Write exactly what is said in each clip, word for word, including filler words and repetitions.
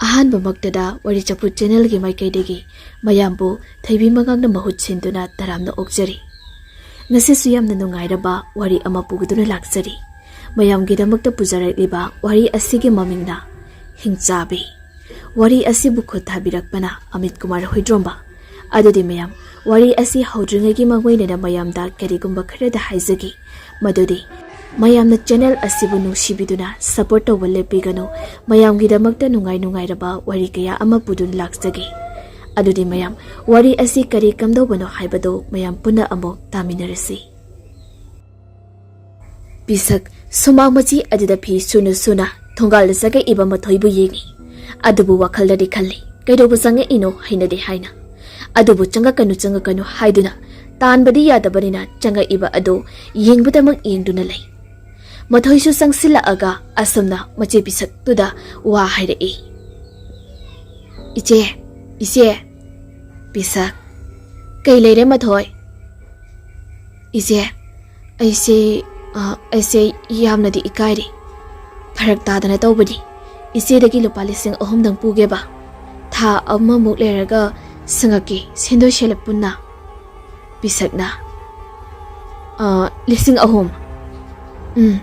ꯑꯍꯥꯟꯕꯃꯛꯇꯗ ꯋꯥꯔꯤ ꯆꯐꯨ ꯆꯦꯅꯦꯜꯒꯤ ꯃꯥꯏꯀꯩꯗꯒꯤ ꯃꯌꯥꯝꯕꯨ ꯊꯣꯏꯕꯤ ꯃꯉꯥꯡꯅ ꯃꯍꯨꯠ ꯁꯤꯟꯗꯨꯅ ꯇꯔꯥꯝꯅ ꯑꯣꯛꯆꯔꯤ꯫ ꯉꯁꯤꯁꯨ ꯌꯥꯝꯅ ꯅꯨꯡꯉꯥꯏꯔꯕ ꯋꯥꯔꯤ ꯑꯃ ꯄꯨꯗꯨꯅ ꯂꯥꯛꯆꯔꯤ꯫ ꯃꯌꯥꯝꯒꯤꯗꯃꯛꯇ ꯄꯨꯖꯔꯛꯂꯤꯕ ꯋꯥꯔꯤ ꯑꯁꯤꯒꯤ ꯃꯃꯤꯡꯅ ꯍꯤꯡꯆꯥꯕꯤ꯫ ꯋꯥꯔꯤ ꯑꯁꯤꯕꯨ ꯈꯨꯠ ꯊꯥꯕꯤꯔꯛꯄꯅ ꯑꯃꯤꯠ ꯀꯨꯃꯥꯔ ꯍꯨꯏꯗ꯭ꯔꯣꯝꯕ꯫ ꯑꯗꯨꯗꯤ ꯃꯌꯥꯝ, ꯋꯥꯔꯤ ꯑꯁꯤ ꯍꯧꯗ꯭ꯔꯤꯉꯩꯒꯤ ꯃꯥꯡꯑꯣꯏꯅꯅ ꯃꯌꯥꯝꯗ ꯀꯔꯤꯒꯨꯝꯕ ꯈꯔꯗ ꯍꯥꯏꯖꯒꯦ, ꯃꯗꯨꯗꯤ ꯃꯌꯥꯝꯅ ꯆꯦꯅꯦꯜ ꯑꯁꯤꯕꯨ ꯅꯨꯡꯁꯤꯕꯤꯗꯨꯅ ꯁꯄꯣꯔꯠ ꯇꯧꯕ ꯂꯦꯞꯄꯤꯒꯅꯨ꯫ ꯃꯌꯥꯝꯒꯤꯗꯃꯛꯇ ꯅꯨꯡꯉꯥꯏ ꯅꯨꯡꯉꯥꯏꯔꯕ ꯋꯥꯔꯤ ꯀꯌꯥ ꯑꯃ ꯄꯨꯗꯨꯅ ꯂꯥꯛꯆꯒꯦ꯫ ꯑꯗꯨꯗꯤ ꯃꯌꯥꯝ, ꯋꯥꯔꯤ ꯑꯁꯤ ꯀꯔꯤ ꯀꯝꯗꯧꯕꯅꯣ ꯍꯥꯏꯕꯗꯨ ꯃꯌꯥꯝ ꯄꯨꯟꯅ ꯑꯃꯨꯛ ꯇꯥꯃꯤꯟꯅꯔꯁꯤ꯫ ꯄꯤꯁꯛ ꯁꯨꯃꯥꯡ ꯃꯆꯤ ꯑꯗꯨꯗ ꯐꯤ ꯁꯨꯅ ꯁꯨꯅ ꯊꯣꯡꯒꯥꯜꯗ ꯆꯪꯉꯛꯏꯕ ꯃꯊꯣꯏꯕꯨ ꯌꯦꯡꯉꯤ꯫ ꯑꯗꯨꯕꯨ ꯋꯥꯈꯜꯗꯗꯤ ꯈꯜꯂꯤ, "ꯀꯩꯗꯧꯕ ꯆꯪꯉꯛꯏꯅꯣ ꯍꯩꯅꯗꯦ" ꯍꯥꯏꯅ꯫ ꯑꯗꯨꯕꯨ "ꯆꯪꯉꯛꯀꯅꯨ, ꯆꯪꯉꯛꯀꯅꯨ" ꯍꯥꯏꯗꯨꯅ ꯇꯥꯟꯕꯗꯤ ꯌꯥꯗꯕꯅꯤꯅ ꯆꯪꯉꯛꯏꯕ ꯑꯗꯨ ꯌꯦꯡꯕꯗꯃꯛ ꯌꯦꯡꯗꯨꯅ ꯂꯩ꯫ ꯃꯊꯣꯏꯁꯨ ꯆꯪꯁꯤꯜꯂꯛꯑꯒ ꯑꯁꯨꯝꯅ ꯃꯆꯦ ꯄꯤꯁꯛꯇꯨꯗ ꯋꯥ ꯍꯥꯏꯔꯛꯏ꯫ "ꯏꯆꯦ, ꯏꯆꯦ!" ꯄꯤꯁꯛ, "ꯀꯩ ꯂꯩꯔꯦ ꯃꯊꯣꯏ?" "ꯏꯆꯦ, ꯑꯩꯁꯦ, ꯑ, ꯑꯩꯁꯦ ꯌꯥꯝꯅꯗꯤ ꯏꯀꯥꯏꯔꯤ꯫ ꯐꯔꯛ ꯇꯥꯗꯅ ꯇꯧꯕꯅꯤ꯫ ꯏꯆꯦꯗꯒꯤ ꯂꯨꯄꯥ ꯂꯤꯁꯤꯡ ꯑꯍꯨꯝꯗꯪ ꯄꯨꯒꯦꯕ꯫ ꯊꯥ ꯑꯃꯃꯨꯛ ꯂꯩꯔꯒ ꯁꯪꯉꯛꯀꯦ, ꯁꯦꯟꯗꯣꯏ ꯁꯦꯜꯂ ꯄꯨꯟꯅ꯫" ꯄꯤꯁꯛꯅ, "ꯑ, ꯂꯤꯁꯤꯡ ꯑꯍꯨꯝ? ꯎꯝ,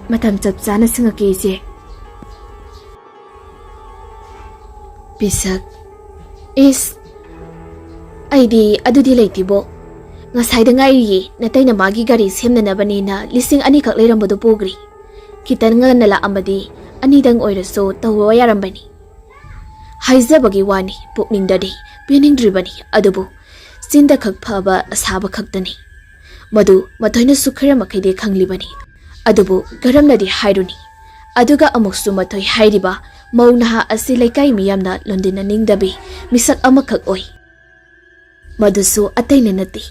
ꯃꯇꯝ ꯆꯞ ꯆꯥꯅ ꯁꯪꯉꯛꯀꯦ, ꯏꯆꯦ꯫" ꯄꯤꯁꯛ, "ꯏꯁ, ꯑꯩꯗꯤ ꯑꯗꯨꯗꯤ ꯂꯩꯇꯦꯕꯣ꯫ ꯉꯁꯥꯏꯗ ꯉꯥꯏꯔꯤꯌꯦ, ꯅꯇꯩꯅ ꯃꯥꯒꯤ ꯒꯥꯔꯤ ꯁꯦꯝꯅꯅꯕꯅꯦꯅ ꯂꯤꯁꯤꯡ ꯑꯅꯤꯈꯛ ꯂꯩꯔꯝꯕꯗꯣ ꯄꯨꯈ꯭ꯔꯦ꯫ ꯈꯤꯇꯪ ꯉꯟꯅ ꯂꯥꯛꯑꯝꯃꯗꯤ ꯑꯅꯤꯗꯪ ꯑꯣꯏꯔꯁꯨ ꯇꯧꯕ ꯌꯥꯔꯝꯕꯅꯤ꯫" ꯍꯥꯏꯖꯕꯒꯤ ꯋꯥꯅꯤ, ꯄꯨꯛꯅꯤꯡꯗꯗꯤ ꯄꯤꯅꯤꯡꯗ꯭ꯔꯤꯕꯅꯤ, ꯑꯗꯨꯕꯨ ꯆꯤꯟꯗ ꯈꯛ ꯐꯕ ꯑꯁꯥꯕ ꯈꯛꯇꯅꯤ꯫ ꯃꯗꯨ ꯃꯊꯣꯏꯅꯁꯨ ꯈꯔ ꯃꯈꯩꯗꯤ ꯈꯪꯂꯤꯕꯅꯤ꯫ ꯑꯗꯨꯕꯨ ꯀꯔꯝꯅꯗꯤ ꯍꯥꯏꯔꯨꯅꯤ? ꯑꯗꯨꯒ ꯑꯃꯨꯛꯁꯨ ꯃꯊꯣꯏ ꯍꯥꯏꯔꯤꯕ ꯃꯧ ꯅꯍꯥ ꯑꯁꯤ ꯂꯩꯀꯥꯏ ꯃꯤꯌꯥꯝꯅ ꯂꯣꯟꯗꯤꯟꯅꯅꯤꯡꯗꯕꯤ ꯃꯤꯁꯛ ꯑꯃꯈꯛ ꯑꯣꯏ꯫ ꯃꯗꯨꯁꯨ ꯑꯇꯩꯅ ꯅꯠꯇꯦ,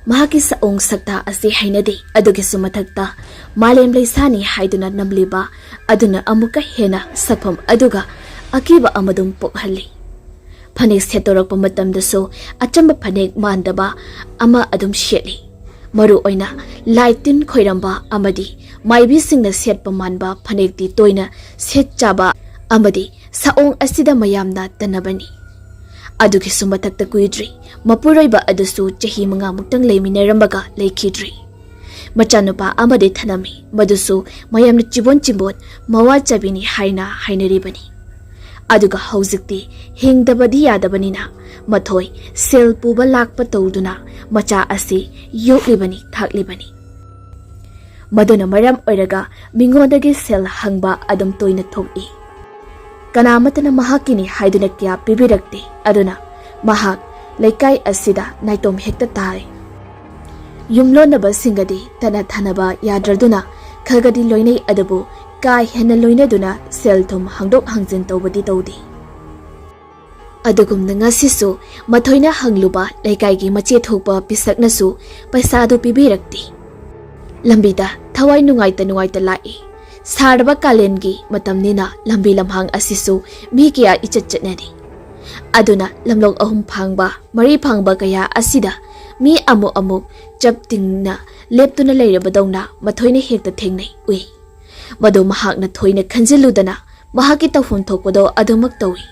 ꯃꯍꯥꯛꯀꯤ ꯁꯛꯑꯣꯡ ꯁꯛꯇꯥ ꯑꯁꯤ ꯍꯩꯅꯗꯦ꯫ ꯑꯗꯨꯒꯤꯁꯨ ꯃꯊꯛꯇ ꯃꯥꯂꯦꯝ ꯂꯩꯁꯥꯅꯤ ꯍꯥꯏꯗꯨꯅ ꯅꯝꯂꯤꯕ ꯑꯗꯨꯅ ꯑꯃꯨꯛꯀ ꯍꯦꯟꯅ ꯁꯛꯐꯝ ꯑꯗꯨꯒ ꯑꯀꯤꯕ ꯑꯃꯗꯨꯝ ꯄꯣꯛꯍꯜꯂꯤ꯫ ꯐꯅꯦꯛ ꯁꯦꯠꯇꯣꯔꯛꯄ ꯃꯇꯝꯗꯁꯨ ꯑꯆꯝꯕ ꯐꯅꯦꯛ ꯃꯥꯟꯗꯕ ꯑꯃ ꯑꯗꯨꯝ ꯁꯦꯠꯂꯤ꯫ ꯃꯔꯨ ꯑꯣꯏꯅ ꯂꯥꯏ ꯇꯤꯟ ꯈꯣꯏꯔꯝꯕ ꯑꯃꯗꯤ ꯃꯥꯏꯕꯤꯁꯤꯡꯅ ꯁꯦꯠꯄ ꯃꯥꯟꯕ ꯐꯅꯦꯛꯇꯤ ꯇꯣꯏꯅ ꯁꯦꯠ ꯆꯥꯕ ꯑꯃꯗꯤ ꯁꯑꯣꯡ ꯑꯁꯤꯗ ꯃꯌꯥꯝꯅ ꯇꯟꯅꯕꯅꯤ꯫ ꯑꯗꯨꯒꯤꯁꯨ ꯃꯊꯛꯇ ꯀꯨꯏꯗ꯭ꯔꯤ, ꯃꯄꯨꯔꯣꯏꯕ ꯑꯗꯨꯁꯨ ꯆꯍꯤ ꯃꯉꯥꯃꯨꯛꯇꯪ ꯂꯩꯃꯤꯟꯅꯔꯝꯕꯒ ꯂꯩꯈꯤꯗ꯭ꯔꯤ꯫ ꯃꯆꯥꯅꯨꯄꯥ ꯑꯃꯗꯤ ꯊꯅꯝꯃꯤ, ꯃꯗꯨꯁꯨ ꯃꯌꯥꯝꯅ ꯆꯤꯕꯣꯟ ꯆꯤꯕꯣꯟ ꯃꯋꯥ ꯆꯥꯕꯤꯅꯤ ꯍꯥꯏꯅ ꯍꯥꯏꯅꯔꯤꯕꯅꯤ꯫ ꯑꯗꯨꯒ ꯍꯧꯖꯤꯛꯇꯤ ꯍꯤꯡꯗꯕꯗꯤ ꯌꯥꯗꯕꯅꯤꯅ ꯃꯊꯣꯏ ꯁꯦꯜ ꯄꯨꯕ ꯂꯥꯛꯄ ꯇꯧꯗꯨꯅ ꯃꯆꯥ ꯑꯁꯤ ꯌꯣꯛꯂꯤꯕꯅꯤ, ꯊꯥꯛꯂꯤꯕꯅꯤ꯫ ꯃꯗꯨꯅ ꯃꯔꯝ ꯑꯣꯏꯔꯒ ꯃꯤꯉꯣꯟꯗꯒꯤ ꯁꯦꯜ ꯍꯪꯕ ꯑꯗꯨꯝ ꯇꯣꯏꯅ ꯊꯣꯛꯏ꯫ ꯀꯅꯥꯃꯠꯇꯅ ꯃꯍꯥꯛꯀꯤꯅꯤ ꯍꯥꯏꯗꯨꯅ ꯀꯌꯥ ꯄꯤꯕꯤꯔꯛꯇꯦ꯫ ꯑꯗꯨꯅ ꯃꯍꯥꯛ ꯂꯩꯀꯥꯏ ꯑꯁꯤꯗ ꯅꯥꯏꯇꯣꯝ ꯍꯦꯛꯇ ꯇꯥꯔꯦ꯫ ꯌꯨꯝꯂꯣꯟꯅꯕꯁꯤꯡꯒꯗꯤ ꯇꯠꯅ ꯊꯥꯅꯕ ꯌꯥꯗ꯭ꯔꯗꯨꯅ ꯈꯔꯒꯗꯤ ꯂꯣꯏꯅꯩ, ꯑꯗꯨꯕꯨ ꯀꯥ ꯍꯦꯟꯅ ꯂꯣꯏꯅꯗꯨꯅ ꯁꯦꯜ ꯊꯨꯝ ꯍꯪꯗꯣꯛ ꯍꯪꯖꯤꯟ ꯇꯧꯕꯗꯤ ꯇꯧꯗꯦ꯫ ꯑꯗꯨꯒꯨꯝꯅ ꯉꯁꯤꯁꯨ ꯃꯊꯣꯏꯅ ꯍꯪꯂꯨꯕ ꯂꯩꯀꯥꯏꯒꯤ ꯃꯆꯦ ꯊꯣꯛꯄ ꯄꯤꯁꯛꯅꯁꯨ ꯄꯩꯁꯥꯗꯨ ꯄꯤꯕꯤꯔꯛꯇꯦ꯫ ꯂꯝꯕꯤꯗ ꯊꯋꯥꯏ ꯅꯨꯡꯉꯥꯏꯇ ꯅꯨꯡꯉꯥꯏꯇ ꯂꯥꯛꯏ꯫ ꯁꯥꯔꯕ ꯀꯥꯂꯦꯟꯒꯤ ꯃꯇꯝꯅꯤꯅ ꯂꯝꯕꯤ ꯂꯝꯍꯥꯡ ꯑꯁꯤꯁꯨ ꯃꯤ ꯀꯌꯥ ꯏꯆꯠ ꯆꯠꯅꯗꯦ꯫ ꯑꯗꯨꯅ ꯂꯝꯂꯣꯡ ꯑꯍꯨꯝ ꯐꯥꯡꯕ, ꯃꯔꯤ ꯐꯥꯡꯕ ꯀꯌꯥ ꯑꯁꯤꯗ ꯃꯤ ꯑꯃꯨꯛ ꯑꯃꯨꯛ ꯆꯞ ꯇꯤꯡꯅ ꯂꯦꯞꯇꯨꯅ ꯂꯩꯔꯕꯗꯧꯅ ꯃꯊꯣꯏꯅ ꯍꯦꯛꯇ ꯊꯦꯡꯅꯩ, ꯎꯏ꯫ ꯃꯗꯨ ꯃꯍꯥꯛꯅ ꯊꯣꯏꯅ ꯈꯟꯖꯤꯜꯂꯨꯗꯅ ꯃꯍꯥꯛꯀꯤ ꯇꯧꯐꯝ ꯊꯣꯛꯄꯗꯣ ꯑꯗꯨꯃꯛ ꯇꯧꯏ꯫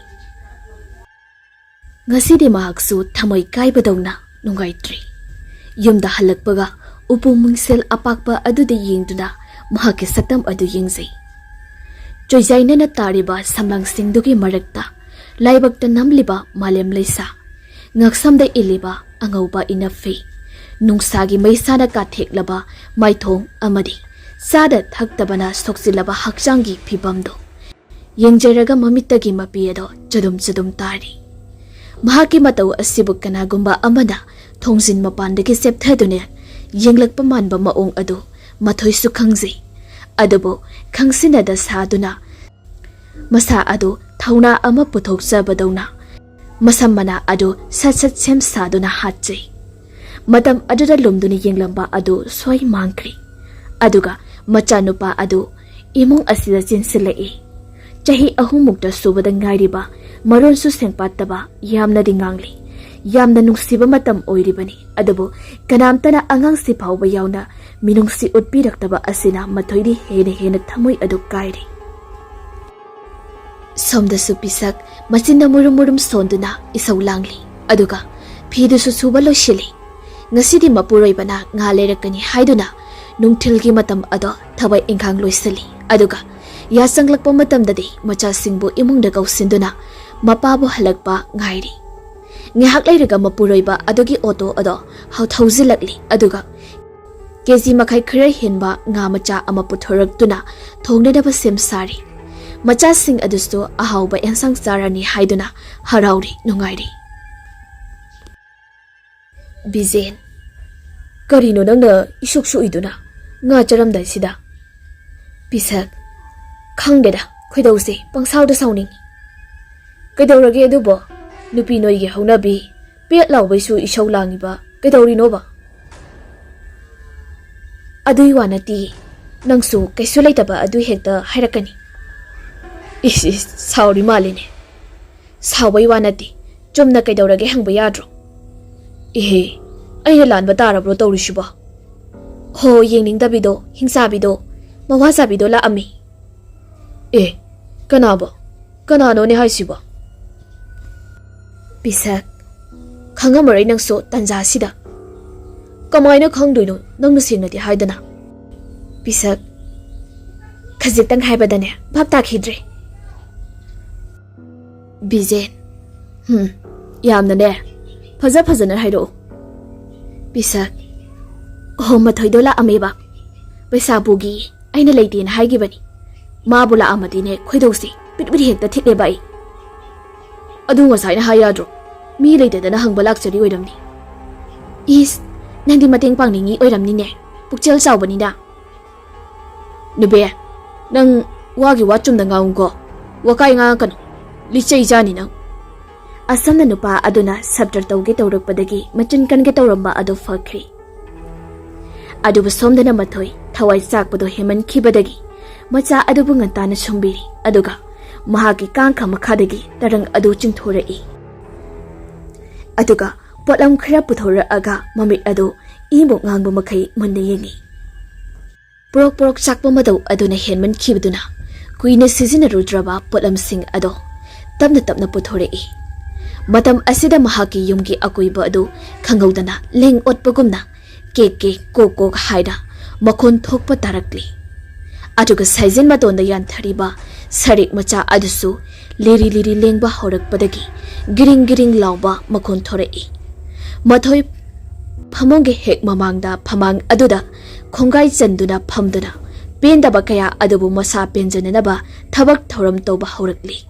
ꯉꯁꯤꯗꯤ ꯃꯍꯥꯛꯁꯨ ꯊꯃꯣꯏ ꯀꯥꯏꯕꯗꯧꯅ ꯅꯨꯡꯉꯥꯏꯇ꯭ꯔꯤ꯫ ꯌꯨꯝꯗ ꯍꯜꯂꯛꯄꯒ ꯎꯄꯨ ꯃꯤꯡꯁꯦꯜ ꯑꯄꯥꯛꯄ ꯑꯗꯨꯗ ꯌꯦꯡꯗꯨꯅ ꯃꯍꯥꯛꯀꯤ ꯁꯛꯇꯝ ꯑꯗꯨ ꯌꯦꯡꯖꯩ꯫ ꯆꯣꯏꯖꯥꯏꯅꯅ ꯇꯥꯔꯤꯕ ꯁꯝꯂꯥꯡꯁꯤꯡꯗꯨꯒꯤ ꯃꯔꯛꯇ ꯂꯥꯏꯕꯛꯇ ꯅꯝꯂꯤꯕ ꯃꯥꯂꯦꯝ ꯂꯩꯁꯥ, ꯉꯛꯁꯝꯗ ꯏꯜꯂꯤꯕ ꯑꯉꯧꯕ ꯏꯅꯐꯤ, ꯅꯨꯡꯁꯥꯒꯤ ꯃꯩꯁꯥꯅ ꯀꯥꯊꯦꯛꯂꯕ ꯃꯥꯏꯊꯣꯡ ꯑꯃꯗꯤ ꯆꯥꯗ ꯊꯛꯇꯕꯅ ꯁꯣꯛꯆꯤꯜꯂꯕ ꯍꯛꯆꯥꯡꯒꯤ ꯐꯤꯕꯝꯗꯨ ꯌꯦꯡꯖꯔꯒ ꯃꯃꯤꯠꯇꯒꯤ ꯃꯄꯤ ꯑꯗꯣ ꯆꯗꯨꯝ ꯆꯗꯨꯝ ꯇꯥꯔꯤ꯫ ꯃꯍꯥꯛꯀꯤ ꯃꯇꯧ ꯑꯁꯤꯕꯨ ꯀꯅꯥꯒꯨꯝꯕ ꯑꯃꯅ ꯊꯣꯡꯖꯤꯟ ꯃꯄꯥꯟꯗꯒꯤ ꯆꯦꯞꯊꯗꯨꯅ ꯌꯦꯡꯂꯛꯄ ꯃꯥꯟꯕ ꯃꯑꯣꯡ ꯑꯗꯨ ꯃꯊꯣꯏꯁꯨ ꯈꯪꯖꯩ꯫ ꯑꯗꯨꯕꯨ ꯈꯪꯁꯤꯟꯅꯗ ꯁꯥꯗꯨꯅ ꯃꯁꯥ ꯑꯗꯨ ꯊꯧꯅꯥ ꯑꯃ ꯄꯨꯊꯣꯛꯆꯕꯗꯧꯅ ꯃꯁꯝ ꯃꯅꯥ ꯑꯗꯨ ꯁꯠ ꯁꯠ ꯁꯦꯝ ꯁꯥꯗꯨꯅ ꯍꯥꯠꯆꯩ꯫ ꯃꯇꯝ ꯑꯗꯨꯗ ꯂꯨꯝꯗꯨꯅ ꯌꯦꯡꯂꯝꯕ ꯑꯗꯨ ꯁꯣꯏ ꯃꯥꯡꯈ꯭ꯔꯦ꯫ ꯑꯗꯨꯒ ꯃꯆꯥꯅꯨꯄꯥ ꯑꯗꯨ ꯏꯃꯨꯡ ꯑꯁꯤꯗ ꯆꯦꯟꯁꯤꯜꯂꯛꯏ꯫ ꯆꯍꯤ ꯑꯍꯨꯝꯃꯨꯛꯇ ꯁꯨꯕꯗ ꯉꯥꯏꯔꯤꯕ, ꯃꯔꯣꯟꯁꯨ ꯁꯦꯡꯄꯥꯠꯇꯕ, ꯌꯥꯝꯅꯗꯤ ꯉꯥꯡꯂꯤ꯫ ꯌꯥꯝꯅ ꯅꯨꯡꯁꯤꯕ ꯃꯇꯝ ꯑꯣꯏꯔꯤꯕꯅꯤ, ꯑꯗꯨꯕꯨ ꯀꯅꯥꯝꯇꯅ, ꯑꯉꯥꯡꯁꯤ ꯐꯥꯎꯕ ꯌꯥꯎꯅ, ꯃꯤꯅꯨꯡꯁꯤ ꯎꯠꯄꯤꯔꯛꯇꯕ ꯑꯁꯤꯅ ꯃꯊꯣꯏꯗꯤ ꯍꯦꯟꯅ ꯍꯦꯟꯅ ꯊꯃꯣꯏ ꯑꯗꯨ ꯀꯥꯏꯔꯤ꯫ ꯁꯣꯝꯗꯁꯨ ꯄꯤꯁꯛ ꯃꯆꯤꯟꯗ ꯃꯨꯔꯨꯝ ꯃꯨꯔꯨꯝ ꯁꯣꯟꯗꯨꯅ ꯏꯁꯧ ꯂꯥꯡꯂꯤ, ꯑꯗꯨꯒ ꯐꯤꯗꯨꯁꯨ ꯁꯨꯕ ꯂꯣꯏꯁꯤꯜꯂꯤ꯫ ꯉꯁꯤꯗꯤ ꯃꯄꯨꯔꯣꯏꯕꯅ ꯉꯥ ꯂꯩꯔꯛꯀꯅꯤ ꯍꯥꯏꯗꯨꯅ ꯅꯨꯡꯊꯤꯜꯒꯤ ꯃꯇꯝ ꯑꯗꯣ ꯊꯕꯛ ꯏꯪꯈꯥꯡ ꯂꯣꯏꯁꯤꯜꯂꯤ, ꯑꯗꯨꯒ ꯌꯥꯆꯪꯂꯛꯄ ꯃꯇꯝꯗꯗꯤ ꯃꯆꯥꯁꯤꯡꯕꯨ ꯏꯃꯨꯡꯗ ꯀꯧꯁꯤꯟꯗꯨꯅ ꯃꯄꯥꯕꯨ ꯍꯜꯂꯛꯄ ꯉꯥꯏꯔꯤ꯫ ꯉꯥꯏꯍꯥꯛ ꯂꯩꯔꯒ ꯃꯄꯨꯔꯣꯏꯕ ꯑꯗꯨꯒꯤ ꯑꯣꯇꯣ ꯑꯗꯣ ꯍꯧ-, ꯊꯧꯖꯤꯜꯂꯛꯂꯤ, ꯑꯗꯨꯒ ꯀꯦ ꯖꯤ ꯃꯈꯥꯏ ꯈꯔ ꯍꯦꯟꯕ ꯉꯥ ꯃꯆꯥ ꯑꯃ ꯄꯨꯊꯣꯔꯛꯇꯨꯅ ꯊꯣꯡꯅꯅꯕ ꯁꯦꯝ ꯁꯥꯔꯤ꯫ ꯃꯆꯥꯁꯤꯡ ꯑꯗꯨꯁꯨ ꯑꯍꯥꯎꯕ ꯑꯦꯟꯁꯥꯡ ꯆꯥꯔꯅꯤ ꯍꯥꯏꯗꯨꯅ ꯍꯔꯥꯎꯔꯤ, ꯅꯨꯡꯉꯥꯏꯔꯤ꯫ ꯕꯤꯖꯦꯟ, ꯀꯔꯤꯅꯣ ꯅꯪꯅ ꯏꯁꯨꯛ ꯁꯨꯛꯏꯗꯨꯅ? ꯉꯥ ꯆꯥꯔꯝꯗꯥꯏꯁꯤꯗ꯫ ꯄꯤꯁꯛ, ꯈꯪꯗꯦꯗ, ꯈꯣꯏꯗꯧꯁꯦ ꯄꯪꯁꯥꯎꯗ ꯁꯥꯎꯅꯤꯡꯉꯤ꯫ ꯀꯩꯗꯧꯔꯒꯦ ꯑꯗꯨꯕꯣ? ꯅꯨꯄꯤ ꯅꯣꯏꯒꯤ ꯍꯧꯅꯕꯤ, ꯄꯦꯠ ꯂꯥꯎꯕꯩꯁꯨ ꯏꯁꯧ ꯂꯥꯡꯉꯤꯕ ꯀꯩꯗꯧꯔꯤꯅꯣꯕ? ꯑꯗꯨꯏ ꯋꯥ ꯅꯠꯇꯦ, ꯅꯪꯁꯨ ꯀꯩꯁꯨ ꯂꯩꯇꯕ ꯑꯗꯨ ꯍꯦꯛꯇ ꯍꯥꯏꯔꯛꯀꯅꯤ꯫ ꯏꯁ, ꯏꯁ, ꯁꯥꯎꯔꯤ ꯃꯥꯜꯂꯤꯅꯦ꯫ ꯁꯥꯎꯕꯩ ꯋꯥ ꯅꯠꯇꯦ, ꯆꯨꯝꯅ ꯀꯩꯗꯧꯔꯒꯦ ꯍꯪꯕ ꯌꯥꯗ꯭ꯔꯣ? ꯏꯍꯦ, ꯑꯩꯅ ꯂꯥꯟꯕ ꯇꯥꯔꯕ꯭ꯔꯣ ꯇꯧꯔꯤꯁꯤꯕꯣ? ꯍꯣ, ꯌꯦꯡꯅꯤꯡꯗꯕꯤꯗꯣ, ꯍꯤꯡꯁꯥꯕꯤꯗꯣ, ꯃꯋꯥ ꯆꯥꯕꯤꯗꯣ ꯂꯥꯛꯑꯝꯃꯤ꯫ ꯑꯦ, ꯀꯅꯥꯕꯣ? ꯀꯅꯥꯅꯣꯅꯦ ꯍꯥꯏꯁꯤꯕꯣ? ꯄꯤꯁꯛ, ꯈꯪꯉꯝꯃꯔꯣꯏ ꯅꯪꯁꯨ ꯇꯟꯖꯥꯁꯤꯗ꯫ ꯀꯃꯥꯏꯅ ꯈꯪꯗꯣꯏꯅꯣ, ꯅꯪꯅ ꯁꯦꯡꯅꯗꯤ ꯍꯥꯏꯗꯅ? ꯄꯤꯁꯛ, ꯈꯖꯤꯛꯇꯪ ꯍꯥꯏꯕꯗꯅꯦ, ꯚꯥꯞ ꯇꯥꯈꯤꯗ꯭ꯔꯦ꯫ ꯕꯤꯖꯦꯟ, ꯍꯨꯝ, ꯌꯥꯝꯅꯅꯦ, ꯐꯖ ꯐꯖꯅ ꯍꯥꯏꯔꯛꯑꯣ꯫ ꯄꯤꯁꯛ, ꯑꯣ, ꯃꯊꯣꯏꯗꯣ ꯂꯥꯛꯑꯝꯃꯦꯕ꯫ ꯄꯩꯁꯥ ꯄꯨꯒꯦ, ꯑꯩꯅ ꯂꯩꯇꯦꯅ ꯍꯥꯏꯈꯤꯕꯅꯤ꯫ ꯃꯥꯕꯨ ꯂꯥꯛꯑꯝꯃꯗꯤꯅꯦ, ꯈꯣꯏꯗꯧꯁꯦ ꯄꯤꯠ ꯄꯤꯠ ꯍꯦꯛꯇ ꯊꯤꯠꯂꯦꯕ ꯑꯩ꯫ ꯑꯗꯨ ꯉꯁꯥꯏꯅ ꯍꯥꯏ ꯌꯥꯗ꯭ꯔꯣ? ꯃꯤ ꯂꯩꯇꯗꯅ ꯍꯪꯕ ꯂꯥꯛꯆꯔꯤ ꯑꯣꯏꯔꯝꯅꯤ꯫ ꯏꯁ, ꯅꯪꯗꯤ ꯃꯇꯦꯡ ꯄꯥꯡꯅꯤꯡꯉꯤ ꯑꯣꯏꯔꯝꯅꯤꯅꯦ, ꯄꯨꯛꯆꯦꯜ ꯆꯥꯎꯕꯅꯤꯅ꯫ ꯅꯨꯕꯤ, ꯅꯪ ꯋꯥꯒꯤ ꯋꯥ ꯆꯨꯝꯅ ꯉꯥꯡꯉꯨꯀꯣ, ꯋꯥꯀꯥꯏ ꯉꯥꯡꯉꯛꯀꯅꯨ, ꯂꯤꯆꯩ ꯆꯥꯅꯤ ꯅꯪ꯫ ꯑꯁꯣꯝꯅ ꯅꯨꯄꯥ ꯑꯗꯨꯅ ꯁꯞꯇꯔ ꯇꯧꯒꯦ ꯇꯧꯔꯛꯄꯗꯒꯤ ꯃꯆꯤꯟ ꯀꯟꯒꯦ ꯇꯧꯔꯝꯕ ꯑꯗꯨ ꯐꯈ꯭ꯔꯦ꯫ ꯑꯗꯨꯕꯨ ꯁꯣꯝꯗꯅ ꯃꯊꯣꯏ ꯊꯋꯥꯏ ꯆꯥꯛꯄꯗꯨ ꯍꯦꯟꯃꯟꯈꯤꯕꯗꯒꯤ ꯃꯆꯥ ꯑꯗꯨꯕꯨ ꯉꯟꯇꯥꯅ ꯁꯨꯝꯕꯤꯔꯤ, ꯑꯗꯨꯒ ꯃꯍꯥꯛꯀꯤ ꯀꯥꯡꯈ ꯃꯈꯥꯗꯒꯤ ꯇꯔꯪ ꯑꯗꯨ ꯆꯤꯡꯊꯣꯔꯛꯏ꯫ ꯑꯗꯨꯒ ꯄꯣꯠꯂꯝ ꯈꯔ ꯄꯨꯊꯣꯔꯛꯑꯒ ꯃꯃꯤꯠ ꯑꯗꯨ ꯏꯃꯨꯛ ꯉꯥꯡꯕ ꯃꯈꯩ ꯃꯨꯟꯅ ꯌꯦꯡꯏ꯫ ꯄ꯭ꯔꯣꯛ ꯄ꯭ꯔꯣꯛ ꯆꯥꯛꯄ ꯃꯇꯧ ꯑꯗꯨꯅ ꯍꯦꯟꯃꯟꯈꯤꯕꯗꯨꯅ ꯀꯨꯏꯅ ꯁꯤꯖꯤꯟꯅꯔꯨꯗ꯭ꯔꯕ ꯄꯣꯠꯂꯝꯁꯤꯡ ꯑꯗꯣ ꯇꯞꯅ ꯇꯞꯅ ꯄꯨꯊꯣꯔꯛꯏ꯫ ꯃꯇꯝ ꯑꯁꯤꯗ ꯃꯍꯥꯛꯀꯤ ꯌꯨꯝꯒꯤ ꯑꯀꯣꯏꯕ ꯑꯗꯨ ꯈꯪꯍꯧꯗꯅ ꯂꯦꯡ ꯑꯣꯠꯄꯒꯨꯝꯅ ꯀꯦꯛ ꯀꯦꯛ ꯀꯣꯛ ꯀꯣꯛ ꯍꯥꯏꯅ ꯃꯈꯣꯟ ꯊꯣꯛꯄ ꯇꯥꯔꯛꯂꯤ꯫ ꯑꯗꯨꯒ ꯁꯥꯏꯖꯤꯟ ꯃꯇꯣꯟꯗ ꯌꯥꯟꯊꯔꯤꯕ ꯁꯔꯤꯛ ꯃꯆꯥ ꯑꯗꯨꯁꯨ ꯂꯤꯔꯤ ꯂꯤꯔꯤ ꯂꯦꯡꯕ ꯍꯧꯔꯛꯄꯗꯒꯤ ꯒꯤꯔꯤꯡ ꯒꯤꯔꯤꯡ ꯂꯥꯎꯕ ꯃꯈꯣꯟ ꯊꯣꯔꯛꯏ꯫ ꯃꯊꯣꯏ ꯐꯃꯨꯡꯒꯤ ꯍꯦꯛ ꯃꯃꯥꯡꯗ ꯐꯃꯥꯡ ꯑꯗꯨꯗ ꯈꯣꯡꯒꯥꯏ ꯆꯟꯗꯨꯅ ꯐꯝꯗꯨꯅ ꯄꯦꯟꯗꯕ ꯀꯌꯥ ꯑꯗꯨꯕꯨ ꯃꯁꯥ ꯄꯦꯟꯖꯅꯅꯕ ꯊꯕꯛ ꯊꯧꯔꯝ ꯇꯧꯕ ꯍꯧꯔꯛꯂꯤ꯫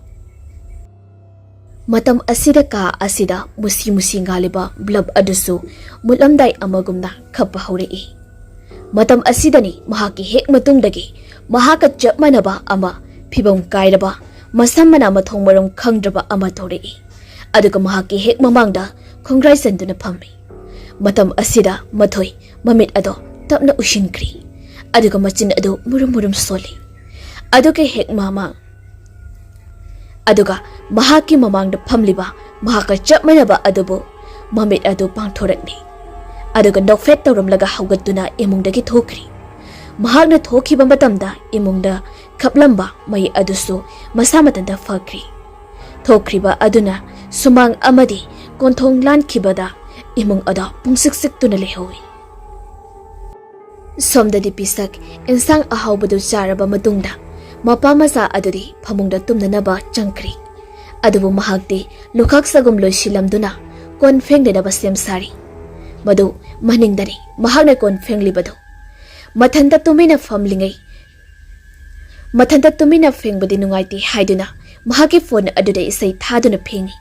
ꯃꯇꯝ ꯑꯁꯤꯗ ꯀꯥ ꯑꯁꯤꯗ ꯃꯨꯁꯤ ꯃꯨꯁꯤ ꯉꯥꯜꯂꯤꯕ ꯕ꯭ꯂꯕ ꯑꯗꯨꯁꯨ ꯃꯨꯠꯂꯝꯗꯥꯏ ꯑꯃꯒꯨꯝꯅ ꯈꯞꯄ ꯍꯧꯔꯛꯏ꯫ ꯃꯇꯝ ꯑꯁꯤꯗꯅꯤ ꯃꯍꯥꯛꯀꯤ ꯍꯦꯛ ꯃꯇꯨꯡꯗꯒꯤ ꯃꯍꯥꯛꯀ ꯆꯞ ꯃꯥꯟꯅꯕ ꯑꯃ, ꯐꯤꯕꯝ ꯀꯥꯏꯔꯕ, ꯃꯁꯝ ꯃꯅꯥ ꯃꯊꯣꯡ ꯃꯔꯝ ꯈꯪꯗ꯭ꯔꯕ ꯑꯃ ꯊꯣꯔꯛꯏ꯫ ꯑꯗꯨꯒ ꯃꯍꯥꯛꯀꯤ ꯍꯦꯛ ꯃꯃꯥꯡꯗ ꯈꯣꯡꯒ꯭ꯔꯥꯏ ꯆꯟꯗꯨꯅ ꯐꯝꯃꯤ꯫ ꯃꯇꯝ ꯑꯁꯤꯗ ꯃꯊꯣꯏ ꯃꯃꯤꯠ ꯑꯗꯣ ꯇꯞꯅ ꯎꯏꯁꯤꯟꯈ꯭ꯔꯤ꯫ ꯑꯗꯨꯒ ꯃꯆꯤꯟ ꯑꯗꯨ ꯃꯨꯔꯨꯝ ꯃꯨꯔꯨꯝ ꯁꯣꯜꯂꯤ꯫ ꯑꯗꯨꯒ ꯍꯦꯛ ꯃꯃꯥꯡ ꯑꯗꯨꯒ ꯃꯍꯥꯛꯀꯤ ꯃꯃꯥꯡꯗ ꯐꯝꯂꯤꯕ ꯃꯍꯥꯛꯀ ꯆꯞ ꯃꯥꯟꯅꯕ ꯑꯗꯨꯕꯨ ꯃꯃꯤꯠ ꯑꯗꯨ ꯄꯥꯡꯊꯣꯔꯛꯂꯤ꯫ ꯑꯗꯨꯒ ꯅꯣꯛꯐꯦꯠ ꯇꯧꯔꯝꯂꯒ ꯍꯧꯒꯠꯇꯨꯅ ꯏꯃꯨꯡꯗꯒꯤ ꯊꯣꯛꯈ꯭ꯔꯤ꯫ ꯃꯍꯥꯛꯅ ꯊꯣꯛꯈꯤꯕ ꯃꯇꯝꯗ ꯏꯃꯨꯡꯗ ꯈꯞꯂꯝꯕ ꯃꯩ ꯑꯗꯨꯁꯨ ꯃꯁꯥ ꯃꯊꯟꯇ ꯐꯈ꯭ꯔꯤ꯫ ꯊꯣꯛꯈ꯭ꯔꯤꯕ ꯑꯗꯨꯅ ꯁꯨꯃꯥꯡ ꯑꯃꯗꯤ ꯀꯣꯟꯊꯣꯡ ꯂꯥꯟꯈꯤꯕꯗ ꯏꯃꯨꯡ ꯑꯗꯨ ꯄꯨꯡꯁꯤꯛ ꯁꯤꯛꯇꯨꯅ ꯂꯩꯍꯧꯏ꯫ ꯁꯣꯝꯗꯗꯤ ꯄꯤꯁꯛ ꯏꯟꯁꯥꯡ ꯑꯍꯥꯎꯕꯗꯨ ꯆꯥꯔꯕ ꯃꯇꯨꯡꯗ ꯃꯄꯥ ꯃꯆꯥ ꯑꯗꯨꯗꯤ ꯐꯃꯨꯡꯗ ꯇꯨꯝꯅꯅꯕ ꯆꯪꯈ꯭ꯔꯤ꯫ ꯑꯗꯨꯕꯨ ꯃꯍꯥꯛꯇꯤ ꯂꯨꯈꯥꯛ ꯆꯒꯨꯝ ꯂꯣꯏꯁꯤꯜꯂꯝꯗꯨꯅ ꯀꯣꯟ ꯐꯦꯡꯗꯅꯕ ꯁꯦꯝ ꯁꯥꯔꯤ꯫ ꯃꯗꯨ ꯃꯅꯤꯡꯗꯅꯤ ꯃꯍꯥꯛꯅ ꯀꯣꯟ ꯐꯦꯡꯂꯤꯕꯗꯨ꯫ ꯃꯊꯟꯇ ꯇꯨꯃꯤꯟꯅ ꯐꯝꯂꯤꯉꯩ ꯃꯊꯟꯇ ꯇꯨꯃꯤꯟꯅ ꯐꯦꯡꯕꯗꯤ ꯅꯨꯡꯉꯥꯏꯇꯦ ꯍꯥꯏꯗꯨꯅ ꯃꯍꯥꯛꯀꯤ ꯐꯣꯟ ꯑꯗꯨꯗ ꯏꯁꯩ ꯊꯥꯗꯨꯅ ꯐꯦꯡꯏ꯫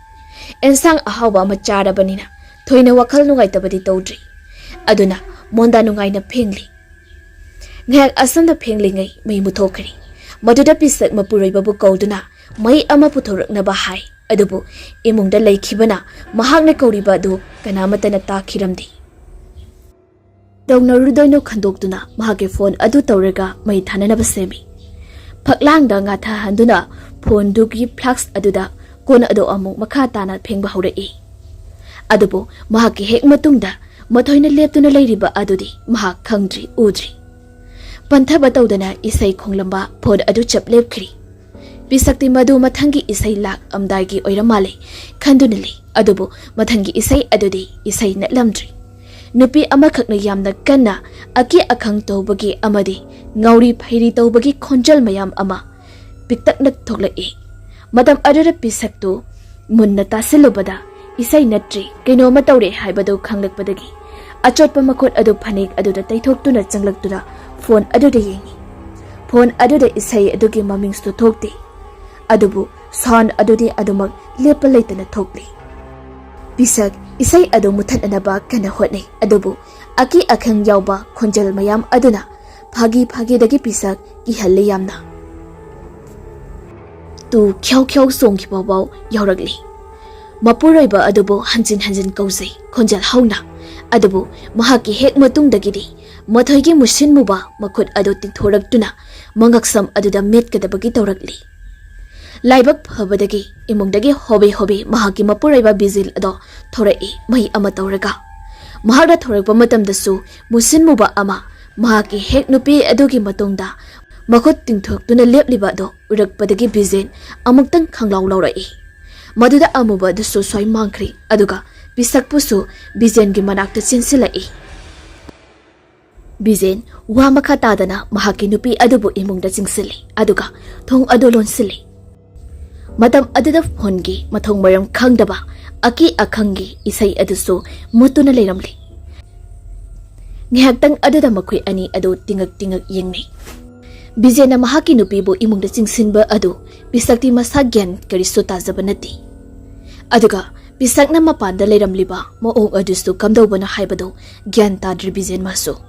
ꯑꯦꯟꯁꯥꯡ ꯑꯍꯥꯎꯕ ꯑꯃ ꯆꯥꯔꯕꯅꯤꯅ ꯊꯣꯏꯅ ꯋꯥꯈꯜ ꯅꯨꯡꯉꯥꯏꯇꯕꯗꯤ ꯇꯧꯗ꯭ꯔꯤ꯫ ꯑꯗꯨꯅ ꯃꯣꯟꯗꯥ ꯅꯨꯡꯉꯥꯏꯅ ꯐꯦꯡꯂꯤ꯫ ꯉꯥꯏꯍꯥꯛ ꯑꯁꯨꯝꯅ ꯐꯦꯡꯂꯤꯉꯩ ꯃꯩ ꯃꯨꯊꯣꯛꯈ꯭ꯔꯦ꯫ ꯃꯗꯨꯗ ꯄꯤꯁꯛ ꯃꯄꯨꯔꯣꯏꯕꯕꯨ ꯀꯧꯗꯨꯅ ꯃꯩ ꯑꯃ ꯄꯨꯊꯣꯔꯛꯅꯕ ꯍꯥꯏ꯫ ꯑꯗꯨꯕꯨ ꯏꯃꯨꯡꯗ ꯂꯩꯈꯤꯕꯅ ꯃꯍꯥꯛꯅ ꯀꯧꯔꯤꯕ ꯑꯗꯨ ꯀꯅꯥꯃꯠꯇꯅ ꯇꯥꯈꯤꯔꯝꯗꯦ꯫ ꯇꯧꯅꯔꯨꯗꯣꯏꯅꯣ ꯈꯟꯗꯣꯛꯇꯨꯅ ꯃꯍꯥꯛꯀꯤ ꯐꯣꯟ ꯑꯗꯨ ꯇꯧꯔꯒ ꯃꯩ ꯊꯥꯅꯅꯕ ꯁꯦꯝꯃꯤ꯫ ꯐꯛꯂꯥꯡꯗ ꯉꯥꯊꯍꯟꯗꯨꯅ ꯐꯣꯟꯗꯨꯒꯤ ꯐ꯭ꯂꯥꯛꯁ ꯑꯗꯨꯗ ꯀꯣꯟ ꯑꯗꯨ ꯑꯃꯨꯛ ꯃꯈꯥ ꯇꯥꯅ ꯐꯦꯡꯕ ꯍꯧꯔꯛꯏ꯫ ꯑꯗꯨꯕꯨ ꯃꯍꯥꯛꯀꯤ ꯍꯦꯛ ꯃꯇꯨꯡꯗ ꯃꯊꯣꯏꯅ ꯂꯦꯞꯇꯨꯅ ꯂꯩꯔꯤꯕ ꯑꯗꯨꯗꯤ ꯃꯍꯥꯛ ꯈꯪꯗ꯭ꯔꯤ, ꯎꯗ꯭ꯔꯤ꯫ ꯄꯟꯊꯕ ꯇꯧꯗꯅ ꯏꯁꯩ ꯈꯣꯡꯂꯝꯕ ꯐꯣꯟ ꯑꯗꯨ ꯆꯞ ꯂꯦꯞꯈ꯭ꯔꯤ꯫ ꯄꯤꯁꯛꯇꯤ ꯃꯗꯨ ꯃꯊꯪꯒꯤ ꯏꯁꯩ ꯂꯥꯛꯑꯝꯗꯥꯏꯒꯤ ꯑꯣꯏꯔ ꯃꯥꯜꯂꯦ ꯈꯟꯗꯨꯅ ꯂꯩ꯫ ꯑꯗꯨꯕꯨ ꯃꯊꯪꯒꯤ ꯏꯁꯩ ꯑꯗꯨꯗꯤ ꯏꯁꯩ ꯅꯠꯂꯝꯗ꯭ꯔꯤ꯫ ꯅꯨꯄꯤ ꯑꯃꯈꯛꯅ ꯌꯥꯝꯅ ꯀꯟꯅ ꯑꯀꯤ ꯑꯈꯪ ꯇꯧꯕꯒꯤ ꯑꯃꯗꯤ ꯉꯥꯎꯔꯤ ꯐꯩꯔꯤ ꯇꯧꯕꯒꯤ ꯈꯣꯟꯖꯦꯜ ꯃꯌꯥꯝ ꯑꯃ ꯄꯤꯛꯇꯛꯅ ꯊꯣꯛꯂꯛꯏ꯫ ꯃꯇꯝ ꯑꯗꯨꯗ ꯄꯤꯁꯛꯇꯨ ꯃꯨꯟꯅ ꯇꯥꯁꯤꯜꯂꯨꯕꯗ ꯏꯁꯩ ꯅꯠꯇ꯭ꯔꯤ, ꯀꯩꯅꯣꯝꯃ ꯇꯧꯔꯦ ꯍꯥꯏꯕꯗꯨ ꯈꯪꯂꯛꯄꯗꯒꯤ ꯑꯆꯣꯠꯄ ꯃꯈꯨꯠ ꯑꯗꯨ ꯐꯅꯦꯛ ꯑꯗꯨꯗ ꯇꯩꯊꯣꯛꯇꯨꯅ ꯆꯪꯂꯛꯇꯨꯅ ꯐꯣꯟ ꯑꯗꯨꯗ ꯌꯦꯡꯉꯤ꯫ ꯐꯣꯟ ꯑꯗꯨꯗ ꯏꯁꯩ ꯑꯗꯨꯒꯤ ꯃꯃꯤꯡꯁꯨ ꯊꯣꯛꯇꯦ꯫ ꯑꯗꯨꯕꯨ ꯁꯥꯎꯟ ꯑꯗꯨꯗꯤ ꯑꯗꯨꯃꯛ ꯂꯦꯞꯄ ꯂꯩꯇꯅ ꯊꯣꯛꯂꯤ꯫ ꯄꯤꯁꯛ ꯏꯁꯩ ꯑꯗꯨ ꯃꯨꯊꯠꯅꯅꯕ ꯀꯟꯅ ꯍꯣꯠꯅꯩ, ꯑꯗꯨꯕꯨ ꯑꯀꯤ ꯑꯈꯪ ꯌꯥꯎꯕ ꯈꯣꯟꯖꯦꯜ ꯃꯌꯥꯝ ꯑꯗꯨꯅ ꯐꯥꯒꯤ ꯐꯥꯒꯤꯗꯒꯤ ꯄꯤꯁꯛ ꯀꯤꯍꯜꯂꯤ ꯌꯥꯝꯅ꯫ ꯇꯨ ꯈ꯭ꯌꯥꯎ ꯈ꯭ꯌꯥꯎ ꯆꯣꯡꯈꯤꯕ ꯐꯥꯎ ꯌꯥꯎꯔꯛꯂꯤ꯫ ꯃꯄꯨꯔꯣꯏꯕ ꯑꯗꯨꯕꯨ ꯍꯟꯖꯤꯟ ꯍꯟꯖꯤꯟ ꯀꯧꯖꯩ ꯈꯣꯟꯖꯦꯜ ꯍꯧꯅ, ꯑꯗꯨꯕꯨ ꯃꯍꯥꯛꯀꯤ ꯍꯦꯛ ꯃꯇꯨꯡꯗꯒꯤꯗꯤ ꯃꯊꯣꯏꯒꯤ ꯃꯨꯁꯤꯟ ꯃꯨꯕ ꯃꯈꯨꯠ ꯑꯗꯨ ꯇꯤꯡꯊꯣꯔꯛꯇꯨꯅ ꯃꯉꯛꯁꯝ ꯑꯗꯨꯗ ꯃꯦꯠꯀꯗꯕꯒꯤ ꯇꯧꯔꯛꯂꯤ꯫ ꯂꯥꯏꯕꯛ ꯐꯕꯗꯒꯤ ꯏꯃꯨꯡꯗꯒꯤ ꯍꯣꯕꯦ ꯍꯣꯕꯦ ꯃꯍꯥꯛꯀꯤ ꯃꯄꯨꯔꯣꯏꯕ ꯕꯤꯖꯦꯟ ꯑꯗꯣ ꯊꯣꯔꯛꯏ, ꯃꯩ ꯑꯃ ꯇꯧꯔꯒ꯫ ꯃꯍꯥꯛꯅ ꯊꯣꯔꯛꯄ ꯃꯇꯝꯗꯁꯨ ꯃꯨꯁꯤꯟ ꯃꯨꯕ ꯑꯃ ꯃꯍꯥꯛꯀꯤ ꯍꯦꯛ ꯅꯨꯄꯤ ꯑꯗꯨꯒꯤ ꯃꯇꯨꯡꯗ ꯃꯈꯨꯠ ꯇꯤꯡꯊꯣꯛꯇꯨꯅ ꯂꯦꯞꯂꯤꯕ ꯑꯗꯨ ꯎꯔꯛꯄꯗꯒꯤ ꯕꯤꯖꯦꯟ ꯑꯃꯨꯛꯇꯪ ꯈꯪꯂꯥꯎ ꯂꯥꯎꯔꯛꯏ꯫ ꯃꯗꯨꯗ ꯑꯃꯨꯕ ꯑꯗꯨꯁꯨ ꯁ꯭ꯋꯥꯏ ꯃꯥꯡꯈ꯭ꯔꯤ, ꯑꯗꯨꯒ ꯄꯤꯁꯛꯄꯨꯁꯨ ꯕꯤꯖꯦꯟꯒꯤ ꯃꯅꯥꯛꯇ ꯆꯦꯟꯁꯤꯜꯂꯛꯏ꯫ ꯕꯤꯖꯦꯟ ꯋꯥ ꯃꯈꯥ ꯇꯥꯗꯅ ꯃꯍꯥꯛꯀꯤ ꯅꯨꯄꯤ ꯑꯗꯨꯕꯨ ꯏꯃꯨꯡꯗ ꯆꯤꯡꯁꯤꯜꯂꯤ, ꯑꯗꯨꯒ ꯊꯣꯡ ꯑꯗꯨ ꯂꯣꯟꯁꯤꯜꯂꯤ꯫ ꯃꯇꯝ ꯑꯗꯨꯗ ꯐꯣꯟꯒꯤ ꯃꯊꯣꯡ ꯃꯔꯝ ꯈꯪꯗꯕ ꯑꯀꯤ ꯑꯈꯪꯒꯤ ꯏꯁꯩ ꯑꯗꯨꯁꯨ ꯃꯨꯠꯇꯨꯅ ꯂꯩꯔꯝꯂꯤ꯫ ꯉꯥꯏꯍꯥꯛꯇꯪ ꯑꯗꯨꯗ ꯃꯈꯣꯏ ꯑꯅꯤ ꯑꯗꯨ ꯇꯤꯉꯛ ꯇꯤꯉꯛ ꯌꯦꯡꯅꯩ꯫ ꯕꯤꯖꯦꯟꯅ ꯃꯍꯥꯛꯀꯤ ꯅꯨꯄꯤꯕꯨ ꯏꯃꯨꯡꯗ ꯆꯤꯡꯁꯤꯟꯕ ꯑꯗꯨ ꯄꯤꯁꯛꯇꯤ ꯃꯁꯥ ꯒ꯭ꯌꯥꯟ ꯀꯔꯤꯁꯨ ꯇꯥꯖꯕ ꯅꯠꯇꯦ꯫ ꯑꯗꯨꯒ ꯄꯤꯁꯛꯅ ꯃꯄꯥꯟꯗ ꯂꯩꯔꯝꯂꯤꯕ ꯃꯑꯣꯡ ꯑꯗꯨꯁꯨ ꯀꯝꯗꯧꯕꯅꯣ ꯍꯥꯏꯕꯗꯨ ꯒ꯭ꯌꯥꯟ ꯇꯥꯗ꯭ꯔꯤ ꯕꯤꯖꯦꯟ ꯃꯥꯁꯨ꯫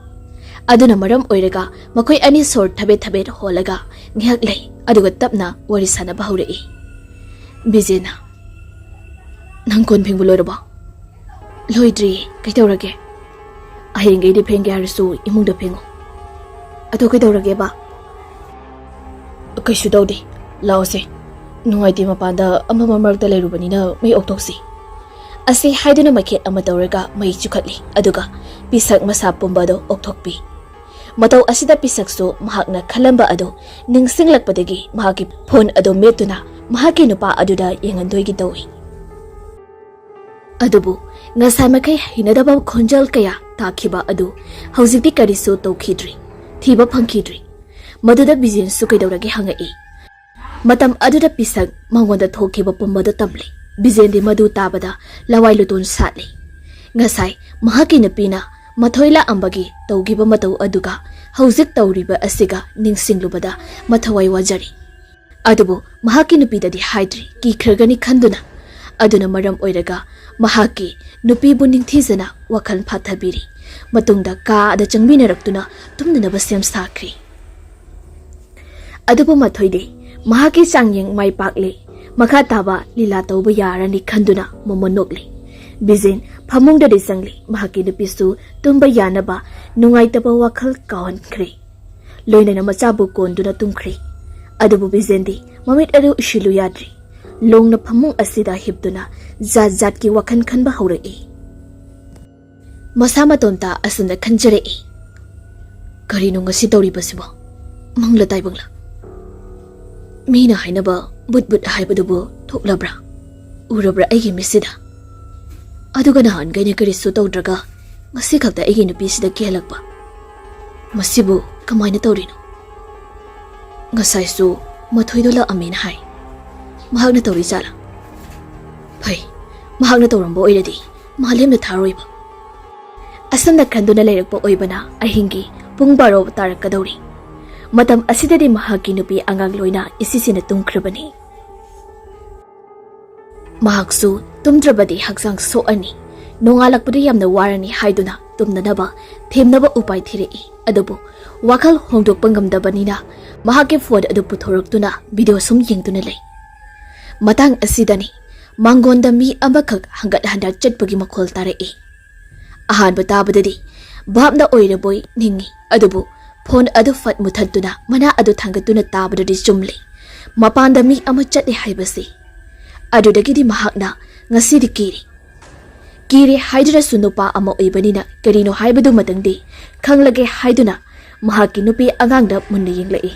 ꯑꯗꯨꯅ ꯃꯔꯝ ꯑꯣꯏꯔꯒ ꯃꯈꯣꯏ ꯑꯅꯤ ꯁꯣꯔ ꯊꯕꯦꯠ ꯊꯕꯦꯠ ꯍꯣꯜꯂꯒ ꯉꯥꯏꯍꯥꯛ ꯂꯩ, ꯑꯗꯨꯒ ꯇꯞꯅ ꯋꯥꯔꯤ ꯁꯥꯟꯅꯕ ꯍꯧꯔꯛꯏ꯫ ꯕꯤꯖꯦꯟꯅ, "ꯅꯪ ꯀꯣꯟ ꯐꯦꯡꯕ ꯂꯣꯏꯔꯕꯣ?" "ꯂꯣꯏꯗ꯭ꯔꯤꯌꯦ, ꯀꯩꯗꯧꯔꯒꯦ?" "ꯍꯌꯦꯡꯈꯩꯗꯤ ꯐꯦꯡꯒꯦ ꯍꯥꯏꯔꯁꯨ ꯏꯃꯨꯡꯗ ꯐꯦꯡꯉꯨ꯫" "ꯑꯗꯨ ꯀꯩꯗꯧꯔꯒꯦꯕ?" "ꯀꯩꯁꯨ ꯇꯧꯗꯦ, ꯂꯥꯛꯑꯣꯁꯦ, ꯅꯨꯡꯉꯥꯏꯇꯦ, ꯃꯄꯥꯟꯗ ꯑꯃꯝꯕ ꯃꯔꯛꯇ ꯂꯩꯔꯨꯕꯅꯤꯅ ꯃꯩ ꯑꯣꯛꯊꯣꯛꯁꯤ꯫" ꯑꯁꯤ ꯍꯥꯏꯗꯨꯅ ꯃꯩꯈꯦꯠ ꯑꯃ ꯇꯧꯔꯒ ꯃꯩ ꯆꯨꯈꯠꯂꯤ, ꯑꯗꯨꯒ ꯄꯤꯁꯛ ꯃꯁꯥ ꯄꯨꯝꯕ ꯑꯗꯨ ꯑꯣꯛꯊꯣꯛꯄꯤ꯫ ꯃꯇꯧ ꯑꯁꯤꯗ ꯄꯤꯁꯛꯁꯨ ꯃꯍꯥꯛꯅ ꯈꯜꯂꯝꯕ ꯑꯗꯨ ꯅꯤꯡꯁꯤꯡꯂꯛꯄꯗꯒꯤ ꯃꯍꯥꯛꯀꯤ ꯐꯣꯟ ꯑꯗꯨ ꯃꯦꯠꯇꯨꯅ ꯃꯍꯥꯛꯀꯤ ꯅꯨꯄꯥ ꯑꯗꯨꯗ ꯌꯦꯡꯍꯟꯗꯣꯏꯒꯤ ꯇꯧꯏ꯫ ꯑꯗꯨꯕꯨ ꯉꯁꯥꯏ ꯃꯈꯩ ꯍꯩꯅꯗꯕ ꯈꯣꯟꯖꯦꯜ ꯀꯌꯥ ꯇꯥꯈꯤꯕ ꯑꯗꯨ ꯍꯧꯖꯤꯛꯇꯤ ꯀꯔꯤꯁꯨ ꯇꯧꯈꯤꯗ꯭ꯔꯤ, ꯊꯤꯕ ꯐꯪꯈꯤꯗ꯭ꯔꯤ꯫ ꯃꯗꯨꯗ ꯕꯤꯖꯦꯟꯁꯨ ꯀꯩꯗꯧꯔꯒꯦ ꯍꯪꯉꯛꯏ꯫ ꯃꯇꯝ ꯑꯗꯨꯗ ꯄꯤꯁꯛ ꯃꯉꯣꯟꯗ ꯊꯣꯛꯈꯤꯕ ꯄꯨꯝꯕꯗꯨ ꯇꯝꯂꯤ꯫ ꯕꯤꯖꯦꯟꯗꯤ ꯃꯗꯨ ꯇꯥꯕꯗ ꯂꯋꯥꯏ ꯂꯨꯇꯣꯟ ꯁꯥꯠꯂꯤ꯫ ꯉꯁꯥꯏ ꯃꯍꯥꯛꯀꯤ ꯅꯨꯄꯤꯅ ꯃꯊꯣꯏ ꯂꯥꯛꯑꯝꯕꯒꯤ ꯇꯧꯈꯤꯕ ꯃꯇꯧ ꯑꯗꯨꯒ ꯍꯧꯖꯤꯛ ꯇꯧꯔꯤꯕ ꯑꯁꯤꯒ ꯅꯤꯡꯁꯤꯡꯂꯨꯕꯗ ꯃꯊꯋꯥꯏ ꯋꯥꯖꯔꯤ꯫ ꯑꯗꯨꯕꯨ ꯃꯍꯥꯛꯀꯤ ꯅꯨꯄꯤꯗꯗꯤ ꯍꯥꯏꯗ꯭ꯔꯤ, ꯀꯤꯈ꯭ꯔꯒꯅꯤ ꯈꯟꯗꯨꯅ꯫ ꯑꯗꯨꯅ ꯃꯔꯝ ꯑꯣꯏꯔꯒ ꯃꯍꯥꯛꯀꯤ ꯅꯨꯄꯤꯕꯨ ꯅꯤꯡꯊꯤꯖꯅ ꯋꯥꯈꯜ ꯐꯥꯊꯕꯤꯔꯤ꯫ ꯃꯇꯨꯡꯗ ꯀꯥꯗ ꯆꯪꯃꯤꯟꯅꯔꯛꯇꯨꯅ ꯇꯨꯝꯅꯅꯕ ꯁꯦꯝ ꯁꯥꯈ꯭ꯔꯤ꯫ ꯑꯗꯨꯕꯨ ꯃꯊꯣꯏꯗꯤ ꯃꯍꯥꯛꯀꯤ ꯆꯥꯡꯌꯦꯡ ꯃꯥꯏ ꯄꯥꯛꯂꯦ, ꯃꯈꯥ ꯇꯥꯕ ꯂꯤꯂꯥ ꯇꯧꯕ ꯌꯥꯔꯅꯤ ꯈꯟꯗꯨꯅ ꯃꯣꯃꯣꯟ ꯅꯣꯛꯂꯤ꯫ ꯕꯤꯖꯦꯟ ꯐꯃꯨꯡꯗꯗꯤ ꯆꯪꯂꯤ, ꯃꯍꯥꯛꯀꯤ ꯅꯨꯄꯤꯁꯨ ꯇꯨꯝꯕ ꯌꯥꯅꯕ ꯅꯨꯡꯉꯥꯏꯇꯕ ꯋꯥꯈꯜ ꯀꯥꯎꯍꯟꯈ꯭ꯔꯦ꯫ ꯂꯣꯏꯅꯅ ꯃꯆꯥꯕꯨ ꯀꯣꯟꯗꯨꯅ ꯇꯨꯝꯈ꯭ꯔꯦ꯫ ꯑꯗꯨꯕꯨ ꯕꯤꯖꯦꯟꯗꯤ ꯃꯃꯤꯠ ꯑꯗꯨ ꯎꯏꯁꯤꯜꯂꯨ ꯌꯥꯗ꯭ꯔꯤ꯫ ꯂꯣꯡꯅ ꯐꯃꯨꯡ ꯑꯁꯤꯗ ꯍꯤꯞꯇꯨꯅ ꯖꯥꯠ ꯖꯥꯠꯀꯤ ꯋꯥꯈꯜ ꯈꯟꯕ ꯍꯧꯔꯛꯏ꯫ ꯃꯁꯥ ꯃꯇꯣꯝꯇ ꯑꯁꯨꯝꯅ ꯈꯟꯖꯔꯛꯏ, "ꯀꯔꯤꯅꯣ ꯉꯁꯤ ꯇꯧꯔꯤꯕꯁꯤꯕꯣ? ꯃꯪꯂ ꯇꯥꯏꯕꯪꯂ? ꯃꯤꯅ ꯍꯥꯏꯅꯕ ꯕꯨꯠ ꯕꯨꯠ ꯍꯥꯏꯕꯗꯨꯕꯨ ꯊꯣꯛꯂꯕ꯭ꯔꯥ? ꯎꯔꯕ꯭ꯔꯥ ꯑꯩꯒꯤ ꯃꯤꯠꯁꯤꯗ? ꯑꯗꯨꯒ ꯅꯍꯥꯟꯈꯩꯅ ꯀꯔꯤꯁꯨ ꯇꯧꯗ꯭ꯔꯒ ꯉꯁꯤ ꯈꯛꯇ ꯑꯩꯒꯤ ꯅꯨꯄꯤꯁꯤꯗ ꯀꯤꯍꯜꯂꯛꯄ? ꯃꯁꯤꯕꯨ ꯀꯃꯥꯏꯅ ꯇꯧꯔꯤꯅꯣ? ꯉꯁꯥꯏꯁꯨ ꯃꯊꯣꯏꯗꯣ ꯂꯥꯛꯑꯝꯃꯦꯅ ꯍꯥꯏ꯫ ꯃꯍꯥꯛꯅ ꯇꯧꯔꯤ ꯖꯥꯠꯂꯥ? ꯐꯩ, ꯃꯍꯥꯛꯅ ꯇꯧꯔꯝꯕ ꯑꯣꯏꯔꯗꯤ ꯃꯥꯂꯦꯝꯅ ꯊꯥꯔꯣꯏꯕ"꯫ ꯑꯁꯨꯝꯅ ꯈꯟꯗꯨꯅ ꯂꯩꯔꯛꯄ ꯑꯣꯏꯕꯅ ꯑꯍꯤꯡꯒꯤ ꯄꯨꯡ ꯕꯥꯔꯣ ꯇꯥꯔꯛꯀꯗꯧꯔꯤ꯫ ꯃꯇꯝ ꯑꯁꯤꯗꯗꯤ ꯃꯍꯥꯛꯀꯤ ꯅꯨꯄꯤ ꯑꯉꯥꯡ ꯂꯣꯏꯅ ꯏꯁꯤꯁꯤꯅ ꯇꯨꯝꯈ꯭ꯔꯕꯅꯤ꯫ ꯃꯍꯥꯛꯁꯨ ꯇꯨꯝꯗ꯭ꯔꯕꯗꯤ ꯍꯛꯆꯥꯡ ꯁꯣꯛꯑꯅꯤ, ꯅꯣꯡꯉꯥꯜꯂꯛꯄꯗ ꯌꯥꯝꯅ ꯋꯥꯔꯅꯤ ꯍꯥꯏꯗꯨꯅ ꯇꯨꯝꯅꯅꯕ ꯊꯦꯝꯅꯕ ꯎꯄꯥꯏ ꯊꯤꯔꯛꯏ꯫ ꯑꯗꯨꯕꯨ ꯋꯥꯈꯜ ꯍꯣꯡꯗꯣꯛꯄ ꯉꯝꯗꯕꯅꯤꯅ ꯃꯍꯥꯛꯀꯤ ꯐꯣꯟ ꯑꯗꯨ ꯄꯨꯊꯣꯔꯛꯇꯨꯅ ꯚꯤꯗꯤꯑꯣ ꯁꯨꯝ ꯌꯦꯡꯗꯨꯅ ꯂꯩ꯫ ꯃꯇꯥꯡ ꯑꯁꯤꯗꯅꯤ ꯃꯥꯡꯒꯣꯟꯗ ꯃꯤ ꯑꯃꯈꯛ ꯍꯪꯒꯠ ꯍꯟꯗ ꯆꯠꯄꯒꯤ ꯃꯈꯣꯜ ꯇꯥꯔꯛꯏ꯫ ꯑꯍꯥꯟꯕ ꯇꯥꯕꯗꯗꯤ ꯚꯥꯞꯅ ꯑꯣꯏꯔꯕꯣꯏ ꯅꯤꯡꯏ, ꯑꯗꯨꯕꯨ ꯐꯣꯟ ꯑꯗꯨ ꯐꯠ ꯃꯨꯊꯠꯇꯨꯅ ꯃꯅꯥ ꯑꯗꯨ ꯊꯥꯡꯒꯠꯇꯨꯅ ꯇꯥꯕꯗꯗꯤ ꯆꯨꯝꯂꯦ꯫ ꯃꯄꯥꯟꯗ ꯃꯤ ꯑꯃ ꯆꯠꯂꯦ ꯍꯥꯏꯕꯁꯤ꯫ ꯑꯗꯨꯗꯒꯤꯗꯤ ꯃꯍꯥꯛꯅ ꯉꯁꯤꯗꯤ ꯀꯤꯔꯦ꯫ ꯀꯤꯔꯦ ꯍꯥꯏꯗ꯭ꯔꯁꯨ ꯅꯨꯄꯥ ꯑꯃ ꯑꯣꯏꯕꯅꯤꯅ ꯀꯔꯤꯅꯣ ꯍꯥꯏꯕꯗꯨꯃꯇꯪꯗꯤ ꯈꯪꯂꯒꯦ ꯍꯥꯏꯗꯨꯅ ꯃꯍꯥꯛꯀꯤ ꯅꯨꯄꯤ ꯑꯉꯥꯡꯗ ꯃꯨꯟꯅ ꯌꯦꯡꯂꯛꯏ꯫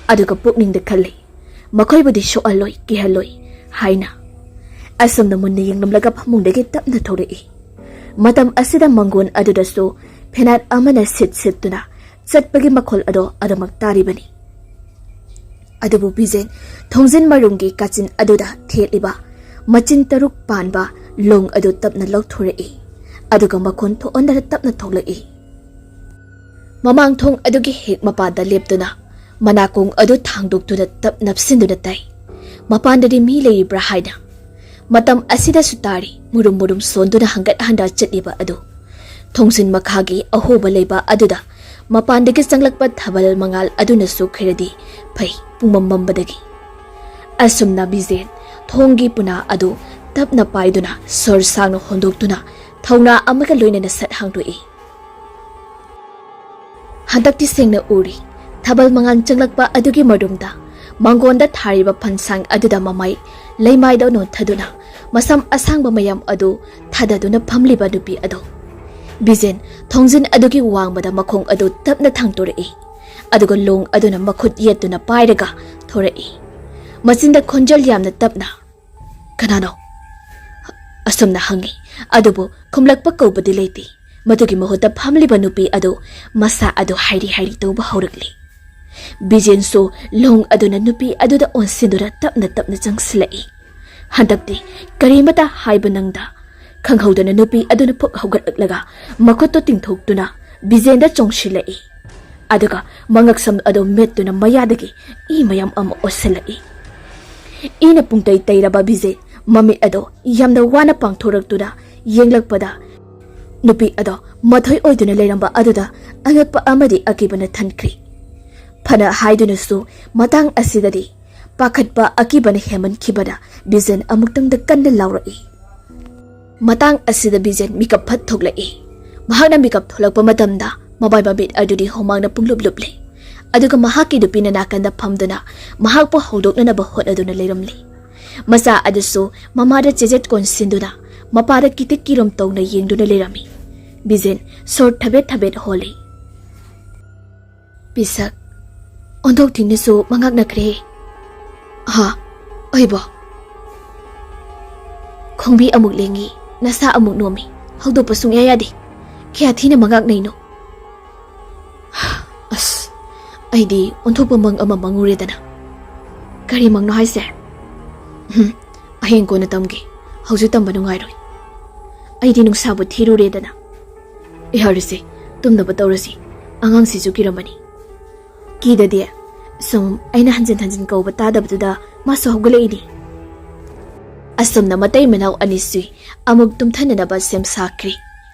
ꯑꯗꯨꯒ ꯄꯨꯛꯅꯤꯡꯗ ꯈꯜꯂꯤ, "ꯃꯈꯣꯏꯕꯨꯗꯤ ꯁꯣꯛꯍꯜꯂꯣꯏ, ꯀꯤꯍꯜꯂꯣꯏ" ꯍꯥꯏꯅ꯫ ꯑꯁꯨꯝꯅ ꯃꯨꯟꯅ ꯌꯦꯡꯂꯝꯂꯒ ꯐꯃꯨꯡꯗꯒꯤ ꯇꯞꯅ ꯊꯣꯛꯂꯛꯏ꯫ ꯃꯇꯝ ꯑꯁꯤꯗ ꯃꯪꯒꯣꯟ ꯑꯗꯨꯗꯁꯨ ꯐꯦꯅꯥꯠ ꯑꯃꯅ ꯁꯤꯠ ꯁꯤꯠꯇꯨꯅ ꯆꯠꯄꯒꯤ ꯃꯈꯣꯜ ꯑꯗꯣ ꯑꯗꯨꯃꯛ ꯇꯥꯔꯤꯕꯅꯤ꯫ ꯑꯗꯨꯕꯨ ꯕꯤꯖꯦꯟ ꯊꯣꯡꯖꯤꯟ ꯃꯔꯨꯝꯒꯤ ꯀꯥꯆꯤꯟ ꯑꯗꯨꯗ ꯊꯦꯠꯂꯤꯕ ꯃꯆꯤꯟ ꯇꯔꯨꯛ ꯄꯥꯟꯕ ꯂꯣꯡ ꯑꯗꯨ ꯇꯞꯅ ꯂꯧꯊꯣꯔꯛꯏ, ꯑꯗꯨꯒ ꯃꯈꯣꯟ ꯊꯣꯛꯍꯟꯗꯅ ꯇꯞꯅ ꯊꯣꯛꯂꯛꯏ꯫ ꯃꯃꯥꯡ ꯊꯣꯡ ꯑꯗꯨꯒꯤ ꯍꯦꯛ ꯃꯄꯥꯟꯗ ꯂꯦꯞꯇꯨꯅ ꯃꯅꯥꯀꯣꯡ ꯑꯗꯨ ꯊꯥꯡꯗꯣꯛꯇꯨꯅ ꯇꯞ ꯅꯞꯁꯤꯟꯗꯨꯅ ꯇꯥꯏ꯫ ꯃꯄꯥꯟꯗꯗꯤ ꯃꯤ ꯂꯩꯔꯤꯕ꯭ꯔꯥ ꯍꯥꯏꯅ꯫ ꯃꯇꯝ ꯑꯁꯤꯗꯁꯨ ꯇꯥꯔꯤ, ꯃꯨꯔꯨꯝ ꯃꯨꯔꯨꯝ ꯁꯣꯟꯗꯨꯅ ꯍꯪꯒꯠ ꯍꯟꯗ ꯆꯠꯂꯤꯕ ꯑꯗꯨ꯫ ꯊꯣꯡꯖꯤꯟ ꯃꯈꯥꯒꯤ ꯑꯍꯣꯕ ꯂꯩꯕ ꯑꯗꯨꯗ ꯃꯄꯥꯟꯗꯒꯤ ꯆꯪꯂꯛꯄ ꯊꯥꯕꯜ ꯃꯉꯥꯜ ꯑꯗꯨꯅꯁꯨ ꯈꯔꯗꯤ ꯐꯩ, ꯄꯨꯡꯃꯝ ꯃꯝꯕꯗꯒꯤ꯫ ꯑꯁꯨꯝꯅ ꯕꯤꯖꯦꯟ ꯊꯣꯡꯒꯤ ꯄꯨꯅꯥ ꯑꯗꯨ ꯇꯞꯅ ꯄꯥꯏꯗꯨꯅ ꯁꯣꯔ ꯁꯥꯡꯅ ꯍꯣꯟꯗꯣꯛꯇꯨꯅ ꯊꯧꯅꯥ ꯑꯃꯒ ꯂꯣꯏꯅꯅ ꯁꯠ ꯍꯥꯡꯗꯣꯛꯏ꯫ ꯍꯟꯗꯛꯇꯤ ꯁꯦꯡꯅ ꯎꯔꯤ꯫ ꯊꯥꯕꯜ ꯃꯉꯥꯜ ꯆꯪꯂꯛꯄ ꯑꯗꯨꯒꯤ ꯃꯔꯨꯝꯗ ꯃꯥꯡꯒꯣꯟꯗ ꯊꯥꯔꯤꯕ ꯐꯟꯁꯥꯡ ꯑꯗꯨꯗ ꯃꯃꯥꯏ ꯂꯩꯃꯥꯏꯗ ꯅꯣꯟꯊꯗꯨꯅ ꯃꯁꯝ ꯑꯁꯥꯡꯕ ꯃꯌꯥꯝ ꯑꯗꯨ ꯊꯥꯗꯗꯨꯅ ꯐꯝꯂꯤꯕ ꯅꯨꯄꯤ ꯑꯗꯨ꯫ ꯕꯤꯖꯦꯟ ꯊꯣꯡꯖꯤꯟ ꯑꯗꯨꯒꯤ ꯋꯥꯡꯃꯗ ꯃꯈꯣꯡ ꯑꯗꯨ ꯇꯞꯅ ꯊꯥꯡꯇꯣꯔꯛꯏ, ꯑꯗꯨꯒ ꯂꯣꯡ ꯑꯗꯨꯅ ꯃꯈꯨꯠ ꯌꯦꯠꯇꯨꯅ ꯄꯥꯏꯔꯒ ꯊꯣꯔꯛꯏ꯫ ꯃꯆꯤꯟꯗ ꯈꯣꯟꯖꯦꯜ ꯌꯥꯝꯅ ꯇꯞꯅ, "ꯀꯅꯥꯅꯣ?" ꯑꯁꯨꯝꯅ ꯍꯪꯉꯤ꯫ ꯑꯗꯨꯕꯨ ꯈꯨꯝꯂꯛꯄ ꯀꯧꯕꯗꯤ ꯂꯩꯇꯦ꯫ ꯃꯗꯨꯒꯤ ꯃꯍꯨꯠꯇ ꯐꯝꯂꯤꯕ ꯅꯨꯄꯤ ꯑꯗꯨ ꯃꯁꯥ ꯑꯗꯨ ꯍꯥꯏꯔꯤ ꯍꯥꯏꯔꯤ ꯇꯧꯕ ꯍꯧꯔꯛꯂꯤ꯫ ꯕꯤꯖꯦꯟꯁꯨ ꯂꯣꯡ ꯑꯗꯨꯅ ꯅꯨꯄꯤ ꯑꯗꯨꯗ ꯑꯣꯟꯁꯤꯟꯗꯨꯅ ꯇꯞꯅ ꯇꯞꯅ ꯆꯪꯁꯤꯜꯂꯛꯏ꯫ ꯍꯟꯗꯛꯇꯤ ꯀꯔꯤꯃꯇ ꯍꯥꯏꯕ ꯅꯪꯗ ꯈꯪꯍꯧꯗꯅ ꯅꯨꯄꯤ ꯑꯗꯨꯅ ꯐꯨꯛ ꯍꯧꯒꯠꯂꯛꯂꯒ ꯃꯈꯨꯠꯇꯨ ꯇꯤꯡꯊꯣꯛꯇꯨꯅ ꯕꯤꯖꯦꯟꯗ ꯆꯣꯡꯁꯤꯜꯂꯛꯏ꯫ ꯑꯗꯨꯒ ꯃꯉꯛꯁꯝ ꯑꯗꯨ ꯃꯦꯠꯇꯨꯅ ꯃꯌꯥꯗꯒꯤ ꯏ ꯃꯌꯥꯝ ꯑꯃ ꯑꯣꯠꯁꯤꯜꯂꯛꯏ꯫ ꯏꯅ ꯄꯨꯡꯇꯩ ꯇꯩꯔꯕ ꯕꯤꯖꯦꯟ ꯃꯃꯤꯠ ꯑꯗꯣ ꯌꯥꯝꯅ ꯋꯥꯅ ꯄꯥꯡꯊꯣꯔꯛꯇꯨꯅ ꯌꯦꯡꯂꯛꯄꯗ, ꯅꯨꯄꯤ ꯑꯗꯣ ꯃꯊꯣꯏ ꯑꯣꯏꯗꯨꯅ ꯂꯩꯔꯝꯕ ꯑꯗꯨꯗ ꯑꯉꯛꯄ ꯑꯃꯗꯤ ꯑꯀꯤꯕꯅ ꯊꯟꯈ꯭ꯔꯤ꯫ ꯐꯅ ꯍꯥꯏꯗꯨꯅꯁꯨ ꯃꯇꯥꯡ ꯑꯁꯤꯗꯗꯤ ꯄꯥꯈꯠꯄ ꯑꯀꯤꯕꯅ ꯍꯦꯟꯃꯟꯈꯤꯕꯅ ꯕꯤꯖꯦꯟ ꯑꯃꯨꯛꯇꯪꯗ ꯀꯟꯅ ꯂꯥꯎꯔꯛꯏ꯫ ꯃꯇꯥꯡ ꯑꯁꯤꯗ ꯕꯤꯖꯦꯟ ꯃꯤꯀꯞ ꯐꯠ ꯊꯣꯛꯂꯛꯏ꯫ ꯃꯍꯥꯛꯅ ꯃꯤꯀꯞ ꯊꯣꯛꯂꯛꯄ ꯃꯇꯝꯗ ꯃꯃꯥꯏ ꯃꯃꯤꯠ ꯑꯗꯨꯗꯤ ꯍꯨꯃꯥꯡꯅ ꯄꯨꯡꯂꯨꯞ ꯂꯨꯞꯂꯤ꯫ ꯑꯗꯨꯒ ꯃꯍꯥꯛꯀꯤ ꯅꯨꯄꯤꯅ ꯅꯥꯀꯟꯗ ꯐꯝꯗꯨꯅ ꯃꯍꯥꯛꯄꯨ ꯍꯧꯗꯣꯛꯅꯅꯕ ꯍꯣꯠꯅꯗꯨꯅ ꯂꯩꯔꯝꯂꯤ꯫ ꯃꯆꯥ ꯑꯗꯨꯁꯨ ꯃꯃꯥꯗ ꯆꯦꯖꯦꯠ ꯀꯣꯟꯁꯤꯟꯗꯨꯅ ꯃꯄꯥꯗ ꯀꯤꯇꯤꯛ ꯀꯤꯔꯣꯝ ꯇꯧꯅ ꯌꯦꯡꯗꯨꯅ ꯂꯩꯔꯝꯃꯤ꯫ ꯕꯤꯖꯦꯟ ꯁꯣꯔ ꯊꯕꯦꯠ ꯊꯕꯦꯠ ꯍꯣꯜꯂꯤ꯫ ꯄꯤꯁꯛ, ꯑꯣꯟꯊꯣꯛ ꯊꯤꯡꯅꯁꯨ ꯃꯉꯥꯛꯅꯈ꯭ꯔꯦ꯫ ꯍꯥ? ꯑꯩꯕꯣ? ꯈꯣꯡꯕꯤ ꯑꯃꯨꯛ ꯂꯦꯡꯉꯤ, ꯅꯁꯥ ꯑꯃꯨꯛ ꯅꯣꯝꯃꯤ, ꯍꯧꯗꯣꯛꯄ ꯁꯨꯡꯌꯥ ꯌꯥꯗꯦ꯫ ꯀꯌꯥ ꯊꯤꯅ ꯃꯉꯥꯛꯅꯩꯅꯣ? ꯑꯁ, ꯑꯩꯗꯤ ꯑꯣꯟꯊꯣꯛꯄ ꯃꯪ ꯑꯃ ꯃꯪꯉꯨꯔꯦꯗꯅ꯫ ꯀꯔꯤ ꯃꯪꯅꯣ ꯍꯥꯏꯁꯦ? ꯎꯝ, ꯍꯌꯦꯡ ꯀꯣꯟꯅ ꯇꯝꯒꯦ꯫ ꯍꯧꯖꯤꯛ ꯇꯝꯕ ꯅꯨꯡꯉꯥꯏꯔꯣꯏ꯫ ꯑꯩꯗꯤ ꯅꯨꯡꯁꯥꯕꯨ ꯊꯤꯔꯨꯔꯦꯗꯅ꯫ ꯌꯥꯔꯦꯁꯦ, ꯇꯨꯝꯅꯕ ꯇꯧꯔꯁꯤ꯫ ꯑꯉꯥꯡꯁꯤꯁꯨ ꯀꯤꯔꯝꯃꯅꯤ꯫ ꯀꯤꯗꯗꯤ꯫ ꯁꯨꯝ ꯑꯩꯅ ꯍꯟꯖꯤꯟ ꯍꯟꯖꯤꯟ ꯀꯧꯕ ꯇꯥꯗꯕꯗꯨꯗ ꯃꯥꯁꯨ ꯍꯧꯒꯠꯂꯛꯏꯅꯤ꯫ ꯑꯁꯨꯝꯅ ꯃꯇꯩ ꯃꯅꯥꯎ ꯑꯅꯤꯁꯤ ꯑꯃꯨꯛ ꯇꯨꯝꯊꯅꯅꯕ ꯁꯦꯝ ꯁꯥꯈ꯭ꯔꯤ꯫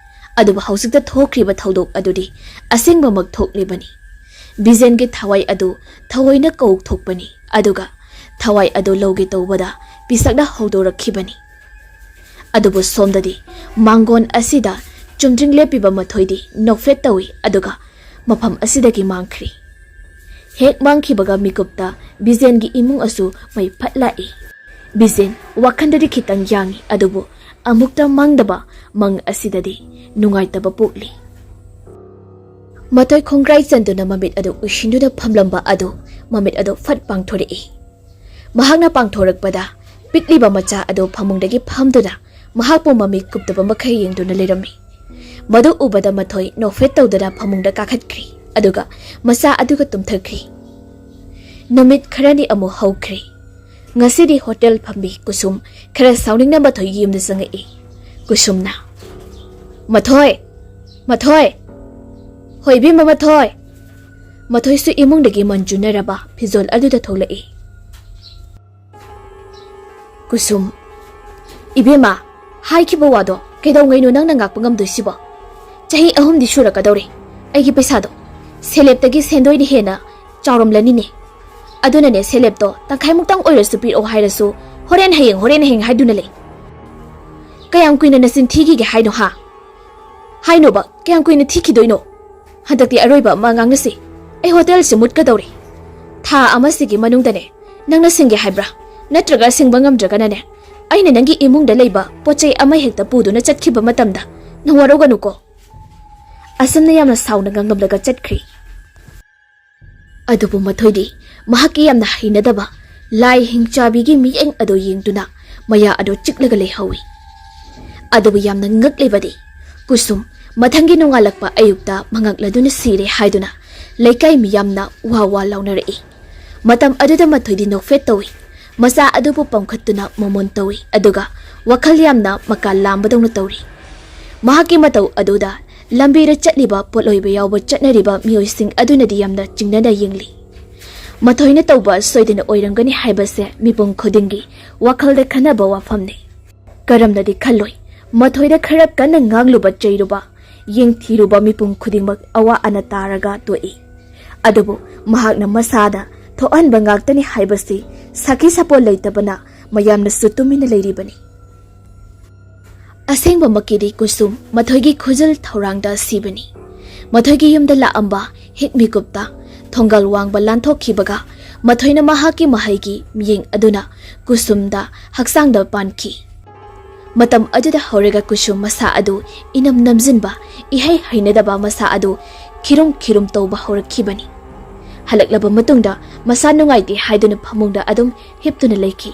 ꯑꯗꯨꯕꯨ ꯍꯧꯖꯤꯛꯇ ꯊꯣꯛꯈ꯭ꯔꯤꯕ ꯊꯧꯗꯣꯛ ꯑꯗꯨꯗꯤ ꯑꯁꯦꯡꯕꯃꯛ ꯊꯣꯛꯂꯤꯕꯅꯤ꯫ ꯕꯤꯖꯦꯟꯒꯤ ꯊꯋꯥꯏ ꯑꯗꯨ ꯊꯑꯣꯏꯅ ꯀꯧꯊꯣꯛꯄꯅꯤ, ꯑꯗꯨꯒ ꯊꯋꯥꯏ ꯑꯗꯨ ꯂꯧꯒꯦ ꯇꯧꯕꯗ ꯄꯤꯁꯛꯅ ꯍꯧꯗꯣꯔꯛꯈꯤꯕꯅꯤ꯫ ꯑꯗꯨꯕꯨ ꯁꯣꯝꯗꯗꯤ ꯃꯥꯡꯒꯣꯟ ꯑꯁꯤꯗ ꯆꯨꯝꯗ꯭ꯔꯤꯡ ꯂꯦꯞꯄꯤꯕ ꯃꯊꯣꯏꯗꯤ ꯅꯣꯛꯐꯦꯠ ꯇꯧꯏ, ꯑꯗꯨꯒ ꯃꯐꯝ ꯑꯁꯤꯗꯒꯤ ꯃꯥꯡꯈ꯭ꯔꯤ꯫ ꯍꯦꯛ ꯃꯥꯡꯈꯤꯕꯒ ꯃꯤꯀꯨꯞꯇ ꯕꯤꯖꯦꯟꯒꯤ ꯏꯃꯨꯡ ꯑꯁꯨ ꯃꯩ ꯐꯠ ꯂꯥꯛꯏ꯫ ꯕꯤꯖꯦꯟ ꯋꯥꯈꯟꯗꯗꯤ ꯈꯤꯇꯪ ꯌꯥꯡꯏ, ꯑꯗꯨꯕꯨ ꯑꯃꯨꯛꯇ ꯃꯥꯡꯗꯕ ꯃꯪ ꯑꯁꯤꯗꯗꯤ ꯅꯨꯡꯉꯥꯏꯇꯕ ꯄꯣꯛꯂꯤ꯫ ꯃꯊꯣꯏ ꯈꯣꯡꯒ꯭ꯔꯥꯏ ꯆꯟꯗꯨꯅ ꯃꯃꯤꯠ ꯑꯗꯨ ꯎꯏꯁꯤꯟꯗꯨꯅ ꯐꯝꯂꯝꯕ ꯑꯗꯨ ꯃꯃꯤꯠ ꯑꯗꯨ ꯐꯠ ꯄꯥꯡꯊꯣꯔꯛꯏ꯫ ꯃꯍꯥꯛꯅ ꯄꯥꯡꯊꯣꯔꯛꯄꯗ ꯄꯤꯛꯂꯤꯕ ꯃꯆꯥ ꯑꯗꯨ ꯐꯃꯨꯡꯗꯒꯤ ꯐꯝꯗꯨꯅ ꯃꯍꯥꯛꯄꯨ ꯃꯃꯤꯠ ꯀꯨꯞꯇꯕ ꯃꯈꯩ ꯌꯦꯡꯗꯨꯅ ꯂꯩꯔꯝꯃꯤ꯫ ꯃꯗꯨ ꯎꯕꯗ ꯃꯊꯣꯏ ꯅꯣꯛꯐꯦꯠ ꯇꯧꯗꯨꯅ ꯐꯃꯨꯡꯗ ꯀꯥꯈꯠꯈ꯭ꯔꯤ, ꯑꯗꯨꯒ ꯃꯆꯥ ꯑꯗꯨꯒ ꯇꯨꯝꯊꯈ꯭ꯔꯤ꯫ ꯅꯨꯃꯤꯠ ꯈꯔꯅꯤ ꯑꯃꯨꯛ ꯍꯧꯈ꯭ꯔꯦ꯫ ꯉꯁꯤꯗꯤ ꯍꯣꯇꯦꯜ ꯐꯝꯕꯤ ꯀꯨꯁꯨꯝ ꯈꯔ ꯁꯥꯎꯅꯤꯡꯅ ꯃꯊꯣꯏꯒꯤ ꯌꯨꯝꯗ ꯆꯪꯉꯛꯏ꯫ ꯀꯨꯁꯨꯝꯅ, "ꯃꯊꯣꯏ! ꯃꯊꯣꯏ! ꯍꯣꯏ, ꯏꯕꯦꯝꯃ ꯃꯊꯣꯏ!" ꯃꯊꯣꯏꯁꯨ ꯏꯃꯨꯡꯗꯒꯤ ꯃꯟ ꯆꯨꯅꯔꯕ ꯐꯤꯖꯣꯜ ꯑꯗꯨꯗ ꯊꯣꯛꯂꯛꯏ꯫ ꯀꯨꯁꯨꯝ, "ꯏꯕꯦꯝꯃ, ꯍꯥꯏꯈꯤꯕ ꯋꯥꯗꯣ ꯀꯩꯗꯧꯉꯩꯅꯣ ꯅꯪꯅ ꯉꯥꯛꯄ ꯉꯝꯗꯣꯏꯁꯤꯕꯣ? ꯆꯍꯤ ꯑꯍꯨꯝꯗꯤ ꯁꯨꯔꯛꯀꯗꯧꯔꯦ꯫ ꯑꯩꯒꯤ ꯄꯩꯁꯥꯗꯣ ꯁꯦꯂꯦꯞꯇꯒꯤ ꯁꯦꯟꯗꯣꯏꯅ ꯍꯦꯟꯅ ꯆꯥꯎꯔꯝꯂꯅꯤꯅꯦ꯫ ꯑꯗꯨꯅꯅꯦ, ꯁꯦꯂꯦꯞꯇꯣ ꯇꯪꯈꯥꯏꯃꯨꯛꯇꯪ ꯑꯣꯏꯔꯁꯨ ꯄꯤꯔꯛꯑꯣ ꯍꯥꯏꯔꯁꯨ, ꯍꯣꯔꯦꯟ ꯍꯌꯦꯡ, ꯍꯣꯔꯦꯟ ꯍꯌꯦꯡ ꯍꯥꯏꯗꯨꯅ ꯂꯩ꯫ ꯀꯌꯥꯝ ꯀꯨꯏꯅ ꯅꯆꯤꯟ ꯊꯤꯈꯤꯒꯦ ꯍꯥꯏꯅꯣ, ꯍꯥ? ꯍꯥꯏꯅꯣꯕ, ꯀꯌꯥꯝ ꯀꯨꯏꯅ ꯊꯤꯈꯤꯗꯣꯏꯅꯣ? ꯍꯟꯗꯛꯇꯤ ꯑꯔꯣꯏꯕ ꯑꯃ ꯉꯥꯡꯅꯁꯤ꯫ ꯑꯩ ꯍꯣꯇꯦꯜꯁꯤ ꯃꯨꯠꯀꯗꯧꯔꯦ꯫ ꯊꯥ ꯑꯃꯁꯤꯒꯤ ꯃꯅꯨꯡꯗꯅꯦ, ꯅꯪꯅ ꯁꯤꯡꯒꯦ ꯍꯥꯏꯕ꯭ꯔꯥ? ꯅꯠꯇ꯭ꯔꯒ ꯁꯤꯡꯕ ꯉꯝꯗ꯭ꯔꯒꯅꯅꯦ, ꯑꯩꯅ ꯅꯪꯒꯤ ꯏꯃꯨꯡꯗ ꯂꯩꯕ ꯄꯣꯠ ꯆꯩ ꯑꯃ ꯍꯦꯛꯇ ꯄꯨꯗꯨꯅ ꯆꯠꯈꯤꯕ ꯃꯇꯝꯗ ꯅꯪ ꯋꯥꯔꯧꯒꯅꯨꯀꯣ?" ꯑꯁꯨꯝꯅ ꯌꯥꯝꯅ ꯁꯥꯎꯅ ꯉꯥꯡꯂꯝꯂꯒ ꯆꯠꯈ꯭ꯔꯤ꯫ ꯑꯗꯨꯕꯨ ꯃꯊꯣꯏꯗꯤ ꯃꯍꯥꯛꯀꯤ ꯌꯥꯝꯅ ꯍꯩꯅꯗꯕ ꯂꯥꯏ ꯍꯤꯡꯆꯥꯕꯤꯒꯤ ꯃꯤꯠꯌꯦꯡ ꯑꯗꯨ ꯌꯦꯡꯗꯨꯅ ꯃꯌꯥ ꯑꯗꯨ ꯆꯤꯛꯂꯒ ꯂꯩꯍꯧꯏ꯫ ꯑꯗꯨꯕꯨ ꯌꯥꯝꯅ ꯉꯛꯂꯤꯕꯗꯤ, ꯀꯨꯁꯨꯝ ꯃꯊꯪꯒꯤ ꯅꯣꯡꯉꯥꯜꯂꯛꯄ ꯑꯌꯨꯛꯇ ꯃꯉꯛꯂꯗꯨꯅ ꯁꯤꯔꯦ ꯍꯥꯏꯗꯨꯅ ꯂꯩꯀꯥꯏ ꯃꯤꯌꯥꯝꯅ ꯋꯥ ꯋꯥ ꯂꯥꯎꯅꯔꯛꯏ꯫ ꯃꯇꯝ ꯑꯗꯨꯗ ꯃꯊꯣꯏꯗꯤ ꯅꯣꯛꯐꯦꯠ ꯇꯧꯏ꯫ ꯃꯆꯥ ꯑꯗꯨꯕꯨ ꯄꯝꯈꯠꯇꯨꯅ ꯃꯃꯣꯟ ꯇꯧꯏ, ꯑꯗꯨꯒ ꯋꯥꯈꯜ ꯌꯥꯝꯅ ꯃꯀꯥ ꯂꯥꯝꯕꯗꯧꯅ ꯇꯧꯔꯤ꯫ ꯃꯍꯥꯛꯀꯤ ꯃꯇꯧ ꯑꯗꯨꯗ ꯂꯝꯕꯤꯗ ꯆꯠꯂꯤꯕ ꯄꯣꯠꯂꯣꯏꯕ ꯌꯥꯎꯕ ꯆꯠꯅꯔꯤꯕ ꯃꯤꯑꯣꯏꯁꯤꯡ ꯑꯗꯨꯅꯗꯤ ꯌꯥꯝꯅ ꯆꯤꯡꯅꯅ ꯌꯦꯡꯂꯤ꯫ ꯃꯊꯣꯏꯅ ꯇꯧꯕ ꯁꯣꯏꯗꯅ ꯑꯣꯏꯔꯝꯒꯅꯤ ꯍꯥꯏꯕꯁꯦ ꯃꯤꯄꯨꯝ ꯈꯨꯗꯤꯡꯒꯤ ꯋꯥꯈꯜꯗ ꯈꯟꯅꯕ ꯋꯥꯐꯝꯅꯤ꯫ ꯀꯔꯝꯅꯗꯤ ꯈꯜꯂꯣꯏ, ꯃꯊꯣꯏꯗ ꯈꯔ ꯀꯟꯅ ꯉꯥꯡꯂꯨꯕ ꯆꯩꯔꯨꯕ, ꯌꯦꯡꯊꯤꯔꯨꯕ ꯃꯤꯄꯨꯝ ꯈꯨꯗꯤꯡꯃꯛ ꯑꯋꯥ ꯑꯅꯥ ꯇꯥꯔꯒ ꯇꯣꯛꯏ꯫ ꯑꯗꯨꯕꯨ ꯃꯍꯥꯛꯅ ꯃꯁꯥꯗ ꯊꯣꯛꯍꯟꯕ ꯉꯥꯛꯇꯅꯤ ꯍꯥꯏꯕꯁꯤ ꯁꯥꯈꯤ ꯁꯥꯄꯣꯠ ꯂꯩꯇꯕꯅ ꯃꯌꯥꯝꯅꯁꯨ ꯇꯨꯃꯤꯟꯅ ꯂꯩꯔꯤꯕꯅꯤ꯫ ꯑꯁꯦꯡꯕꯃꯛꯀꯤꯗꯤ ꯀꯨꯁꯨꯝ ꯃꯊꯣꯏꯒꯤ ꯈꯨꯖꯜ ꯊꯧꯔꯥꯡꯗ ꯁꯤꯕꯅꯤ꯫ ꯃꯊꯣꯏꯒꯤ ꯌꯨꯝꯗ ꯂꯥꯛꯑꯝꯕ ꯍꯤꯛ ꯃꯤꯀꯨꯞꯇ ꯊꯣꯡꯒꯜ ꯋꯥꯡꯕ ꯂꯥꯟꯊꯣꯛꯈꯤꯕꯒ ꯃꯊꯣꯏꯅ ꯃꯍꯥꯛꯀꯤ ꯃꯍꯩꯒꯤ ꯃꯤꯠꯌꯦꯡ ꯑꯗꯨꯅ ꯀꯨꯁꯨꯝꯗ ꯍꯛꯆꯥꯡꯗ ꯄꯥꯟꯈꯤ꯫ ꯃꯇꯝ ꯑꯗꯨꯗ ꯍꯧꯔꯒ ꯀꯨꯁꯨꯝ ꯃꯁꯥ ꯑꯗꯨ ꯏꯅꯝ ꯅꯝꯖꯤꯟꯕ, ꯏꯍꯩ ꯍꯩꯅꯗꯕ ꯃꯁꯥ ꯑꯗꯨ ꯈꯤꯔꯨꯝ ꯈꯤꯔꯨꯝ ꯇꯧꯕ ꯍꯧꯔꯛꯈꯤꯕꯅꯤ꯫ ꯍꯜꯂꯛꯂꯕ ꯃꯇꯨꯡꯗ ꯃꯁꯥ ꯅꯨꯡꯉꯥꯏꯇꯦ ꯍꯥꯏꯗꯨꯅ ꯐꯃꯨꯡꯗ ꯑꯗꯨꯝ ꯍꯤꯞꯇꯨꯅ ꯂꯩꯈꯤ꯫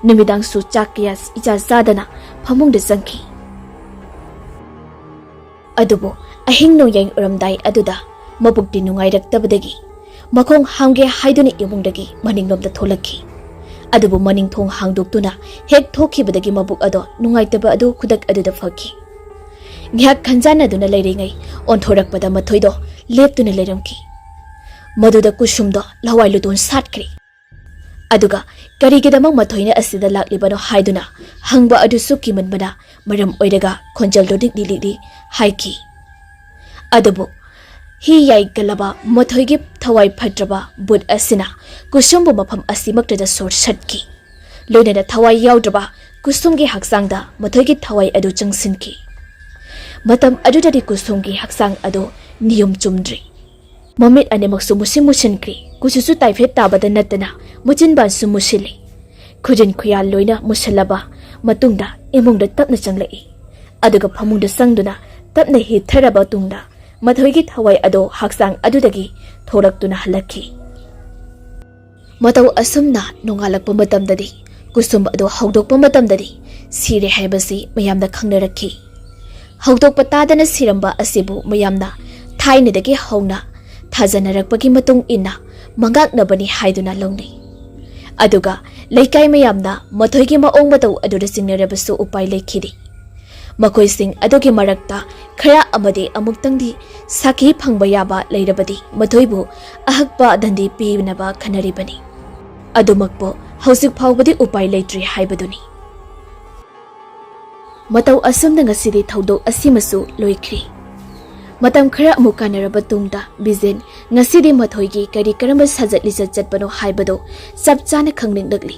ꯅꯨꯃꯤꯗꯥꯡꯁꯨ ꯆꯥꯛ ꯀꯌꯥ ꯏꯆꯥ ꯆꯥꯗꯅ ꯐꯃꯨꯡꯗ ꯆꯪꯈꯤ꯫ ꯑꯗꯨꯕꯨ ꯑꯍꯤꯡ ꯅꯣꯡꯌꯥꯏ ꯎꯔꯝꯗꯥꯏ ꯑꯗꯨꯗ ꯃꯕꯨꯛꯇꯤ ꯅꯨꯡꯉꯥꯏꯔꯛꯇꯕꯗꯒꯤ ꯃꯈꯣꯡ ꯍꯥꯝꯒꯦ ꯍꯥꯏꯗꯨꯅ ꯏꯃꯨꯡꯗꯒꯤ ꯃꯅꯤꯡꯂꯣꯝꯗ ꯊꯣꯛꯂꯛꯈꯤ꯫ ꯑꯗꯨꯕꯨ ꯃꯅꯤꯡ ꯊꯣꯡ ꯍꯥꯡꯗꯣꯛꯇꯨꯅ ꯍꯦꯛ ꯊꯣꯛꯈꯤꯕꯗꯒꯤ ꯃꯕꯨꯛ ꯑꯗꯣ ꯅꯨꯡꯉꯥꯏꯇꯕ ꯑꯗꯨ ꯈꯨꯗꯛ ꯑꯗꯨꯗ ꯐꯈꯤ꯫ ꯉꯥꯏꯍꯥꯛ ꯈꯟꯖꯥꯟꯅꯗꯨꯅ ꯂꯩꯔꯤꯉꯩ ꯑꯣꯟꯊꯣꯔꯛꯄꯗ ꯃꯊꯣꯏꯗꯣ ꯂꯦꯞꯇꯨꯅ ꯂꯩꯔꯝꯈꯤ꯫ ꯃꯗꯨꯗ ꯀꯨꯁꯨꯝꯗꯣ ꯂꯋꯥꯏ ꯂꯨꯇꯣꯟ ꯁꯥꯠꯈ꯭ꯔꯦ꯫ ꯑꯗꯨꯒ ꯀꯔꯤꯒꯤꯗꯃꯛ ꯃꯊꯣꯏꯅ ꯑꯁꯤꯗ ꯂꯥꯛꯂꯤꯕꯅꯣ ꯍꯥꯏꯗꯨꯅ ꯍꯪꯕ ꯑꯗꯨꯁꯨ ꯀꯤꯃꯟꯕꯅ ꯃꯔꯝ ꯑꯣꯏꯔꯒ ꯈꯣꯟꯖꯦꯜꯗꯨ ꯂꯤꯛꯂꯤ ꯂꯤꯛꯂꯤ ꯍꯥꯏꯈꯤ꯫ ꯑꯗꯨꯕꯨ ꯍꯤ ꯌꯥꯏꯒꯠꯂꯕ ꯃꯊꯣꯏꯒꯤ ꯊꯋꯥꯏ ꯐꯠꯇ꯭ꯔꯕ ꯕꯨꯠ ꯑꯁꯤꯅ ꯀꯨꯁꯨꯝꯕꯨ ꯃꯐꯝ ꯑꯁꯤꯃꯛꯇꯗ ꯁꯣꯔ ꯁꯠꯈꯤ꯫ ꯂꯣꯏꯅꯅ ꯊꯋꯥꯏ ꯌꯥꯎꯗ꯭ꯔꯕ ꯀꯨꯁꯨꯝꯒꯤ ꯍꯛꯆꯥꯡꯗ ꯃꯊꯣꯏꯒꯤ ꯊꯋꯥꯏ ꯑꯗꯨ ꯆꯪꯁꯤꯟꯈꯤ꯫ ꯃꯇꯝ ꯑꯗꯨꯗꯗꯤ ꯀꯨꯁꯨꯝꯒꯤ ꯍꯛꯆꯥꯡ ꯑꯗꯨ ꯅꯤꯌꯨꯝ ꯆꯨꯝꯗ꯭ꯔꯤ꯫ ꯃꯃꯤꯠ ꯑꯅꯤꯃꯛꯁꯨ ꯃꯨꯁꯤꯟ ꯃꯨꯁꯤꯟꯈ꯭ꯔꯦ꯫ ꯀꯨꯆꯨꯁꯨ ꯇꯥꯏꯐꯦꯠ ꯇꯥꯕꯗ ꯅꯠꯇꯅ ꯃꯆꯤꯟꯕꯥꯟꯁꯨ ꯃꯨꯁꯤꯜꯂꯤ꯫ ꯈꯨꯖꯤꯟ ꯈꯨꯌꯥ ꯂꯣꯏꯅ ꯃꯨꯁꯤꯜꯂꯕ ꯃꯇꯨꯡꯗ ꯏꯃꯨꯡꯗ ꯇꯞꯅ ꯆꯪꯂꯛꯏ꯫ ꯑꯗꯨꯒ ꯐꯃꯨꯡꯗ ꯆꯪꯗꯨꯅ ꯇꯞꯅ ꯍꯤꯊꯔꯕ ꯇꯨꯡꯗ ꯃꯊꯣꯏꯒꯤ ꯊꯋꯥꯏ ꯑꯗꯣ ꯍꯛꯆꯥꯡ ꯑꯗꯨꯗꯒꯤ ꯊꯣꯔꯛꯇꯨꯅ ꯍꯜꯂꯛꯈꯤ꯫ ꯃꯇꯧ ꯑꯁꯨꯝꯅ ꯅꯣꯡꯉꯥꯜꯂꯛꯄ ꯃꯇꯝꯗꯗꯤ, ꯀꯨꯁꯨꯝ ꯑꯗꯨ ꯍꯧꯗꯣꯛꯄ ꯃꯇꯝꯗꯗꯤ ꯁꯤꯔꯦ ꯍꯥꯏꯕꯁꯤ ꯃꯌꯥꯝꯅ ꯈꯪꯅꯔꯛꯈꯤ꯫ ꯍꯧꯗꯣꯛꯄ ꯇꯥꯗꯅ ꯁꯤꯔꯝꯕ ꯑꯁꯤꯕꯨ ꯃꯌꯥꯝꯅ ꯊꯥꯏꯅꯗꯒꯤ ꯍꯧꯅ ꯊꯥꯖꯅꯔꯛꯄꯒꯤ ꯃꯇꯨꯡ ꯏꯟꯅ ꯃꯉꯥꯛꯅꯕꯅꯤ ꯍꯥꯏꯗꯨꯅ ꯂꯧꯅꯩ꯫ ꯑꯗꯨꯒ ꯂꯩꯀꯥꯏ ꯃꯌꯥꯝꯅ ꯃꯊꯣꯏꯒꯤ ꯃꯑꯣꯡ ꯃꯇꯧ ꯑꯗꯨꯗ ꯆꯤꯡꯅꯔꯕꯁꯨ ꯎꯄꯥꯏ ꯂꯩꯈꯤꯗꯦ꯫ ꯃꯈꯣꯏꯁꯤꯡ ꯑꯗꯨꯒꯤ ꯃꯔꯛꯇ ꯈꯔ ꯑꯃꯗꯤ ꯑꯃꯨꯛꯇꯪꯗꯤ ꯁꯥꯈꯤ ꯐꯪꯕ ꯌꯥꯕ ꯂꯩꯔꯕꯗꯤ ꯃꯊꯣꯏꯕꯨ ꯑꯍꯛꯄ ꯗꯟꯗꯤ ꯄꯤꯅꯕ ꯈꯟꯅꯔꯤꯕꯅꯤ꯫ ꯑꯗꯨꯃꯛꯄꯨ ꯍꯧꯖꯤꯛ ꯐꯥꯎꯕꯗꯤ ꯎꯄꯥꯏ ꯂꯩꯇ꯭ꯔꯤ ꯍꯥꯏꯕꯗꯨꯅꯤ꯫ ꯃꯇꯧ ꯑꯁꯨꯝꯅ ꯉꯁꯤꯗꯤ ꯊꯧꯗꯣꯛ ꯑꯁꯤꯃꯁꯨ ꯂꯣꯏꯈ꯭ꯔꯤ꯫ ꯃꯇꯝ ꯈꯔ ꯑꯃꯨꯛ ꯀꯥꯟꯅꯔꯕ ꯇꯨꯡꯗ ꯕꯤꯖꯦꯟ ꯉꯁꯤꯗꯤ ꯃꯊꯣꯏꯒꯤ ꯀꯔꯤ ꯀꯔꯝꯕ ꯁꯥꯖꯠ ꯂꯤꯆꯠ ꯆꯠꯄꯅꯣ ꯍꯥꯏꯕꯗꯨ ꯆꯞ ꯆꯥꯅ ꯈꯪꯅꯤꯡꯂꯛꯂꯤ꯫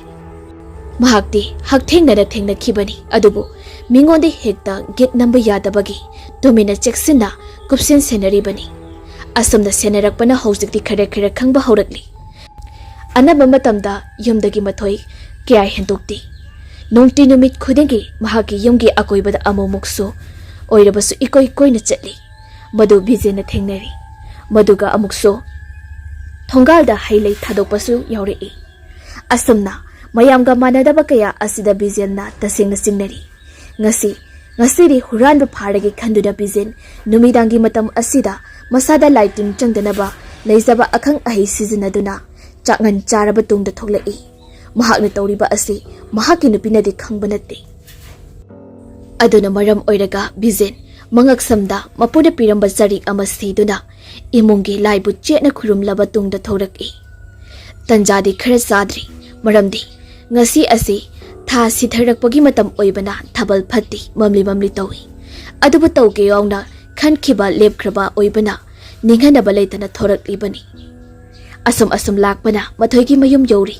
ꯃꯍꯥꯛꯇꯤ ꯍꯛꯊꯦꯡꯅꯅ ꯊꯦꯡꯅꯈꯤꯕꯅꯤ, ꯑꯗꯨꯕꯨ ꯃꯤꯉꯣꯟꯗ ꯍꯦꯛꯇ ꯒꯤꯠ ꯅꯝꯕ ꯌꯥꯗꯕꯒꯤ ꯇꯨꯃꯤꯟꯅ ꯆꯦꯛꯁꯤꯟꯅ ꯀꯨꯞꯁꯦꯟ ꯁꯦꯟꯅꯔꯤꯕꯅꯤ꯫ ꯑꯁꯨꯝꯅ ꯁꯦꯟꯅꯔꯛꯄꯅ ꯍꯧꯖꯤꯛꯇꯤ ꯈꯔ ꯈꯔ ꯈꯪꯕ ꯍꯧꯔꯛꯂꯤ꯫ ꯑꯅꯝꯕ ꯃꯇꯝꯗ ꯌꯨꯝꯗꯒꯤ ꯃꯊꯣꯏ ꯀꯌꯥ ꯍꯦꯟꯗꯣꯛꯇꯦ꯫ ꯅꯨꯡꯇꯤ ꯅꯨꯃꯤꯠ ꯈꯨꯗꯤꯡꯒꯤ ꯃꯍꯥꯛꯀꯤ ꯌꯨꯝꯒꯤ ꯑꯀꯣꯏꯕꯗ ꯑꯃꯨꯛꯃꯨꯛꯁꯨ ꯑꯣꯏꯔꯕꯁꯨ ꯏꯀꯣꯏ ꯀꯣꯏꯅ ꯆꯠꯂꯤ꯫ ꯃꯗꯨ ꯕꯤꯖꯦꯟꯅ ꯊꯦꯡꯅꯔꯤ꯫ ꯃꯗꯨꯒ ꯑꯃꯨꯛꯁꯨ ꯊꯣꯡꯒꯥꯜꯗ ꯍꯩ ꯂꯩ ꯊꯥꯗꯣꯛꯄꯁꯨ ꯌꯥꯎꯔꯛꯏ꯫ ꯑꯁꯨꯝꯅ ꯃꯌꯥꯝꯒ ꯃꯥꯟꯅꯗꯕ ꯀꯌꯥ ꯑꯁꯤꯗ ꯕꯤꯖꯦꯟꯅ ꯇꯁꯦꯡꯅ ꯆꯤꯡꯅꯔꯤ꯫ ꯉꯁꯤ, ꯉꯁꯤꯗꯤ ꯍꯨꯔꯥꯟꯕ ꯐꯥꯔꯒꯦ ꯈꯟꯗꯨꯅ ꯕꯤꯖꯦꯟ ꯅꯨꯃꯤꯗꯥꯡꯒꯤ ꯃꯇꯝ ꯑꯁꯤꯗ ꯃꯁꯥꯗ ꯂꯥꯏ ꯇꯤꯟ ꯆꯪꯗꯅꯕ ꯂꯩꯖꯕ ꯑꯈꯪ ꯑꯍꯩ ꯁꯤꯖꯤꯟꯅꯗꯨꯅ ꯆꯥꯛꯉꯟ ꯆꯥꯔꯕ ꯇꯨꯡꯗ ꯊꯣꯛꯂꯛꯏ꯫ ꯃꯍꯥꯛꯅ ꯇꯧꯔꯤꯕ ꯑꯁꯤ ꯃꯍꯥꯛꯀꯤ ꯅꯨꯄꯤꯅꯗꯤ ꯈꯪꯕ ꯅꯠꯇꯦ꯫ ꯑꯗꯨꯅ ꯃꯔꯝ ꯑꯣꯏꯔꯒ ꯕꯤꯖꯦꯟ ꯃꯉꯛꯁꯝꯗ ꯃꯄꯨꯅ ꯄꯤꯔꯝꯕ ꯆꯔꯤꯛ ꯑꯃ ꯁꯤꯗꯨꯅ ꯏꯃꯨꯡꯒꯤ ꯂꯥꯏꯕꯨ ꯆꯦꯠꯅ ꯈꯨꯔꯨꯝꯂꯕ ꯇꯨꯡꯗ ꯊꯣꯔꯛꯏ꯫ ꯇꯟꯖꯥꯗꯤ ꯈꯔ ꯆꯥꯗ꯭ꯔꯤ, ꯃꯔꯝꯗꯤ ꯉꯁꯤ ꯑꯁꯤ ꯊꯥ ꯁꯤꯊꯔꯛꯄꯒꯤ ꯃꯇꯝ ꯑꯣꯏꯕꯅ ꯊꯥꯕꯜ ꯐꯠꯇꯤ ꯃꯝꯂꯤ ꯃꯝꯂꯤ ꯇꯧꯏ꯫ ꯑꯗꯨꯕꯨ ꯇꯧꯒꯦ ꯌꯥꯎꯅ ꯈꯟꯈꯤꯕ ꯂꯦꯞꯈ꯭ꯔꯕ ꯑꯣꯏꯕꯅ ꯅꯤꯡꯍꯟꯅꯕ ꯂꯩꯇꯅ ꯊꯣꯔꯛꯂꯤꯕꯅꯤ꯫ ꯑꯁꯨꯝ ꯑꯁꯨꯝ ꯂꯥꯛꯄꯅ ꯃꯊꯣꯏꯒꯤ ꯃꯌꯨꯝ ꯌꯧꯔꯤ꯫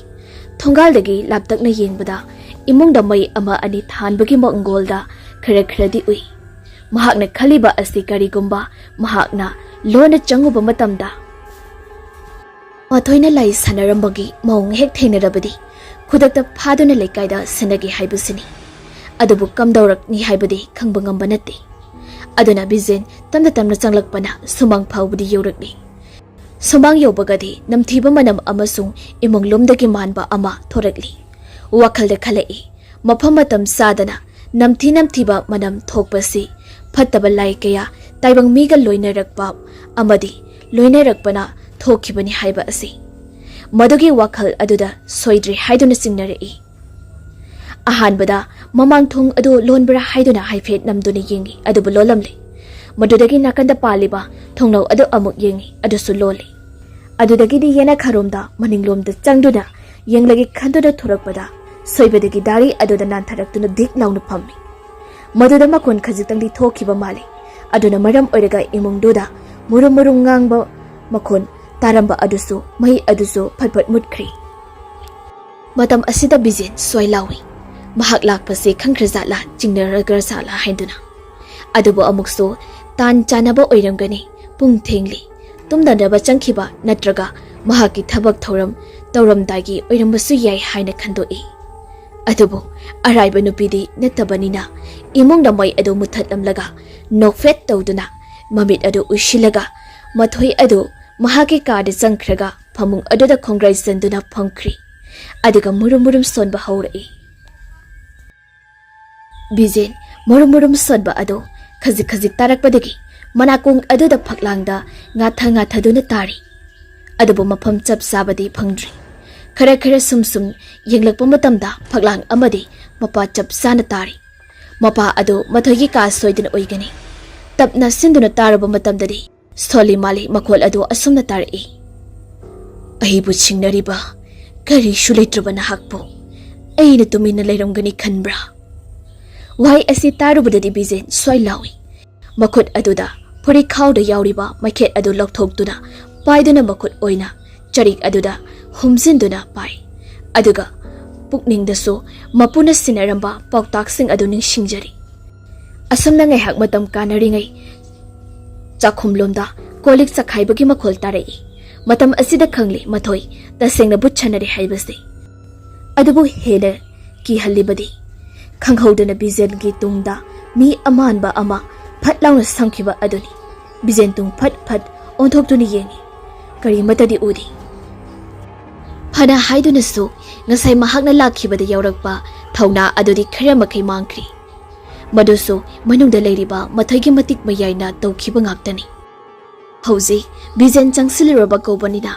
ꯊꯣꯡꯒꯥꯜꯗꯒꯤ ꯂꯥꯞꯇꯛꯅ ꯌꯦꯡꯕꯗ ꯏꯃꯨꯡꯗ ꯃꯩ ꯑꯃ ꯑꯅꯤ ꯊꯥꯟꯕꯒꯤ ꯃꯪꯒꯣꯜꯗ ꯈꯔ ꯈꯔꯗꯤ ꯎꯏ꯫ ꯃꯍꯥꯛꯅ ꯈꯜꯂꯤꯕ ꯑꯁꯤ ꯀꯔꯤꯒꯨꯝꯕ ꯃꯍꯥꯛꯅ ꯂꯣꯟꯅ ꯆꯪꯉꯨꯕ ꯃꯇꯝꯗ ꯃꯊꯣꯏꯅ ꯂꯥꯏ ꯁꯥꯟꯅꯔꯝꯕꯒꯤ ꯃꯑꯣꯡ ꯍꯦꯛ ꯊꯦꯡꯅꯔꯕꯗꯤ ꯈꯨꯗꯛꯇ ꯐꯥꯗꯨꯅ ꯂꯩꯀꯥꯏꯗ ꯁꯤꯟꯅꯒꯦ ꯍꯥꯏꯕꯁꯤꯅꯤ꯫ ꯑꯗꯨꯕꯨ ꯀꯝꯗꯧꯔꯛꯅꯤ ꯍꯥꯏꯕꯗꯤ ꯈꯪꯕ ꯉꯝꯕ ꯅꯠꯇꯦ꯫ ꯑꯗꯨꯅ ꯕꯤꯖꯦꯟ ꯇꯞꯅ ꯇꯞꯅ ꯆꯪꯂꯛꯄꯅ ꯁꯨꯃꯥꯡ ꯐꯥꯎꯕꯗꯤ ꯌꯧꯔꯛꯂꯤ꯫ ꯁꯨꯃꯥꯡ ꯌꯧꯕꯒꯗꯤ ꯅꯝꯊꯤꯕ ꯃꯅꯝ ꯑꯃꯁꯨꯡ ꯏꯃꯨꯡ ꯂꯣꯝꯗꯒꯤ ꯃꯥꯟꯕ ꯑꯃ ꯊꯣꯔꯛꯂꯤ꯫ ꯋꯥꯈꯜꯗ ꯈꯜꯂꯛꯏ, ꯃꯐꯝ ꯃꯇꯝ ꯆꯥꯗꯅ ꯅꯝꯊꯤ ꯅꯝꯊꯤꯕ ꯃꯅꯝ ꯊꯣꯛꯄꯁꯤ ꯐꯠꯇꯕ ꯂꯥꯏ ꯀꯌꯥ ꯇꯥꯏꯕꯪ ꯃꯤꯒ ꯂꯣꯏꯅꯔꯛꯄ ꯑꯃꯗꯤ ꯂꯣꯏꯅꯔꯛꯄꯅ ꯊꯣꯛꯈꯤꯕꯅꯤ ꯍꯥꯏꯕ ꯑꯁꯤ꯫ ꯃꯗꯨꯒꯤ ꯋꯥꯈꯜ ꯑꯗꯨꯗ ꯁꯣꯏꯗ꯭ꯔꯦ ꯍꯥꯏꯗꯨꯅ ꯆꯤꯡꯅꯔꯛꯏ꯫ ꯑꯍꯥꯟꯕꯗ ꯃꯃꯥꯡ ꯊꯣꯡ ꯑꯗꯨ ꯂꯣꯟꯕ꯭ꯔꯥ ꯍꯥꯏꯗꯨꯅ ꯍꯥꯏꯐꯦꯠ ꯅꯝꯗꯨꯅ ꯌꯦꯡꯏ, ꯑꯗꯨꯕꯨ ꯂꯣꯜꯂꯝꯂꯦ꯫ ꯃꯗꯨꯗꯒꯤ ꯅꯥꯀꯟꯗ ꯄꯥꯜꯂꯤꯕ ꯊꯣꯡꯅꯧ ꯑꯗꯨ ꯑꯃꯨꯛ ꯌꯦꯡꯏ, ꯑꯗꯨꯁꯨ ꯂꯣꯜꯂꯤ꯫ ꯑꯗꯨꯗꯒꯤꯗꯤ ꯌꯦꯅꯈꯥꯔꯣꯝꯗ ꯃꯅꯤꯡꯂꯣꯝꯗ ꯆꯪꯗꯨꯅ ꯌꯦꯡꯂꯒꯦ ꯈꯟꯗꯨꯅ ꯊꯣꯔꯛꯄꯗ ꯁꯣꯏꯕꯗꯒꯤ ꯗꯥꯔꯤ ꯑꯗꯨꯗ ꯅꯥꯟꯊꯔꯛꯇꯨꯅ ꯗꯤꯛ ꯂꯥꯎꯅ ꯐꯝꯃꯤ꯫ ꯃꯗꯨꯗ ꯃꯈꯣꯟ ꯈꯖꯤꯛꯇꯪꯗꯤ ꯊꯣꯛꯈꯤꯕ ꯃꯥꯜꯂꯤ꯫ ꯑꯗꯨꯅ ꯃꯔꯝ ꯑꯣꯏꯔꯒ ꯏꯃꯨꯡꯗꯨꯗ ꯃꯨꯔꯨꯝ ꯃꯨꯔꯨꯝ ꯉꯥꯡꯕ ꯃꯈꯣꯟ ꯇꯥꯔꯝꯕ ꯑꯗꯨꯁꯨ, ꯃꯩ ꯑꯗꯨꯁꯨ ꯐꯠ ꯐꯠ ꯃꯨꯠꯈ꯭ꯔꯤ꯫ ꯃꯇꯝ ꯑꯁꯤꯗ ꯕꯤꯖꯦꯟ ꯁ꯭ꯋꯥꯏ ꯂꯥꯎꯏ꯫ ꯃꯍꯥꯛ ꯂꯥꯛꯄꯁꯦ ꯈꯪꯈ꯭ꯔꯖꯥꯠꯂꯥ, ꯆꯤꯡꯅꯔꯒ꯭ꯔꯖꯥꯠꯂꯥ ꯍꯥꯏꯗꯨꯅ꯫ ꯑꯗꯨꯕꯨ ꯑꯃꯨꯛꯁꯨ ꯇꯥꯟ ꯆꯥꯅꯕ ꯑꯣꯏꯔꯝꯒꯅꯤ꯫ ꯄꯨꯡ ꯊꯦꯡꯂꯤ꯫ ꯇꯨꯝꯗꯅꯕ ꯆꯪꯈꯤꯕ ꯅꯠꯇ꯭ꯔꯒ ꯃꯍꯥꯛꯀꯤ ꯊꯕꯛ ꯊꯧꯔꯝ ꯇꯧꯔꯝꯗꯥꯏꯒꯤ ꯑꯣꯏꯔꯝꯕꯁꯨ ꯌꯥꯏ ꯍꯥꯏꯅ ꯈꯟꯗꯣꯛꯏ꯫ ꯑꯗꯨꯕꯨ ꯑꯔꯥꯏꯕ ꯅꯨꯄꯤꯗꯤ ꯅꯠꯇꯕꯅꯤꯅ ꯏꯃꯨꯡꯗ ꯃꯩ ꯑꯗꯨ ꯃꯨꯊꯠꯂꯝꯂꯒ ꯅꯣꯛꯐꯦꯠ ꯇꯧꯗꯨꯅ ꯃꯃꯤꯠ ꯑꯗꯨ ꯎꯏꯁꯤꯜꯂꯒ ꯃꯊꯣꯏ ꯑꯗꯨ ꯃꯍꯥꯛꯀꯤ ꯀꯥꯗ ꯆꯪꯈ꯭ꯔꯒ ꯐꯃꯨꯡ ꯑꯗꯨꯗ ꯈꯣꯡꯒ꯭ꯔꯥꯏ ꯆꯟꯗꯨꯅ ꯐꯝꯈ꯭ꯔꯤ꯫ ꯑꯗꯨꯒ ꯃꯨꯔꯨꯝ ꯃꯨꯔꯨꯝ ꯁꯣꯟꯕ ꯍꯧꯔꯛꯏ꯫ ꯕꯤꯖꯦꯟ ꯃꯨꯔꯨꯝ ꯃꯨꯔꯨꯝ ꯁꯣꯟꯕ ꯑꯗꯨ ꯈꯖꯤꯛ ꯈꯖꯤꯛ ꯇꯥꯔꯛꯄꯗꯒꯤ ꯃꯅꯥꯀꯣꯡ ꯑꯗꯨꯗ ꯐꯛꯂꯥꯡꯗ ꯉꯥꯊ ꯉꯥꯊꯗꯨꯅ ꯇꯥꯔꯤ꯫ ꯑꯗꯨꯕꯨ ꯃꯐꯝ ꯆꯞ ꯆꯥꯕꯗꯤ ꯐꯪꯗ꯭ꯔꯤ꯫ ꯈꯔ ꯈꯔ ꯁꯨꯝ ꯁꯨꯝ ꯌꯦꯡꯂꯛꯄ ꯃꯇꯝꯗ ꯐꯛꯂꯥꯡ ꯑꯃꯗꯤ ꯃꯄꯥ ꯆꯞ ꯆꯥꯅ ꯇꯥꯔꯤ꯫ ꯃꯄꯥ ꯑꯗꯨ ꯃꯊꯣꯏꯒꯤ ꯀꯥ ꯁꯣꯏꯗꯅ ꯑꯣꯏꯒꯅꯤ꯫ ꯇꯞꯅ ꯁꯤꯟꯗꯨꯅ ꯇꯥꯔꯨꯕ ꯃꯇꯝꯗꯗꯤ ꯁꯣꯜꯂꯤ ꯃꯥꯜꯂꯤ ꯃꯈꯣꯜ ꯑꯗꯨ ꯑꯁꯨꯝꯅ ꯇꯥꯔꯛꯏ꯫ "ꯑꯩꯕꯨ ꯆꯤꯡꯅꯔꯤꯕ ꯀꯔꯤꯁꯨ ꯂꯩꯇ꯭ꯔꯕ ꯅꯍꯥꯛꯄꯨ ꯑꯩꯅ ꯇꯨꯃꯤꯟꯅ ꯂꯩꯔꯝꯒꯅꯤ ꯈꯟꯕ꯭ꯔꯥ?" ꯋꯥꯍꯩ ꯑꯁꯤ ꯇꯥꯔꯨꯕꯗꯗꯤ ꯕꯤꯖꯦꯟ ꯁ꯭ꯋꯥꯏ ꯂꯥꯎꯏ꯫ ꯃꯈꯨꯠ ꯑꯗꯨꯗ ꯐꯨꯔꯤꯠꯈꯥꯎꯗ ꯌꯥꯎꯔꯤꯕ ꯃꯩꯈꯦꯠ ꯑꯗꯨ ꯂꯧꯊꯣꯛꯇꯨꯅ ꯄꯥꯏꯗꯨꯅ ꯃꯈꯨꯠ ꯑꯣꯏꯅ ꯆꯔꯤꯛ ꯑꯗꯨꯗ ꯍꯨꯝꯖꯤꯟꯗꯨꯅ ꯄꯥꯏ꯫ ꯑꯗꯨꯒ ꯄꯨꯛꯅꯤꯡꯗꯁꯨ ꯃꯄꯨꯅ ꯁꯤꯟꯅꯔꯝꯕ ꯄꯥꯎꯇꯥꯛꯁꯤꯡ ꯑꯗꯨ ꯅꯤꯡꯁꯤꯡꯖꯔꯤ꯫ ꯑꯁꯨꯝꯅ ꯉꯥꯏꯍꯥꯛ ꯃꯇꯝ ꯀꯥꯟꯅꯔꯤꯉꯩ ꯆꯥꯛꯈꯨꯝꯂꯣꯝꯗ ꯀꯣꯜ ꯂꯤꯛ ꯆꯈꯥꯏꯕꯒꯤ ꯃꯈꯣꯜ ꯇꯥꯔꯛꯏ꯫ ꯃꯇꯝ ꯑꯁꯤꯗ ꯈꯪꯂꯦ ꯃꯊꯣꯏ ꯇꯁꯦꯡꯅ ꯕꯨꯠ ꯁꯥꯟꯅꯔꯦ ꯍꯥꯏꯕꯁꯤ꯫ ꯑꯗꯨꯕꯨ ꯍꯦꯟꯅ ꯀꯤꯍꯜꯂꯤꯕꯗꯤ ꯈꯪꯍꯧꯗꯅ ꯕꯤꯖꯦꯟꯒꯤ ꯇꯨꯡꯗ ꯃꯤ ꯑꯃꯥꯟꯕ ꯑꯃ ꯐꯠ ꯂꯥꯎꯅ ꯁꯝꯈꯤꯕ ꯑꯗꯨꯅꯤ꯫ ꯕꯤꯖꯦꯟ ꯇꯨꯡ ꯐꯠ ꯐꯠ ꯑꯣꯟꯊꯣꯛꯇꯨꯅ ꯌꯦꯡꯉꯤ꯫ ꯀꯔꯤꯃꯠꯇꯗꯤ ꯎꯗꯦ꯫ ꯐꯅ ꯍꯥꯏꯗꯨꯅꯁꯨ, ꯉꯁꯥꯏ ꯃꯍꯥꯛꯅ ꯂꯥꯛꯈꯤꯕꯗ ꯌꯥꯎꯔꯛꯄ ꯊꯧꯅꯥ ꯑꯗꯨꯗꯤ ꯈꯔ ꯃꯈꯩ ꯃꯥꯡꯈ꯭ꯔꯦ꯫ ꯃꯗꯨꯁꯨ ꯃꯅꯨꯡꯗ ꯂꯩꯔꯤꯕ ꯃꯊꯣꯏꯒꯤ ꯃꯇꯤꯛ ꯃꯌꯥꯏꯅ ꯇꯧꯈꯤꯕ ꯉꯥꯛꯇꯅꯤ꯫ ꯍꯧꯖꯤꯛ ꯕꯤꯖꯦꯟ ꯆꯪꯁꯤꯜꯂꯨꯔꯕ ꯀꯧꯕꯅꯤꯅ,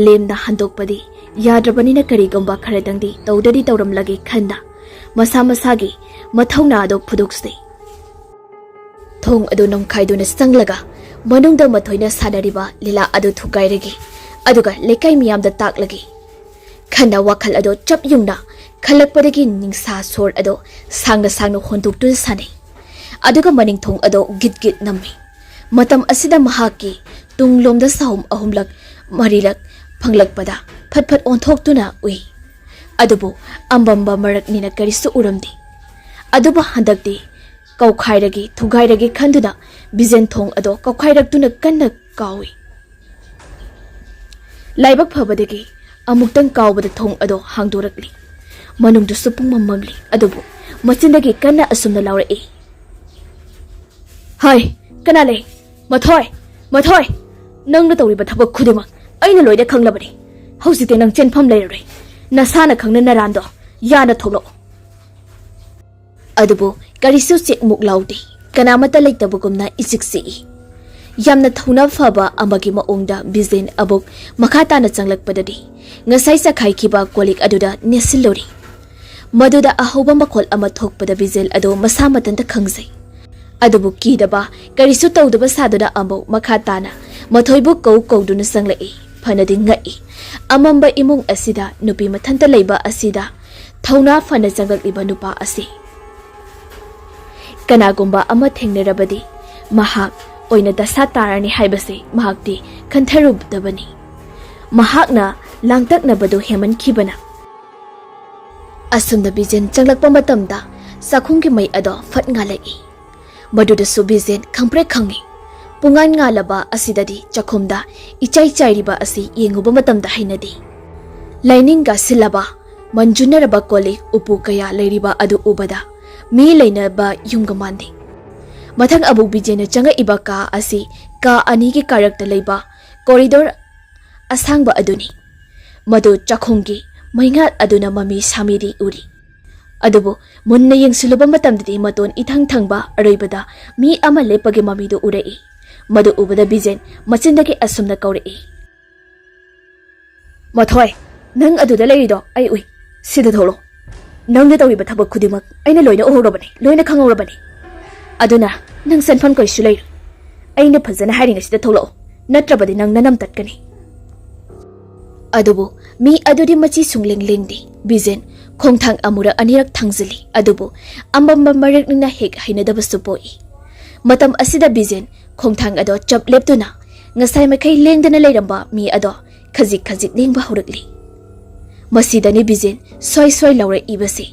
ꯂꯦꯝꯅ ꯍꯟꯗꯣꯛꯄꯗꯤ ꯌꯥꯗ꯭ꯔꯕꯅꯤꯅ, ꯀꯔꯤꯒꯨꯝꯕ ꯈꯔꯗꯪꯗꯤ ꯇꯧꯗꯗꯤ ꯇꯧꯔꯝꯂꯒꯦ ꯈꯟꯅ ꯃꯁꯥ ꯃꯁꯥꯒꯤ ꯃꯊꯧꯅꯥ ꯑꯗꯨ ꯐꯨꯗꯣꯛꯆꯩ꯫ ꯊꯣꯡ ꯑꯗꯨ ꯅꯝꯈꯥꯏꯗꯨꯅ ꯆꯪꯂꯒ ꯃꯅꯨꯡꯗ ꯃꯊꯣꯏꯅ ꯁꯥꯟꯅꯔꯤꯕ ꯂꯤꯂꯥ ꯑꯗꯨ ꯊꯨꯒꯥꯏꯔꯒꯦ, ꯑꯗꯨꯒ ꯂꯩꯀꯥꯏ ꯃꯤꯌꯥꯝꯗ ꯇꯥꯛꯂꯒꯦ ꯈꯟꯅ ꯋꯥꯈꯜ ꯑꯗꯨ ꯆꯞ ꯌꯨꯡꯅ ꯈꯜꯂꯛꯄꯗꯒꯤ ꯅꯤꯡꯁꯥ ꯁꯣꯔ ꯑꯗꯨ ꯁꯥꯡꯅ ꯁꯥꯡꯅ ꯍꯣꯟꯗꯣꯛꯇꯨꯅ ꯁꯥꯟꯅꯩ꯫ ꯑꯗꯨꯒ ꯃꯅꯤꯡ ꯊꯣꯡ ꯑꯗꯨ ꯒꯤꯠ ꯒꯤꯠ ꯅꯝꯃꯤ꯫ ꯃꯇꯝ ꯑꯁꯤꯗ ꯃꯍꯥꯛꯀꯤ ꯇꯨꯡꯂꯣꯝꯗ ꯆꯍꯨꯝ ꯑꯍꯨꯝꯂꯛ ꯃꯔꯤꯂꯛ ꯐꯪꯂꯛꯄꯗ ꯐꯠ ꯐꯠ ꯑꯣꯟꯊꯣꯛꯇꯨꯅ ꯎꯏ꯫ ꯑꯗꯨꯕꯨ ꯑꯃꯝꯕ ꯃꯔꯛꯅꯤꯅ ꯀꯔꯤꯁꯨ ꯎꯔꯝꯗꯦ꯫ ꯑꯗꯨꯕꯨ ꯍꯟꯗꯛꯇꯤ ꯀꯧꯈꯥꯏꯔꯒꯦ, ꯊꯨꯒꯥꯏꯔꯒꯦ ꯈꯟꯗꯨꯅ ꯕꯤꯖꯦꯟ ꯊꯣꯡ ꯑꯗꯣ ꯀꯧꯈꯥꯏꯔꯛꯇꯨꯅ ꯀꯟꯅ ꯀꯥꯎꯏ꯫ ꯂꯥꯏꯕꯛ ꯐꯕꯗꯒꯤ ꯑꯃꯨꯛꯇꯪ ꯀꯥꯎꯕꯗ ꯊꯣꯡ ꯑꯗꯣ ꯍꯥꯡꯗꯣꯔꯛꯂꯤ꯫ ꯃꯅꯨꯡꯗꯨꯁꯨ ꯄꯨꯡꯃꯝ ꯃꯝꯂꯤ, ꯑꯗꯨꯕꯨ ꯃꯆꯤꯟꯗꯒꯤ ꯀꯟꯅ ꯑꯁꯨꯝꯅ ꯂꯥꯎꯔꯛꯏ, "ꯍꯥꯏ, ꯀꯅꯥ ꯂꯩ? ꯃꯊꯣꯏ! ꯃꯊꯣꯏ! ꯅꯪꯅ ꯇꯧꯔꯤꯕ ꯊꯕꯛ ꯈꯨꯗꯤꯡꯃꯛ ꯑꯩꯅ ꯂꯣꯏꯅ ꯈꯪꯂꯕꯅꯤ꯫ ꯍꯧꯖꯤꯛꯇꯤ ꯅꯪ ꯆꯦꯟꯐꯝ ꯂꯩꯔꯔꯣꯏ꯫ ꯅꯁꯥꯅ ꯈꯪꯅ ꯅꯔꯥꯟꯗꯣ ꯌꯥꯅ ꯊꯣꯛꯂꯛꯑꯣ꯫" ꯑꯗꯨꯕꯨ ꯀꯔꯤꯁꯨ ꯆꯦꯛꯃꯨꯛ ꯂꯥꯎꯗꯦ꯫ ꯀꯅꯥꯃꯠꯇ ꯂꯩꯇꯕꯒꯨꯝꯅ ꯏꯆꯤꯛ ꯆꯤꯛꯏ꯫ ꯌꯥꯝꯅ ꯊꯧꯅꯥ ꯐꯕ ꯑꯃꯒꯤ ꯃꯑꯣꯡꯗ ꯕꯤꯖꯦꯟ ꯑꯃꯨꯛ ꯃꯈꯥ ꯇꯥꯅ ꯆꯪꯂꯛꯄꯗꯗꯤ ꯉꯁꯥꯏ ꯆꯈꯥꯏꯈꯤꯕ ꯀꯣꯜꯂꯤꯛ ꯑꯗꯨꯗ ꯅꯦꯠꯁꯤꯜꯂꯨꯔꯤ꯫ ꯃꯗꯨꯗ ꯑꯍꯧꯕ ꯃꯈꯣꯜ ꯑꯃ ꯊꯣꯛꯄꯗ ꯕꯤꯖꯦꯟ ꯑꯗꯨ ꯃꯁꯥ ꯃꯊꯟꯇ ꯈꯪꯖꯩ꯫ ꯑꯗꯨꯕꯨ ꯀꯤꯗꯕ, ꯀꯔꯤꯁꯨ ꯇꯧꯗꯕ ꯁꯥꯗꯨꯅ ꯑꯃꯨꯛ ꯃꯈꯥ ꯇꯥꯅ ꯃꯊꯣꯏꯕꯨ ꯀꯧ ꯀꯧꯗꯨꯅ ꯆꯪꯂꯛꯏ꯫ ꯐꯅꯗꯤ ꯉꯛꯏ꯫ ꯑꯃꯝꯕ ꯏꯃꯨꯡ ꯑꯁꯤꯗ ꯅꯨꯄꯤ ꯃꯊꯟꯇ ꯂꯩꯕ ꯑꯁꯤꯗ ꯊꯧꯅꯥ ꯐꯅ ꯆꯪꯂꯛꯂꯤꯕ ꯅꯨꯄꯥ ꯑꯁꯤ꯫ ꯀꯅꯥꯒꯨꯝꯕ ꯑꯃ ꯊꯦꯡꯅꯔꯕꯗꯤ ꯃꯍꯥꯛ ꯑꯣꯏꯅ ꯗꯁꯥ ꯇꯥꯔꯅꯤ ꯍꯥꯏꯕꯁꯤ ꯃꯍꯥꯛꯇꯤ ꯈꯟꯊꯔꯨꯗꯕꯅꯤ꯫ ꯃꯍꯥꯛꯅ ꯂꯥꯡꯇꯛꯅꯕꯗꯨ ꯍꯦꯟꯃꯟꯈꯤꯕꯅ꯫ ꯑꯁꯨꯝꯅ ꯕꯤꯖꯦꯟ ꯆꯪꯂꯛꯄ ꯃꯇꯝꯗ ꯆꯥꯛꯈꯨꯝꯒꯤ ꯃꯩ ꯑꯗꯣ ꯐꯠ ꯉꯥꯜꯂꯛꯏ꯫ ꯃꯗꯨꯗꯁꯨ ꯕꯤꯖꯦꯟ ꯈꯪꯄ꯭ꯔꯦꯛ ꯈꯪꯏ꯫ ꯄꯨꯡꯉꯥꯟ ꯉꯥꯜꯂꯕ ꯑꯁꯤꯗꯗꯤ ꯆꯥꯛꯈꯨꯝꯗ ꯏꯆꯥꯏ ꯆꯥꯏꯔꯤꯕ ꯑꯁꯤ ꯌꯦꯡꯉꯨꯕ ꯃꯇꯝꯗ ꯍꯩꯅꯗꯦ꯫ ꯂꯥꯏꯅꯤꯡꯒ ꯁꯤꯜꯂꯕ, ꯃꯟꯖꯨꯟꯅꯔꯕ ꯀꯣꯜꯂꯤꯛ ꯎꯄꯨ ꯀꯌꯥ ꯂꯩꯔꯤꯕ ꯑꯗꯨ ꯎꯕꯗ ꯃꯤ ꯂꯩꯅꯕ ꯌꯨꯝꯒ ꯃꯥꯟꯗꯦ꯫ ꯃꯊꯪ ꯑꯃꯨꯛ ꯕꯤꯖꯦꯟꯅ ꯆꯪꯉꯛꯏꯕ ꯀꯥ ꯑꯁꯤ ꯀꯥ ꯑꯅꯤꯒꯤ ꯀꯥꯔꯛꯇ ꯂꯩꯕ ꯀꯣꯔꯤꯗꯣꯔ ꯑꯁꯥꯡꯕ ꯑꯗꯨꯅꯤ꯫ ꯃꯗꯨ ꯆꯥꯛꯈꯨꯝꯒꯤ ꯃꯩꯉꯥꯜ ꯑꯗꯨꯅ ꯃꯃꯤ ꯁꯥꯃꯤꯗꯤ ꯎꯔꯤ꯫ ꯑꯗꯨꯕꯨ ꯃꯨꯟꯅ ꯌꯦꯡꯁꯤꯜꯂꯨꯕ ꯃꯇꯝꯗꯗꯤ ꯃꯇꯣꯟ ꯏꯊꯪ ꯊꯪꯕ ꯑꯔꯣꯏꯕꯗ ꯃꯤ ꯑꯃ ꯂꯦꯞꯄꯒꯤ ꯃꯃꯤꯗꯨ ꯎꯔꯛꯏ꯫ ꯃꯗꯨ ꯎꯕꯗ ꯕꯤꯖꯦꯟ ꯃꯆꯤꯟꯗꯒꯤ ꯑꯁꯨꯝꯅ ꯀꯧꯔꯛꯏ, "ꯃꯊꯣꯏ, ꯅꯪ ꯑꯗꯨꯗ ꯂꯩꯔꯤꯗꯣ ꯑꯩ ꯎꯏ꯫ ꯁꯤꯗ ꯊꯣꯛꯂꯛꯑꯣ꯫ ꯅꯪꯅ ꯇꯧꯔꯤꯕ ꯊꯕꯛ ꯈꯨꯗꯤꯡꯃꯛ ꯑꯩꯅ ꯂꯣꯏꯅ ꯎꯍꯧꯔꯕꯅꯤ, ꯂꯣꯏꯅ ꯈꯪꯍꯧꯔꯕꯅꯤ꯫ ꯑꯗꯨꯅ ꯅꯪ ꯆꯦꯟꯐꯝ ꯀꯩꯁꯨ ꯂꯩꯔꯣꯏ꯫ ꯑꯩꯅ ꯐꯖꯅ ꯍꯥꯏꯔꯤꯉꯩꯁꯤꯗ ꯊꯣꯛꯂꯛꯑꯣ, ꯅꯠꯇ꯭ꯔꯕꯗꯤ ꯅꯪ ꯅꯅꯝ ꯇꯠꯀꯅꯤ꯫" ꯑꯗꯨꯕꯨ ꯃꯤ ꯑꯗꯨꯗꯤ ꯃꯆꯤ ꯁꯨꯡꯂꯦꯡ ꯂꯦꯡꯗꯦ꯫ ꯕꯤꯖꯦꯟ ꯈꯣꯡꯊꯥꯡ ꯑꯃꯨꯔꯛ ꯑꯅꯤꯔꯛ ꯊꯥꯡꯖꯤꯜꯂꯤ, ꯑꯗꯨꯕꯨ ꯑꯃꯝꯕ ꯃꯔꯛꯅꯤꯅ ꯍꯦꯛ ꯍꯩꯅꯗꯕꯁꯨ ꯄꯣꯛꯏ꯫ ꯃꯇꯝ ꯑꯁꯤꯗ ꯕꯤꯖꯦꯟ ꯈꯣꯡꯊꯥꯡ ꯑꯗꯣ ꯆꯞ ꯂꯦꯞꯇꯨꯅ ꯉꯁꯥꯏ ꯃꯈꯩ ꯂꯦꯡꯗꯅ ꯂꯩꯔꯝꯕ ꯃꯤ ꯑꯗꯣ ꯈꯖꯤꯛ ꯈꯖꯤꯛ ꯂꯦꯡꯕ ꯍꯧꯔꯛꯂꯤ꯫ ꯃꯁꯤꯗꯅꯤ ꯕꯤꯖꯦꯟ ꯁ꯭ꯋꯥꯏ ꯁ꯭ꯋꯥꯏ ꯂꯥꯎꯔꯛꯏꯕꯁꯦ꯫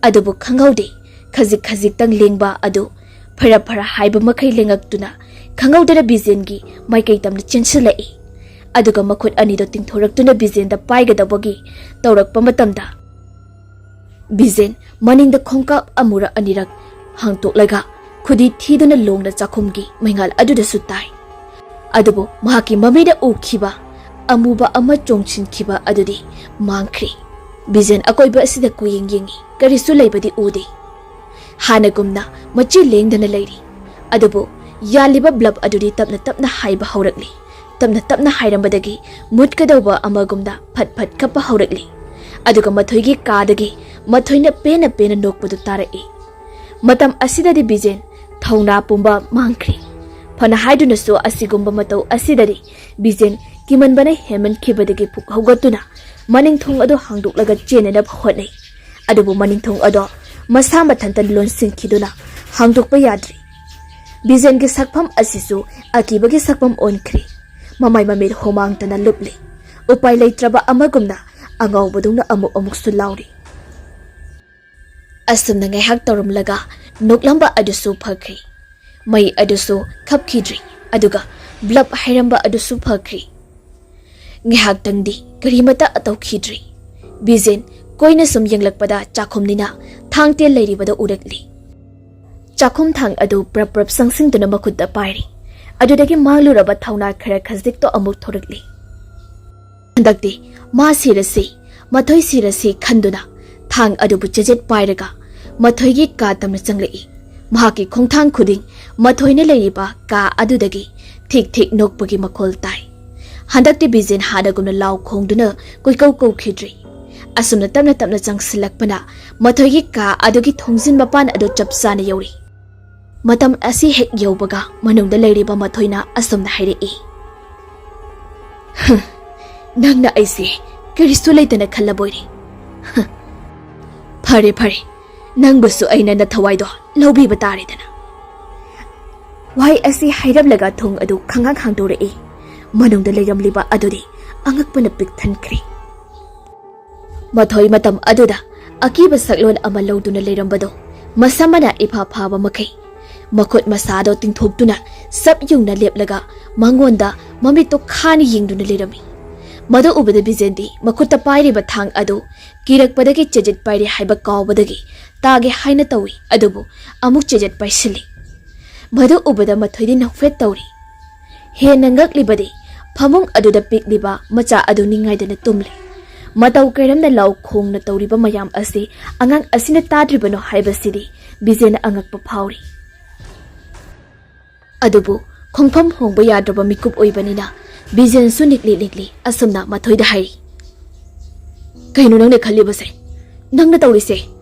ꯑꯗꯨꯕꯨ ꯈꯪꯍꯧꯗꯦ, ꯈꯖꯤꯛ ꯈꯖꯤꯛꯇꯪ ꯂꯦꯡꯕ ꯑꯗꯨ ꯐꯔ ꯐꯔ ꯍꯥꯏꯕ ꯃꯈꯩ ꯂꯦꯡꯉꯛꯇꯨꯅ ꯈꯪꯍꯧꯗꯅ ꯕꯤꯖꯦꯟꯒꯤ ꯃꯥꯏꯀꯩ ꯇꯝꯅ ꯆꯦꯟꯁꯤꯜꯂꯛꯏ꯫ ꯑꯗꯨꯒ ꯃꯈꯨꯠ ꯑꯅꯤꯗꯣ ꯇꯤꯡꯊꯣꯔꯛꯇꯨꯅ ꯕꯤꯖꯦꯟꯗ ꯄꯥꯏꯒꯗꯧꯕꯒꯤ ꯇꯧꯔꯛꯄ ꯃꯇꯝꯗ ꯕꯤꯖꯦꯟ ꯃꯅꯤꯡꯗ ꯈꯣꯡꯀꯥꯞ ꯑꯃꯨꯔꯛ ꯑꯅꯤꯔꯛ ꯍꯥꯡꯇꯣꯛꯂꯒ ꯈꯨꯗꯤ ꯊꯤꯗꯨꯅ ꯂꯣꯡꯅ ꯆꯥꯛꯈꯨꯝꯒꯤ ꯃꯩꯉꯥꯜ ꯑꯗꯨꯗꯁꯨ ꯇꯥꯏ꯫ ꯑꯗꯨꯕꯨ ꯃꯍꯥꯛꯀꯤ ꯃꯃꯤꯗ ꯎꯈꯤꯕ ꯑꯃꯨꯕ ꯑꯃ ꯆꯣꯡꯁꯤꯟꯈꯤꯕ ꯑꯗꯨꯗꯤ ꯃꯥꯡꯈ꯭ꯔꯦ꯫ ꯕꯤꯖꯦꯟ ꯑꯀꯣꯏꯕ ꯑꯁꯤꯗ ꯀꯨꯌꯦꯡ ꯌꯦꯡꯉꯤ, ꯀꯔꯤꯁꯨ ꯂꯩꯕꯗꯤ ꯎꯗꯦ꯫ ꯍꯥꯟꯅꯒꯨꯝꯅ ꯃꯆꯤ ꯂꯦꯡꯗꯅ ꯂꯩꯔꯤ꯫ ꯑꯗꯨꯕꯨ ꯌꯥꯜꯂꯤꯕ ꯕ꯭ꯂꯕ ꯑꯗꯨꯗꯤ ꯇꯞꯅ ꯇꯞꯅ ꯍꯥꯏꯕ ꯍꯧꯔꯛꯂꯤ꯫ ꯇꯞꯅ ꯇꯞꯅ ꯍꯥꯏꯔꯝꯕꯗꯒꯤ ꯃꯨꯠꯀꯗꯧꯕ ꯑꯃꯒꯨꯝꯅ ꯐꯠ ꯐꯠ ꯀꯞꯄ ꯍꯧꯔꯛꯂꯤ꯫ ꯑꯗꯨꯒ ꯃꯊꯣꯏꯒꯤ ꯀꯥꯗꯒꯤ ꯃꯊꯣꯏꯅ ꯄꯦꯟꯅ ꯄꯦꯟꯅ ꯅꯣꯛꯄꯗꯨ ꯇꯥꯔꯛꯏ꯫ ꯃꯇꯝ ꯑꯁꯤꯗꯗꯤ ꯕꯤꯖꯦꯟ ꯊꯧꯅꯥ ꯄꯨꯝꯕ ꯃꯥꯡꯈ꯭ꯔꯦ꯫ ꯐꯅ ꯍꯥꯏꯗꯨꯅꯁꯨ ꯑꯁꯤꯒꯨꯝꯕ ꯃꯇꯧ ꯑꯁꯤꯗꯗꯤ ꯕꯤꯖꯦꯟ ꯀꯤꯃꯟꯕꯅ ꯍꯦꯟꯃꯟꯈꯤꯕꯗꯒꯤ ꯄꯨꯛ ꯍꯧꯒꯠꯇꯨꯅ ꯃꯅꯤꯡ ꯊꯣꯡ ꯑꯗꯨ ꯍꯥꯡꯗꯣꯛꯂꯒ ꯆꯦꯟꯅꯅꯕ ꯍꯣꯠꯅꯩ꯫ ꯑꯗꯨꯕꯨ ꯃꯅꯤꯡ ꯊꯣꯡ ꯑꯗꯣ ꯃꯁꯥ ꯃꯊꯟꯇ ꯂꯣꯟꯁꯤꯟꯈꯤꯗꯨꯅ ꯍꯥꯡꯗꯣꯛꯄ ꯌꯥꯗ꯭ꯔꯤ꯫ ꯕꯤꯖꯦꯟꯒꯤ ꯁꯛꯐꯝ ꯑꯁꯤꯁꯨ ꯑꯀꯤꯕꯒꯤ ꯁꯛꯐꯝ ꯑꯣꯟꯈ꯭ꯔꯦ꯫ ꯃꯃꯥꯏ ꯃꯃꯤꯠ ꯍꯨꯃꯥꯡꯇꯅ ꯂꯨꯞꯂꯤ꯫ ꯎꯄꯥꯏ ꯂꯩꯇ꯭ꯔꯕ ꯑꯃꯒꯨꯝꯅ ꯑꯉꯥꯎꯕꯗꯧꯅ ꯑꯃꯨꯛ ꯑꯃꯨꯛꯁꯨ ꯂꯥꯎꯔꯤ꯫ ꯑꯁꯨꯝꯅ ꯉꯥꯏꯍꯥꯛ ꯇꯧꯔꯝꯂꯒ ꯅꯣꯛꯂꯝꯕ ꯑꯗꯨꯁꯨ ꯐꯈ꯭ꯔꯦ꯫ ꯃꯩ ꯑꯗꯨꯁꯨ ꯈꯞꯈꯤꯗ꯭ꯔꯤ, ꯑꯗꯨꯒ ꯕ꯭ꯂꯕ ꯍꯩꯔꯝꯕ ꯑꯗꯨꯁꯨ ꯐꯈ꯭ꯔꯦ꯫ ꯉꯥꯏꯍꯥꯛꯇꯪꯗꯤ ꯀꯔꯤꯃꯠꯇ ꯇꯧꯈꯤꯗ꯭ꯔꯤ꯫ ꯕꯤꯖꯦꯟ ꯀꯣꯏꯅ ꯁꯨꯝ ꯌꯦꯡꯂꯛꯄꯗ ꯆꯥꯛꯈꯨꯝꯅꯤꯅ ꯊꯥꯡ ꯇꯦꯜ ꯂꯩꯔꯤꯕꯗ ꯎꯔꯛꯂꯤ꯫ ꯆꯥꯛꯈꯨꯝ ꯊꯥꯡ ꯑꯗꯨ ꯄ꯭ꯔꯞ ꯄ꯭ꯔꯞ ꯆꯪꯁꯤꯟꯗꯨꯅ ꯃꯈꯨꯠꯇ ꯄꯥꯏꯔꯤ꯫ ꯑꯗꯨꯗꯒꯤ ꯃꯥꯡꯂꯨꯔꯕ ꯊꯧꯅꯥ ꯈꯔ ꯈꯖꯤꯛꯇꯣ ꯑꯃꯨꯛ ꯊꯣꯔꯛꯂꯤ꯫ ꯍꯟꯗꯛꯇꯤ ꯃꯥ ꯁꯤꯔꯁꯤ, ꯃꯊꯣꯏ ꯁꯤꯔꯁꯤ ꯈꯟꯗꯨꯅ ꯊꯥꯡ ꯑꯗꯨꯕꯨ ꯆꯦꯖꯦꯠ ꯄꯥꯏꯔꯒ ꯃꯊꯣꯏꯒꯤ ꯀꯥ ꯇꯝꯅ ꯆꯪꯂꯛꯏ꯫ ꯃꯍꯥꯛꯀꯤ ꯈꯣꯡꯊꯥꯡ ꯈꯨꯗꯤꯡ ꯃꯊꯣꯏꯅ ꯂꯩꯔꯤꯕ ꯀꯥ ꯑꯗꯨꯗꯒꯤ ꯊꯤꯛ ꯊꯤꯛ ꯅꯣꯛꯄꯒꯤ ꯃꯈꯣꯜ ꯇꯥꯏ꯫ ꯍꯟꯗꯛꯇꯤ ꯕꯤꯖꯦꯟ ꯍꯥꯟꯅꯒꯨꯝꯅ ꯂꯥꯎ ꯈꯣꯡꯗꯨꯅ ꯀꯣꯏꯀꯧ ꯀꯧꯈꯤꯗ꯭ꯔꯦ꯫ ꯑꯁꯨꯝꯅ ꯇꯞꯅ ꯇꯞꯅ ꯆꯪꯁꯤꯜꯂꯛꯄꯅ ꯃꯊꯣꯏꯒꯤ ꯀꯥ ꯑꯗꯨꯒꯤ ꯊꯣꯡꯖꯤꯟ ꯃꯄꯥꯟ ꯑꯗꯨ ꯆꯞ ꯆꯥꯅ ꯌꯧꯔꯤ꯫ ꯃꯇꯝ ꯑꯁꯤ ꯍꯦꯛ ꯌꯧꯕꯒ ꯃꯅꯨꯡꯗ ꯂꯩꯔꯤꯕ ꯃꯊꯣꯏꯅ ꯑꯁꯨꯝꯅ ꯍꯥꯏꯔꯛꯏ, "ꯍꯝ, ꯅꯪꯅ ꯑꯩꯁꯦ ꯀꯔꯤꯁꯨ ꯂꯩꯇꯅ ꯈꯜꯂꯕꯣꯏꯔꯦ꯫ ꯍꯝ, ꯐꯔꯦ ꯐꯔꯦ, ꯅꯪꯕꯨꯁꯨ ꯑꯩꯅ ꯅꯊꯋꯥꯏꯗꯣ ꯂꯧꯕꯤꯕ ꯇꯥꯔꯦꯗꯅ꯫" ꯋꯥꯍꯩ ꯑꯁꯤ ꯍꯥꯏꯔꯝꯂꯒ ꯊꯣꯡ ꯑꯗꯨ ꯈꯪꯍꯥꯡ ꯍꯥꯡꯗꯣꯔꯛꯏ꯫ ꯃꯅꯨꯡꯗ ꯂꯩꯔꯝꯂꯤꯕ ꯑꯗꯨꯗꯤ ꯑꯉꯛꯄꯅ ꯄꯤꯛ ꯊꯟꯈ꯭ꯔꯦ꯫ ꯃꯊꯣꯏ ꯃꯇꯝ ꯑꯗꯨꯗ ꯑꯀꯤꯕ ꯁꯛꯂꯣꯟ ꯑꯃ ꯂꯧꯗꯨꯅ ꯂꯩꯔꯝꯕꯗꯣ ꯃꯁꯥꯃꯛꯅ ꯏꯐꯥ ꯐꯥꯕ ꯃꯈꯩ ꯃꯈꯨꯠ ꯃꯁꯥꯗꯣ ꯇꯤꯡꯊꯣꯛꯇꯨꯅ ꯁꯞ ꯌꯨꯡꯅ ꯂꯦꯞꯂꯒ ꯃꯉꯣꯟꯗ ꯃꯃꯤꯠꯇꯣ ꯈꯥꯅ ꯌꯦꯡꯗꯨꯅ ꯂꯩꯔꯝꯃꯤ꯫ ꯃꯗꯨ ꯎꯕꯗ ꯕꯤꯖꯦꯟꯗꯤ ꯃꯈꯨꯠꯇ ꯄꯥꯏꯔꯤꯕ ꯊꯥꯡ ꯑꯗꯨ ꯀꯤꯔꯛꯄꯗꯒꯤ ꯆꯦꯖꯦꯠ ꯄꯥꯏꯔꯦ ꯍꯥꯏꯕ ꯀꯥꯎꯕꯗꯒꯤ ꯇꯥꯒꯦ ꯍꯥꯏꯅ ꯇꯧꯏ, ꯑꯗꯨꯕꯨ ꯑꯃꯨꯛ ꯆꯦꯖꯦꯠ ꯄꯥꯏꯁꯤꯜꯂꯤ꯫ ꯃꯗꯨ ꯎꯕꯗ ꯃꯊꯣꯏꯗꯤ ꯅꯣꯛꯐꯦꯠ ꯇꯧꯔꯤ꯫ ꯍꯦꯟꯅ ꯉꯛꯂꯤꯕꯗꯤ ꯐꯃꯨꯡ ꯑꯗꯨꯗ ꯄꯤꯛꯂꯤꯕ ꯃꯆꯥ ꯑꯗꯨ ꯅꯤꯡꯉꯥꯏꯗꯅ ꯇꯨꯝꯂꯤ꯫ ꯃꯇꯧ ꯀꯔꯝꯅ ꯂꯥꯎ ꯈꯣꯡꯅ ꯇꯧꯔꯤꯕ ꯃꯌꯥꯝ ꯑꯁꯤ ꯑꯉꯥꯡ ꯑꯁꯤꯅ ꯇꯥꯗ꯭ꯔꯤꯕꯅꯣ ꯍꯥꯏꯕꯁꯤꯗꯤ ꯕꯤꯖꯦꯟ ꯑꯉꯛꯄ ꯐꯥꯎꯔꯤ꯫ ꯑꯗꯨꯕꯨ ꯈꯣꯡꯐꯝ ꯍꯣꯡꯕ ꯌꯥꯗ꯭ꯔꯕ ꯃꯤꯀꯨꯞ ꯑꯣꯏꯕꯅꯤꯅ ꯕꯤꯖꯦꯟꯁꯨ ꯅꯤꯛꯂꯤ ꯅꯤꯛꯂꯤ ꯑꯁꯨꯝꯅ ꯃꯊꯣꯏꯗ ꯍꯥꯏꯔꯤ, "ꯀꯩꯅꯣ ꯅꯪꯅ ꯈꯜꯂꯤꯕꯁꯦ? ꯅꯪꯅ ꯇꯧꯔꯤꯁꯦ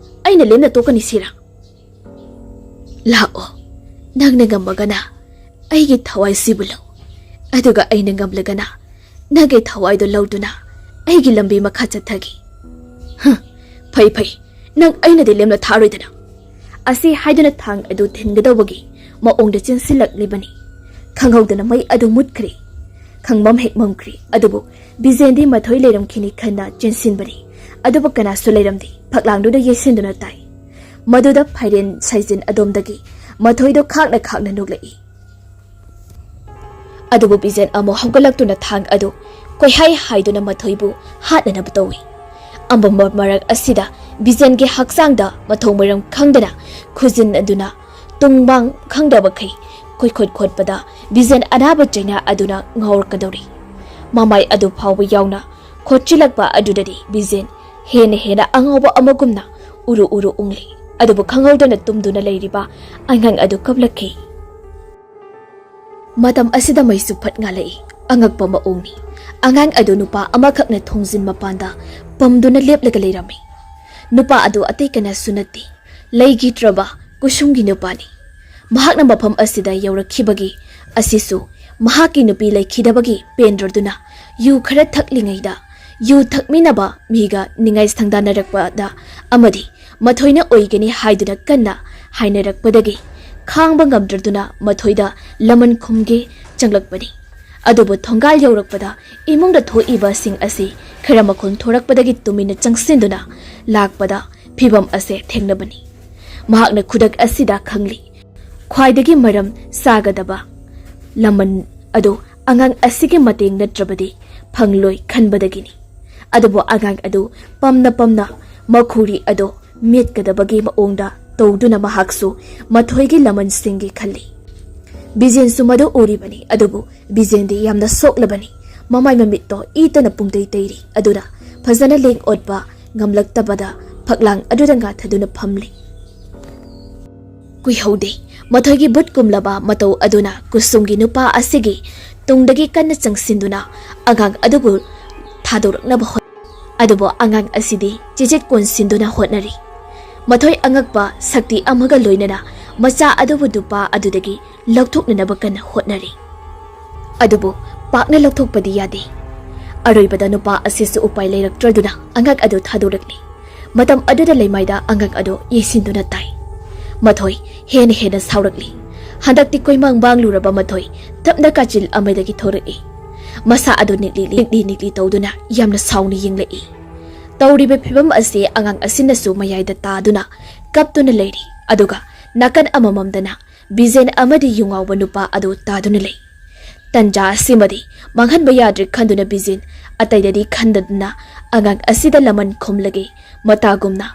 ꯑꯩꯅ ꯂꯦꯝꯅ ꯇꯣꯛꯀꯅꯤ ꯁꯤꯔꯥ? ꯂꯥꯛꯑꯣ, ꯅꯪꯅ ꯉꯝꯃꯒꯅ ꯑꯩꯒꯤ ꯊꯋꯥꯏꯁꯤꯕꯨ ꯂꯧ, ꯑꯗꯨꯒ ꯑꯩꯅ ꯉꯝꯂꯒꯅ ꯅꯪꯒꯤ ꯊꯋꯥꯏꯗꯨ ꯂꯧꯗꯨꯅ ꯑꯩꯒꯤ ꯂꯝꯕꯤ ꯃꯈꯥ ꯆꯠꯊꯒꯦ꯫" "ꯍ, ꯐꯩ ꯐꯩ, ꯅꯪ ꯑꯩꯅꯗꯤ ꯂꯦꯝꯅ ꯊꯥꯔꯣꯏꯗꯅ꯫" ꯑꯁꯤ ꯍꯥꯏꯗꯨꯅ ꯊꯥꯡ ꯑꯗꯨ ꯊꯤꯟꯒꯗꯧꯕꯒꯤ ꯃꯑꯣꯡꯗ ꯆꯦꯟꯁꯤꯜꯂꯛꯂꯤꯕꯅꯤ꯫ ꯈꯪꯍꯧꯗꯅ ꯃꯩ ꯑꯗꯨ ꯃꯨꯠꯈ꯭ꯔꯦ꯫ ꯈꯪꯃꯝ ꯍꯦꯛ ꯃꯝꯈ꯭ꯔꯦ, ꯑꯗꯨꯕꯨ ꯕꯤꯖꯦꯟꯗꯤ ꯃꯊꯣꯏ ꯂꯩꯔꯝꯈꯤꯅꯤ ꯈꯟꯅ ꯆꯦꯟꯁꯤꯟꯕꯅꯤ꯫ ꯑꯗꯨꯕꯨ ꯀꯅꯥꯁꯨ ꯂꯩꯔꯝꯗꯦ꯫ ꯐꯛꯂꯥꯡꯗꯨꯗ ꯌꯩꯁꯤꯟꯗꯨꯅ ꯇꯥꯏ꯫ ꯃꯗꯨꯗ ꯐꯥꯏꯔꯦꯟ ꯁꯥꯏꯖꯤꯟ ꯑꯗꯣꯝꯗꯒꯤ ꯃꯊꯣꯏꯗꯣ ꯈꯥꯛꯅ ꯈꯥꯛꯅ ꯅꯣꯛꯂꯛꯏ꯫ ꯑꯗꯨꯕꯨ ꯕꯤꯖꯦꯟ ꯑꯃꯨꯛ ꯍꯧꯒꯠꯂꯛꯇꯨꯅ ꯊꯥꯡ ꯑꯗꯨ ꯀꯣꯏꯍꯥꯏ ꯍꯥꯏꯗꯨꯅ ꯃꯊꯣꯏꯕꯨ ꯍꯥꯠꯅꯅꯕ ꯇꯧꯏ꯫ ꯑꯃꯝꯕ ꯃꯔꯛ ꯑꯁꯤꯗ ꯕꯤꯖꯦꯟꯒꯤ ꯍꯛꯆꯥꯡꯗ ꯃꯊꯣꯡ ꯃꯔꯝ ꯈꯪꯗꯅ ꯈꯨꯖꯤꯟ ꯑꯗꯨꯅ ꯇꯨꯡ ꯃꯥꯡ ꯈꯪꯗꯕꯈꯩ ꯈꯣꯏꯈꯣꯠ ꯈꯣꯠꯄꯗ ꯕꯤꯖꯦꯟ ꯑꯅꯥꯕ ꯆꯩꯅꯥ ꯑꯗꯨꯅ ꯉꯥꯎꯔꯛꯀꯗꯧꯔꯤ꯫ ꯃꯃꯥꯏ ꯑꯗꯨ ꯐꯥꯎꯕ ꯌꯥꯎꯅ ꯈꯣꯠꯆꯤꯜꯂꯛꯄ ꯑꯗꯨꯗꯗꯤ ꯕꯤꯖꯦꯟ ꯍꯦꯟꯅ ꯍꯦꯟꯅ ꯑꯉꯥꯎꯕ ꯑꯃꯒꯨꯝꯅ ꯎꯔꯨ ꯎꯔꯨ ꯎꯪꯂꯤ꯫ ꯑꯗꯨꯕꯨ ꯈꯪꯍꯧꯗꯅ ꯇꯨꯝꯗꯨꯅ ꯂꯩꯔꯤꯕ ꯑꯉꯥꯡ ꯑꯗꯨ ꯀꯞꯂꯛꯈꯤ꯫ ꯃꯇꯝ ꯑꯁꯤꯗ ꯃꯩꯁꯨ ꯐꯠ ꯉꯥꯜꯂꯛꯏ꯫ ꯑꯉꯛꯄ ꯃꯑꯣꯡꯅꯤ꯫ ꯑꯉꯥꯡ ꯑꯗꯨ ꯅꯨꯄꯥ ꯑꯃꯈꯛꯅ ꯊꯣꯡꯖꯤꯟ ꯃꯄꯥꯟꯗ ꯄꯝꯗꯨꯅ ꯂꯦꯞꯂꯒ ꯂꯩꯔꯝꯃꯤ꯫ ꯅꯨꯄꯥ ꯑꯗꯨ ꯑꯇꯩ ꯀꯅꯥꯁꯨ ꯅꯠꯇꯦ, ꯂꯩꯈꯤꯗ꯭ꯔꯕ ꯀꯨꯁꯨꯝꯒꯤ ꯅꯨꯄꯥꯅꯤ꯫ ꯃꯍꯥꯛꯅ ꯃꯐꯝ ꯑꯁꯤꯗ ꯌꯧꯔꯛꯈꯤꯕꯒꯤ ꯑꯁꯤꯁꯨ ꯃꯍꯥꯛꯀꯤ ꯅꯨꯄꯤ ꯂꯩꯈꯤꯗꯕꯒꯤ ꯄꯦꯟꯗ꯭ꯔꯗꯨꯅ ꯌꯨ ꯈꯔ ꯊꯛꯂꯤꯉꯩꯗ ꯌꯨ ꯊꯛꯃꯤꯟꯅꯕ ꯃꯤꯒ ꯅꯤꯡꯉꯥꯏ ꯁꯪꯗꯥꯅꯔꯛꯄꯗ ꯑꯃꯗꯤ ꯃꯊꯣꯏꯅ ꯑꯣꯏꯒꯅꯤ ꯍꯥꯏꯗꯨꯅ ꯀꯟꯅ ꯍꯥꯏꯅꯔꯛꯄꯗꯒꯤ ꯈꯥꯡꯕ ꯉꯝꯗ꯭ꯔꯗꯨꯅ ꯃꯊꯣꯏꯗ ꯂꯃꯟ ꯈꯨꯝꯒꯦ ꯆꯪꯂꯛꯄꯅꯤ꯫ ꯑꯗꯨꯕꯨ ꯊꯣꯡꯒꯥꯜ ꯌꯧꯔꯛꯄꯗ ꯏꯃꯨꯡꯗ ꯊꯣꯛꯏꯕꯁꯤꯡ ꯑꯁꯤ ꯈꯔ ꯃꯈꯣꯟ ꯊꯣꯔꯛꯄꯗꯒꯤ ꯇꯨꯃꯤꯟꯅ ꯆꯪꯁꯤꯟꯗꯨꯅ ꯂꯥꯛꯄꯗ ꯐꯤꯚꯝ ꯑꯁꯦ ꯊꯦꯡꯅꯕꯅꯤ꯫ ꯃꯍꯥꯛꯅ ꯈꯨꯗꯛ ꯑꯁꯤꯗ ꯈꯪꯂꯤ꯫ ꯈ꯭ꯋꯥꯏꯗꯒꯤ ꯃꯔꯝ ꯆꯥꯒꯗꯕ ꯂꯃꯟ ꯑꯗꯨ ꯑꯉꯥꯡ ꯑꯁꯤꯒꯤ ꯃꯇꯦꯡ ꯅꯠꯇ꯭ꯔꯕꯗꯤ ꯐꯪꯂꯣꯏ ꯈꯟꯕꯗꯒꯤꯅꯤ꯫ ꯑꯗꯨꯕꯨ ꯑꯉꯥꯡ ꯑꯗꯨ ꯄꯝꯅ ꯄꯝꯅ ꯃꯈꯨꯔꯤ ꯑꯗꯨ ꯃꯦꯠꯀꯗꯕꯒꯤ ꯃꯑꯣꯡꯗ ꯇꯧꯗꯨꯅ ꯃꯍꯥꯛꯁꯨ ꯃꯊꯣꯏꯒꯤ ꯂꯃꯟꯁꯤꯡꯒꯤ ꯈꯜꯂꯤ꯫ ꯕꯤꯖꯦꯟꯁꯨ ꯃꯗꯨ ꯎꯔꯤꯕꯅꯤ, ꯑꯗꯨꯕꯨ ꯕꯤꯖꯦꯟꯗꯤ ꯌꯥꯝꯅ ꯁꯣꯛꯂꯕꯅꯤ꯫ ꯃꯃꯥꯏ ꯃꯃꯤꯠꯇꯣ ꯏꯇꯅ ꯄꯨꯡꯇꯩ ꯇꯩꯔꯤ꯫ ꯑꯗꯨꯅ ꯐꯖꯅ ꯂꯦꯡ ꯑꯣꯠꯄ ꯉꯝꯂꯛꯇꯕꯗ ꯐꯛꯂꯥꯡ ꯑꯗꯨꯗ ꯉꯥꯊꯗꯨꯅ ꯐꯝꯂꯤ꯫ ꯀꯨꯏꯍꯧꯗꯦ꯫ ꯃꯊꯣꯏꯒꯤ ꯕꯨꯠ ꯀꯨꯝꯂꯕ ꯃꯇꯧ ꯑꯗꯨꯅ ꯀꯨꯁꯨꯝꯒꯤ ꯅꯨꯄꯥ ꯑꯁꯤꯒꯤ ꯇꯨꯡꯗꯒꯤ ꯀꯟꯅ ꯆꯪꯁꯤꯟꯗꯨꯅ ꯑꯉꯥꯡ ꯑꯗꯨꯕꯨ ꯊꯥꯗꯣꯔꯛꯅꯕ ꯍꯣꯠꯅꯩ꯫ ꯑꯗꯨꯕꯨ ꯑꯉꯥꯡ ꯑꯁꯤꯗꯤ ꯆꯦꯆꯦꯠ ꯀꯣꯟꯁꯤꯟꯗꯨꯅ ꯍꯣꯠꯅꯔꯤ꯫ ꯃꯊꯣꯏ ꯑꯉꯛꯄ ꯁꯛꯇꯤ ꯑꯃꯒ ꯂꯣꯏꯅꯅ ꯃꯆꯥ ꯑꯗꯨꯕꯨ ꯅꯨꯄꯥ ꯑꯗꯨꯗꯒꯤ ꯂꯧꯊꯣꯛꯅꯅꯕ ꯀꯟꯅ ꯍꯣꯠꯅꯔꯤ꯫ ꯑꯗꯨꯕꯨ ꯄꯥꯛꯅ ꯂꯧꯊꯣꯛꯄꯗꯤ ꯌꯥꯗꯦ꯫ ꯑꯔꯣꯏꯕꯗ ꯅꯨꯄꯥ ꯑꯁꯤꯁꯨ ꯎꯄꯥꯏ ꯂꯩꯔꯛꯇ꯭ꯔꯗꯨꯅ ꯑꯉꯥꯡ ꯑꯗꯨ ꯊꯥꯗꯣꯔꯛꯂꯤ꯫ ꯃꯇꯝ ꯑꯗꯨꯗ ꯂꯩꯃꯥꯏꯗ ꯑꯉꯥꯡ ꯑꯗꯨ ꯌꯩꯁꯤꯟꯗꯨꯅ ꯇꯥꯏ꯫ ꯃꯊꯣꯏ ꯍꯦꯟꯅ ꯍꯦꯟꯅ ꯁꯥꯎꯔꯛꯂꯤ꯫ ꯍꯟꯗꯛꯇꯤ ꯀꯣꯏꯃꯥꯡ ꯃꯥꯡꯂꯨꯔꯕ ꯃꯊꯣꯏ ꯇꯞꯅ ꯀꯥꯆꯤꯜ ꯑꯃꯗꯒꯤ ꯊꯣꯔꯛꯏ꯫ ꯃꯁꯥ ꯑꯗꯨ ꯅꯤꯛꯂꯤ ꯅꯤꯛꯂꯤ ꯅꯤꯛꯂꯤ ꯇꯧꯗꯨꯅ ꯌꯥꯝꯅ ꯁꯥꯎꯅ ꯌꯦꯡꯂꯛꯏ꯫ ꯇꯧꯔꯤꯕ ꯐꯤꯚꯝ ꯑꯁꯤ ꯑꯉꯥꯡ ꯑꯁꯤꯅꯁꯨ ꯃꯌꯥꯏꯗ ꯇꯥꯗꯨꯅ ꯀꯞꯇꯨꯅ ꯂꯩꯔꯤ꯫ ꯑꯗꯨꯒ ꯅꯥꯀꯟ ꯑꯃꯃꯝꯗꯅ ꯕꯤꯖꯦꯟ ꯑꯃꯗꯤ ꯌꯨ ꯉꯥꯎꯕ ꯅꯨꯄꯥ ꯑꯗꯨ ꯇꯥꯗꯨꯅ ꯂꯩ꯫ ꯇꯟꯖꯥ ꯑꯁꯤꯃꯗꯤ ꯃꯥꯡꯍꯟꯕ ꯌꯥꯗ꯭ꯔꯦ ꯈꯟꯗꯨꯅ ꯕꯤꯖꯦꯟ ꯑꯇꯩꯗꯗꯤ ꯈꯟꯗꯗꯨꯅ ꯑꯉꯥꯡ ꯑꯁꯤꯗ ꯂꯃꯟ ꯈꯨꯝꯂꯒꯦ ꯃꯇꯥꯒꯨꯝꯅ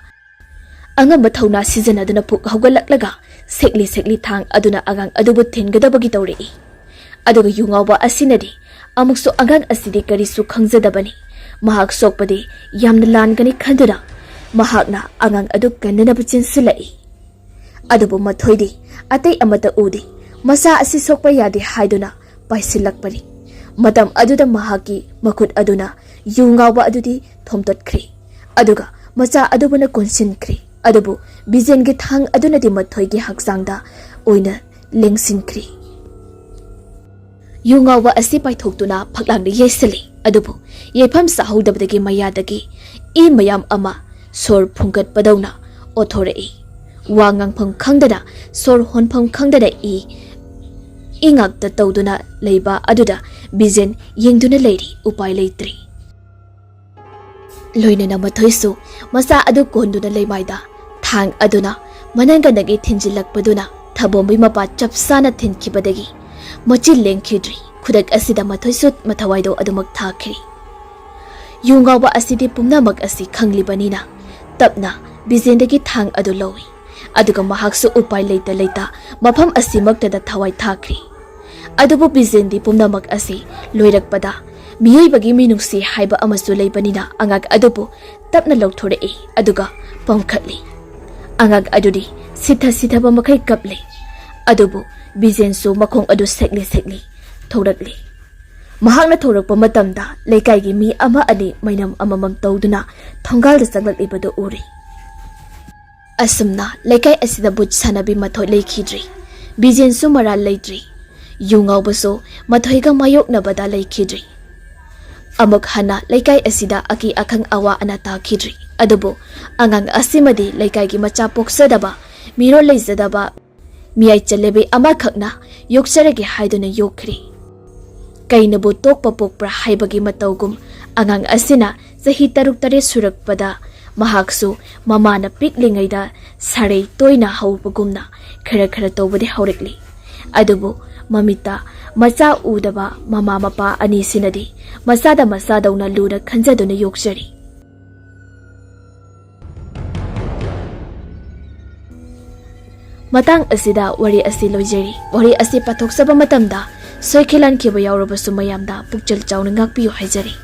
ꯑꯉꯝꯕ ꯊꯧꯅꯥ ꯁꯤꯖꯤꯟꯅꯗꯨꯅ ꯄꯨꯛ ꯍꯧꯒꯠꯂꯛꯂꯒ ꯁꯦꯛꯂꯤ ꯁꯦꯛꯂꯤ ꯊꯥꯡ ꯑꯗꯨꯅ ꯑꯉꯥꯡ ꯑꯗꯨꯕꯨ ꯊꯤꯟꯒꯗꯕꯒꯤ ꯇꯧꯔꯛꯏ꯫ ꯑꯗꯨꯒ ꯌꯨ ꯉꯥꯎꯕ ꯑꯁꯤꯅꯗꯤ ꯑꯃꯨꯛꯁꯨ ꯑꯉꯥꯡ ꯑꯁꯤꯗꯤ ꯀꯔꯤꯁꯨ ꯈꯪꯖꯗꯕꯅꯤ꯫ ꯃꯍꯥꯛ ꯁꯣꯛꯄꯗꯤ ꯌꯥꯝꯅ ꯂꯥꯟꯒꯅꯤ ꯈꯟꯗꯨꯅ ꯃꯍꯥꯛꯅ ꯑꯉꯥꯡ ꯑꯗꯨ ꯀꯟꯅꯅꯕ ꯆꯦꯟꯁꯤꯜꯂꯛꯏ꯫ ꯑꯗꯨꯕꯨ ꯃꯊꯣꯏꯗꯤ ꯑꯇꯩ ꯑꯃꯠꯇ ꯎꯗꯦ꯫ ꯃꯆꯥ ꯑꯁꯤ ꯁꯣꯛꯄ ꯌꯥꯗꯦ ꯍꯥꯏꯗꯨꯅ ꯄꯥꯏꯁꯤꯜꯂꯛꯄꯅꯤ꯫ ꯃꯇꯝ ꯑꯗꯨꯗ ꯃꯍꯥꯛꯀꯤ ꯃꯈꯨꯠ ꯑꯗꯨꯅ ꯌꯨ ꯉꯥꯎꯕ ꯑꯗꯨꯗꯤ ꯊꯣꯝꯇꯠꯈ꯭ꯔꯦ꯫ ꯑꯗꯨꯒ ꯃꯆꯥ ꯑꯗꯨꯕꯨꯅ ꯀꯣꯟꯁꯤꯟꯈ꯭ꯔꯦ꯫ ꯑꯗꯨꯕꯨ ꯕꯤꯖꯦꯟꯒꯤ ꯊꯥꯡ ꯑꯗꯨꯅꯗꯤ ꯃꯊꯣꯏꯒꯤ ꯍꯛꯆꯥꯡꯗ ꯑꯣꯏꯅ ꯂꯦꯡꯁꯤꯟꯈ꯭ꯔꯦ꯫ ꯌꯨ ꯉꯥꯎꯕ ꯑꯁꯤ ꯄꯥꯏꯊꯣꯛꯇꯨꯅ ꯐꯛꯂꯥꯡꯗ ꯌꯩꯁꯤꯜꯂꯤ꯫ ꯑꯗꯨꯕꯨ ꯌꯩꯐꯝ ꯆꯥꯍꯧꯗꯕꯗꯒꯤ ꯃꯌꯥꯗꯒꯤ ꯏ ꯃꯌꯥꯝ ꯑꯃ ꯁꯣꯔ ꯐꯨꯡꯒꯠꯄꯗꯧꯅ ꯑꯣꯊꯣꯔꯛꯏ꯫ ꯋꯥ ꯉꯥꯡꯐꯝ ꯈꯪꯗꯅ, ꯁꯣꯔ ꯍꯣꯟꯐꯝ ꯈꯪꯗꯅ ꯏ ꯏ ꯉꯥꯛꯇ ꯇꯧꯗꯨꯅ ꯂꯩꯕ ꯑꯗꯨꯗ ꯕꯤꯖꯦꯟ ꯌꯦꯡꯗꯨꯅ ꯂꯩꯔꯤ, ꯎꯄꯥꯏ ꯂꯩꯇ꯭ꯔꯦ꯫ ꯂꯣꯏꯅꯅ ꯃꯊꯣꯏꯁꯨ ꯃꯆꯥ ꯑꯗꯨ ꯀꯣꯟꯗꯨꯅ ꯂꯩꯃꯥꯏꯗ ꯊꯥꯡ ꯑꯗꯨꯅ ꯃꯅꯪꯒꯟꯗꯒꯤ ꯊꯤꯟꯖꯤꯜꯂꯛꯄꯗꯨꯅ ꯊꯕꯣꯝꯕꯤ ꯃꯄꯥ ꯆꯞ ꯆꯥꯅ ꯊꯤꯟꯈꯤꯕꯗꯒꯤ ꯃꯆꯤꯟ ꯂꯦꯡꯈꯤꯗ꯭ꯔꯤ꯫ ꯈꯨꯗꯛ ꯑꯁꯤꯗ ꯃꯊꯣꯏꯁꯨ ꯃꯊꯋꯥꯏꯗꯣ ꯑꯗꯨꯃꯛ ꯊꯥꯈ꯭ꯔꯦ꯫ ꯌꯨ ꯉꯥꯎꯕ ꯑꯁꯤꯗꯤ ꯄꯨꯝꯅꯃꯛ ꯑꯁꯤ ꯈꯪꯂꯤꯕꯅꯤꯅ ꯇꯞꯅ ꯕꯤꯖꯦꯟꯗꯒꯤ ꯊꯥꯡ ꯑꯗꯨ ꯂꯧꯏ꯫ ꯑꯗꯨꯒ ꯃꯍꯥꯛꯁꯨ ꯎꯄꯥꯏ ꯂꯩꯇ ꯂꯩꯇ ꯃꯐꯝ ꯑꯁꯤꯃꯛꯇꯗ ꯊꯋꯥꯏ ꯊꯥꯈ꯭ꯔꯤ꯫ ꯑꯗꯨꯕꯨ ꯕꯤꯖꯦꯟꯗꯤ ꯄꯨꯝꯅꯃꯛ ꯑꯁꯤ ꯂꯣꯏꯔꯛꯄꯗ ꯃꯤꯑꯣꯏꯕꯒꯤ ꯃꯤꯅꯨꯡꯁꯤ ꯍꯥꯏꯕ ꯑꯃꯁꯨ ꯂꯩꯕꯅꯤꯅ ꯑꯉꯥꯡ ꯑꯗꯨꯕꯨ ꯇꯞꯅ ꯂꯧꯊꯣꯔꯛꯏ꯫ ꯑꯗꯨꯒ ꯄꯣꯝꯈꯠꯂꯤ꯫ ꯑꯉꯥꯡ ꯑꯗꯨꯗꯤ ꯁꯤꯊ ꯁꯤꯊꯕ ꯃꯈꯩ ꯀꯞꯂꯤ꯫ ꯑꯗꯨꯕꯨ ꯕꯤꯖꯦꯟꯁꯨ ꯃꯈꯣꯡ ꯑꯗꯨ ꯁꯦꯛꯂꯤ ꯁꯦꯛꯂꯤ ꯊꯧꯔꯛꯂꯤ꯫ ꯃꯍꯥꯛꯅ ꯊꯧꯔꯛꯄ ꯃꯇꯝꯗ ꯂꯩꯀꯥꯏꯒꯤ ꯃꯤ ꯑꯃ ꯑꯅꯤ ꯃꯩꯅꯝ ꯑꯃꯃꯝ ꯇꯧꯗꯨꯅ ꯊꯣꯡꯒꯥꯜꯗ ꯆꯪꯂꯛꯂꯤꯕꯗꯨ ꯎꯔꯤ꯫ ꯑꯁꯨꯝꯅ ꯂꯩꯀꯥꯏ ꯑꯁꯤꯗ ꯕꯨꯠ ꯁꯥꯟꯅꯕꯤ ꯃꯊꯣꯏ ꯂꯩꯈꯤꯗ꯭ꯔꯤ꯫ ꯕꯤꯖꯦꯟꯁꯨ ꯃꯔꯥꯜ ꯂꯩꯇ꯭ꯔꯤ꯫ ꯌꯨ ꯉꯥꯎꯕꯁꯨ ꯃꯊꯣꯏꯒ ꯃꯥꯌꯣꯛꯅꯕꯗ ꯂꯩꯈꯤꯗ꯭ꯔꯤ꯫ ꯑꯃꯨꯛ ꯍꯟꯅ ꯂꯩꯀꯥꯏ ꯑꯁꯤꯗ ꯑꯀꯤ ꯑꯈꯪ ꯑꯋꯥ ꯑꯅꯥ ꯇꯥꯈꯤꯗ꯭ꯔꯤ꯫ ꯑꯗꯨꯕꯨ ꯑꯉꯥꯡ ꯑꯁꯤꯃꯗꯤ ꯂꯩꯀꯥꯏꯒꯤ ꯃꯆꯥ ꯄꯣꯛꯆꯗꯕ, ꯃꯤꯔꯣꯜ ꯂꯩꯖꯗꯕ, ꯃꯤꯌꯥꯏ ꯆꯜꯂꯕꯤ ꯑꯃꯈꯛꯅ ꯌꯣꯛꯆꯔꯒꯦ ꯍꯥꯏꯗꯨꯅ ꯌꯣꯛꯈ꯭ꯔꯤ꯫ ꯀꯩꯅꯕꯨ ꯇꯣꯛꯄ ꯄꯣꯛꯄ꯭ꯔꯥ ꯍꯥꯏꯕꯒꯤ ꯃꯇꯧꯒꯨꯝ ꯑꯉꯥꯡ ꯑꯁꯤꯅ ꯆꯍꯤ ꯇꯔꯨꯛ ꯇꯔꯦꯠ ꯁꯨꯔꯛꯄꯗ ꯃꯍꯥꯛꯁꯨ ꯃꯃꯥꯅ ꯄꯤꯛꯂꯤꯉꯩꯗ ꯁꯥꯔꯩ ꯇꯣꯏꯅ ꯍꯧꯕꯒꯨꯝꯅ ꯈꯔ ꯈꯔ ꯇꯧꯕꯗꯤ ꯍꯧꯔꯛꯂꯤ꯫ ꯑꯗꯨꯕꯨ ꯃꯃꯤꯠꯇ ꯃꯆꯥ ꯎꯗꯕ ꯃꯃꯥ ꯃꯄꯥ ꯑꯅꯤꯁꯤꯅꯗꯤ ꯃꯆꯥꯗ ꯃꯆꯥꯗꯧꯅ ꯂꯨꯅ ꯈꯟꯖꯗꯨꯅ ꯌꯣꯛꯆꯔꯤ꯫ ꯃꯇꯥꯡ ꯑꯁꯤꯗ ꯋꯥꯔꯤ ꯑꯁꯤ ꯂꯣꯏꯖꯔꯤ꯫ ꯋꯥꯔꯤ ꯑꯁꯤ ꯄꯥꯊꯣꯛꯆꯕ ꯃꯇꯝꯗ ꯁꯣꯏꯈꯤ ꯂꯥꯟꯈꯤꯕ ꯌꯥꯎꯔꯕꯁꯨ ꯃꯌꯥꯝꯗ ꯄꯨꯛꯆꯦꯜ ꯆꯥꯎꯅ ꯉꯥꯛꯄꯤꯌꯨ ꯍꯥꯏꯖꯔꯤ꯫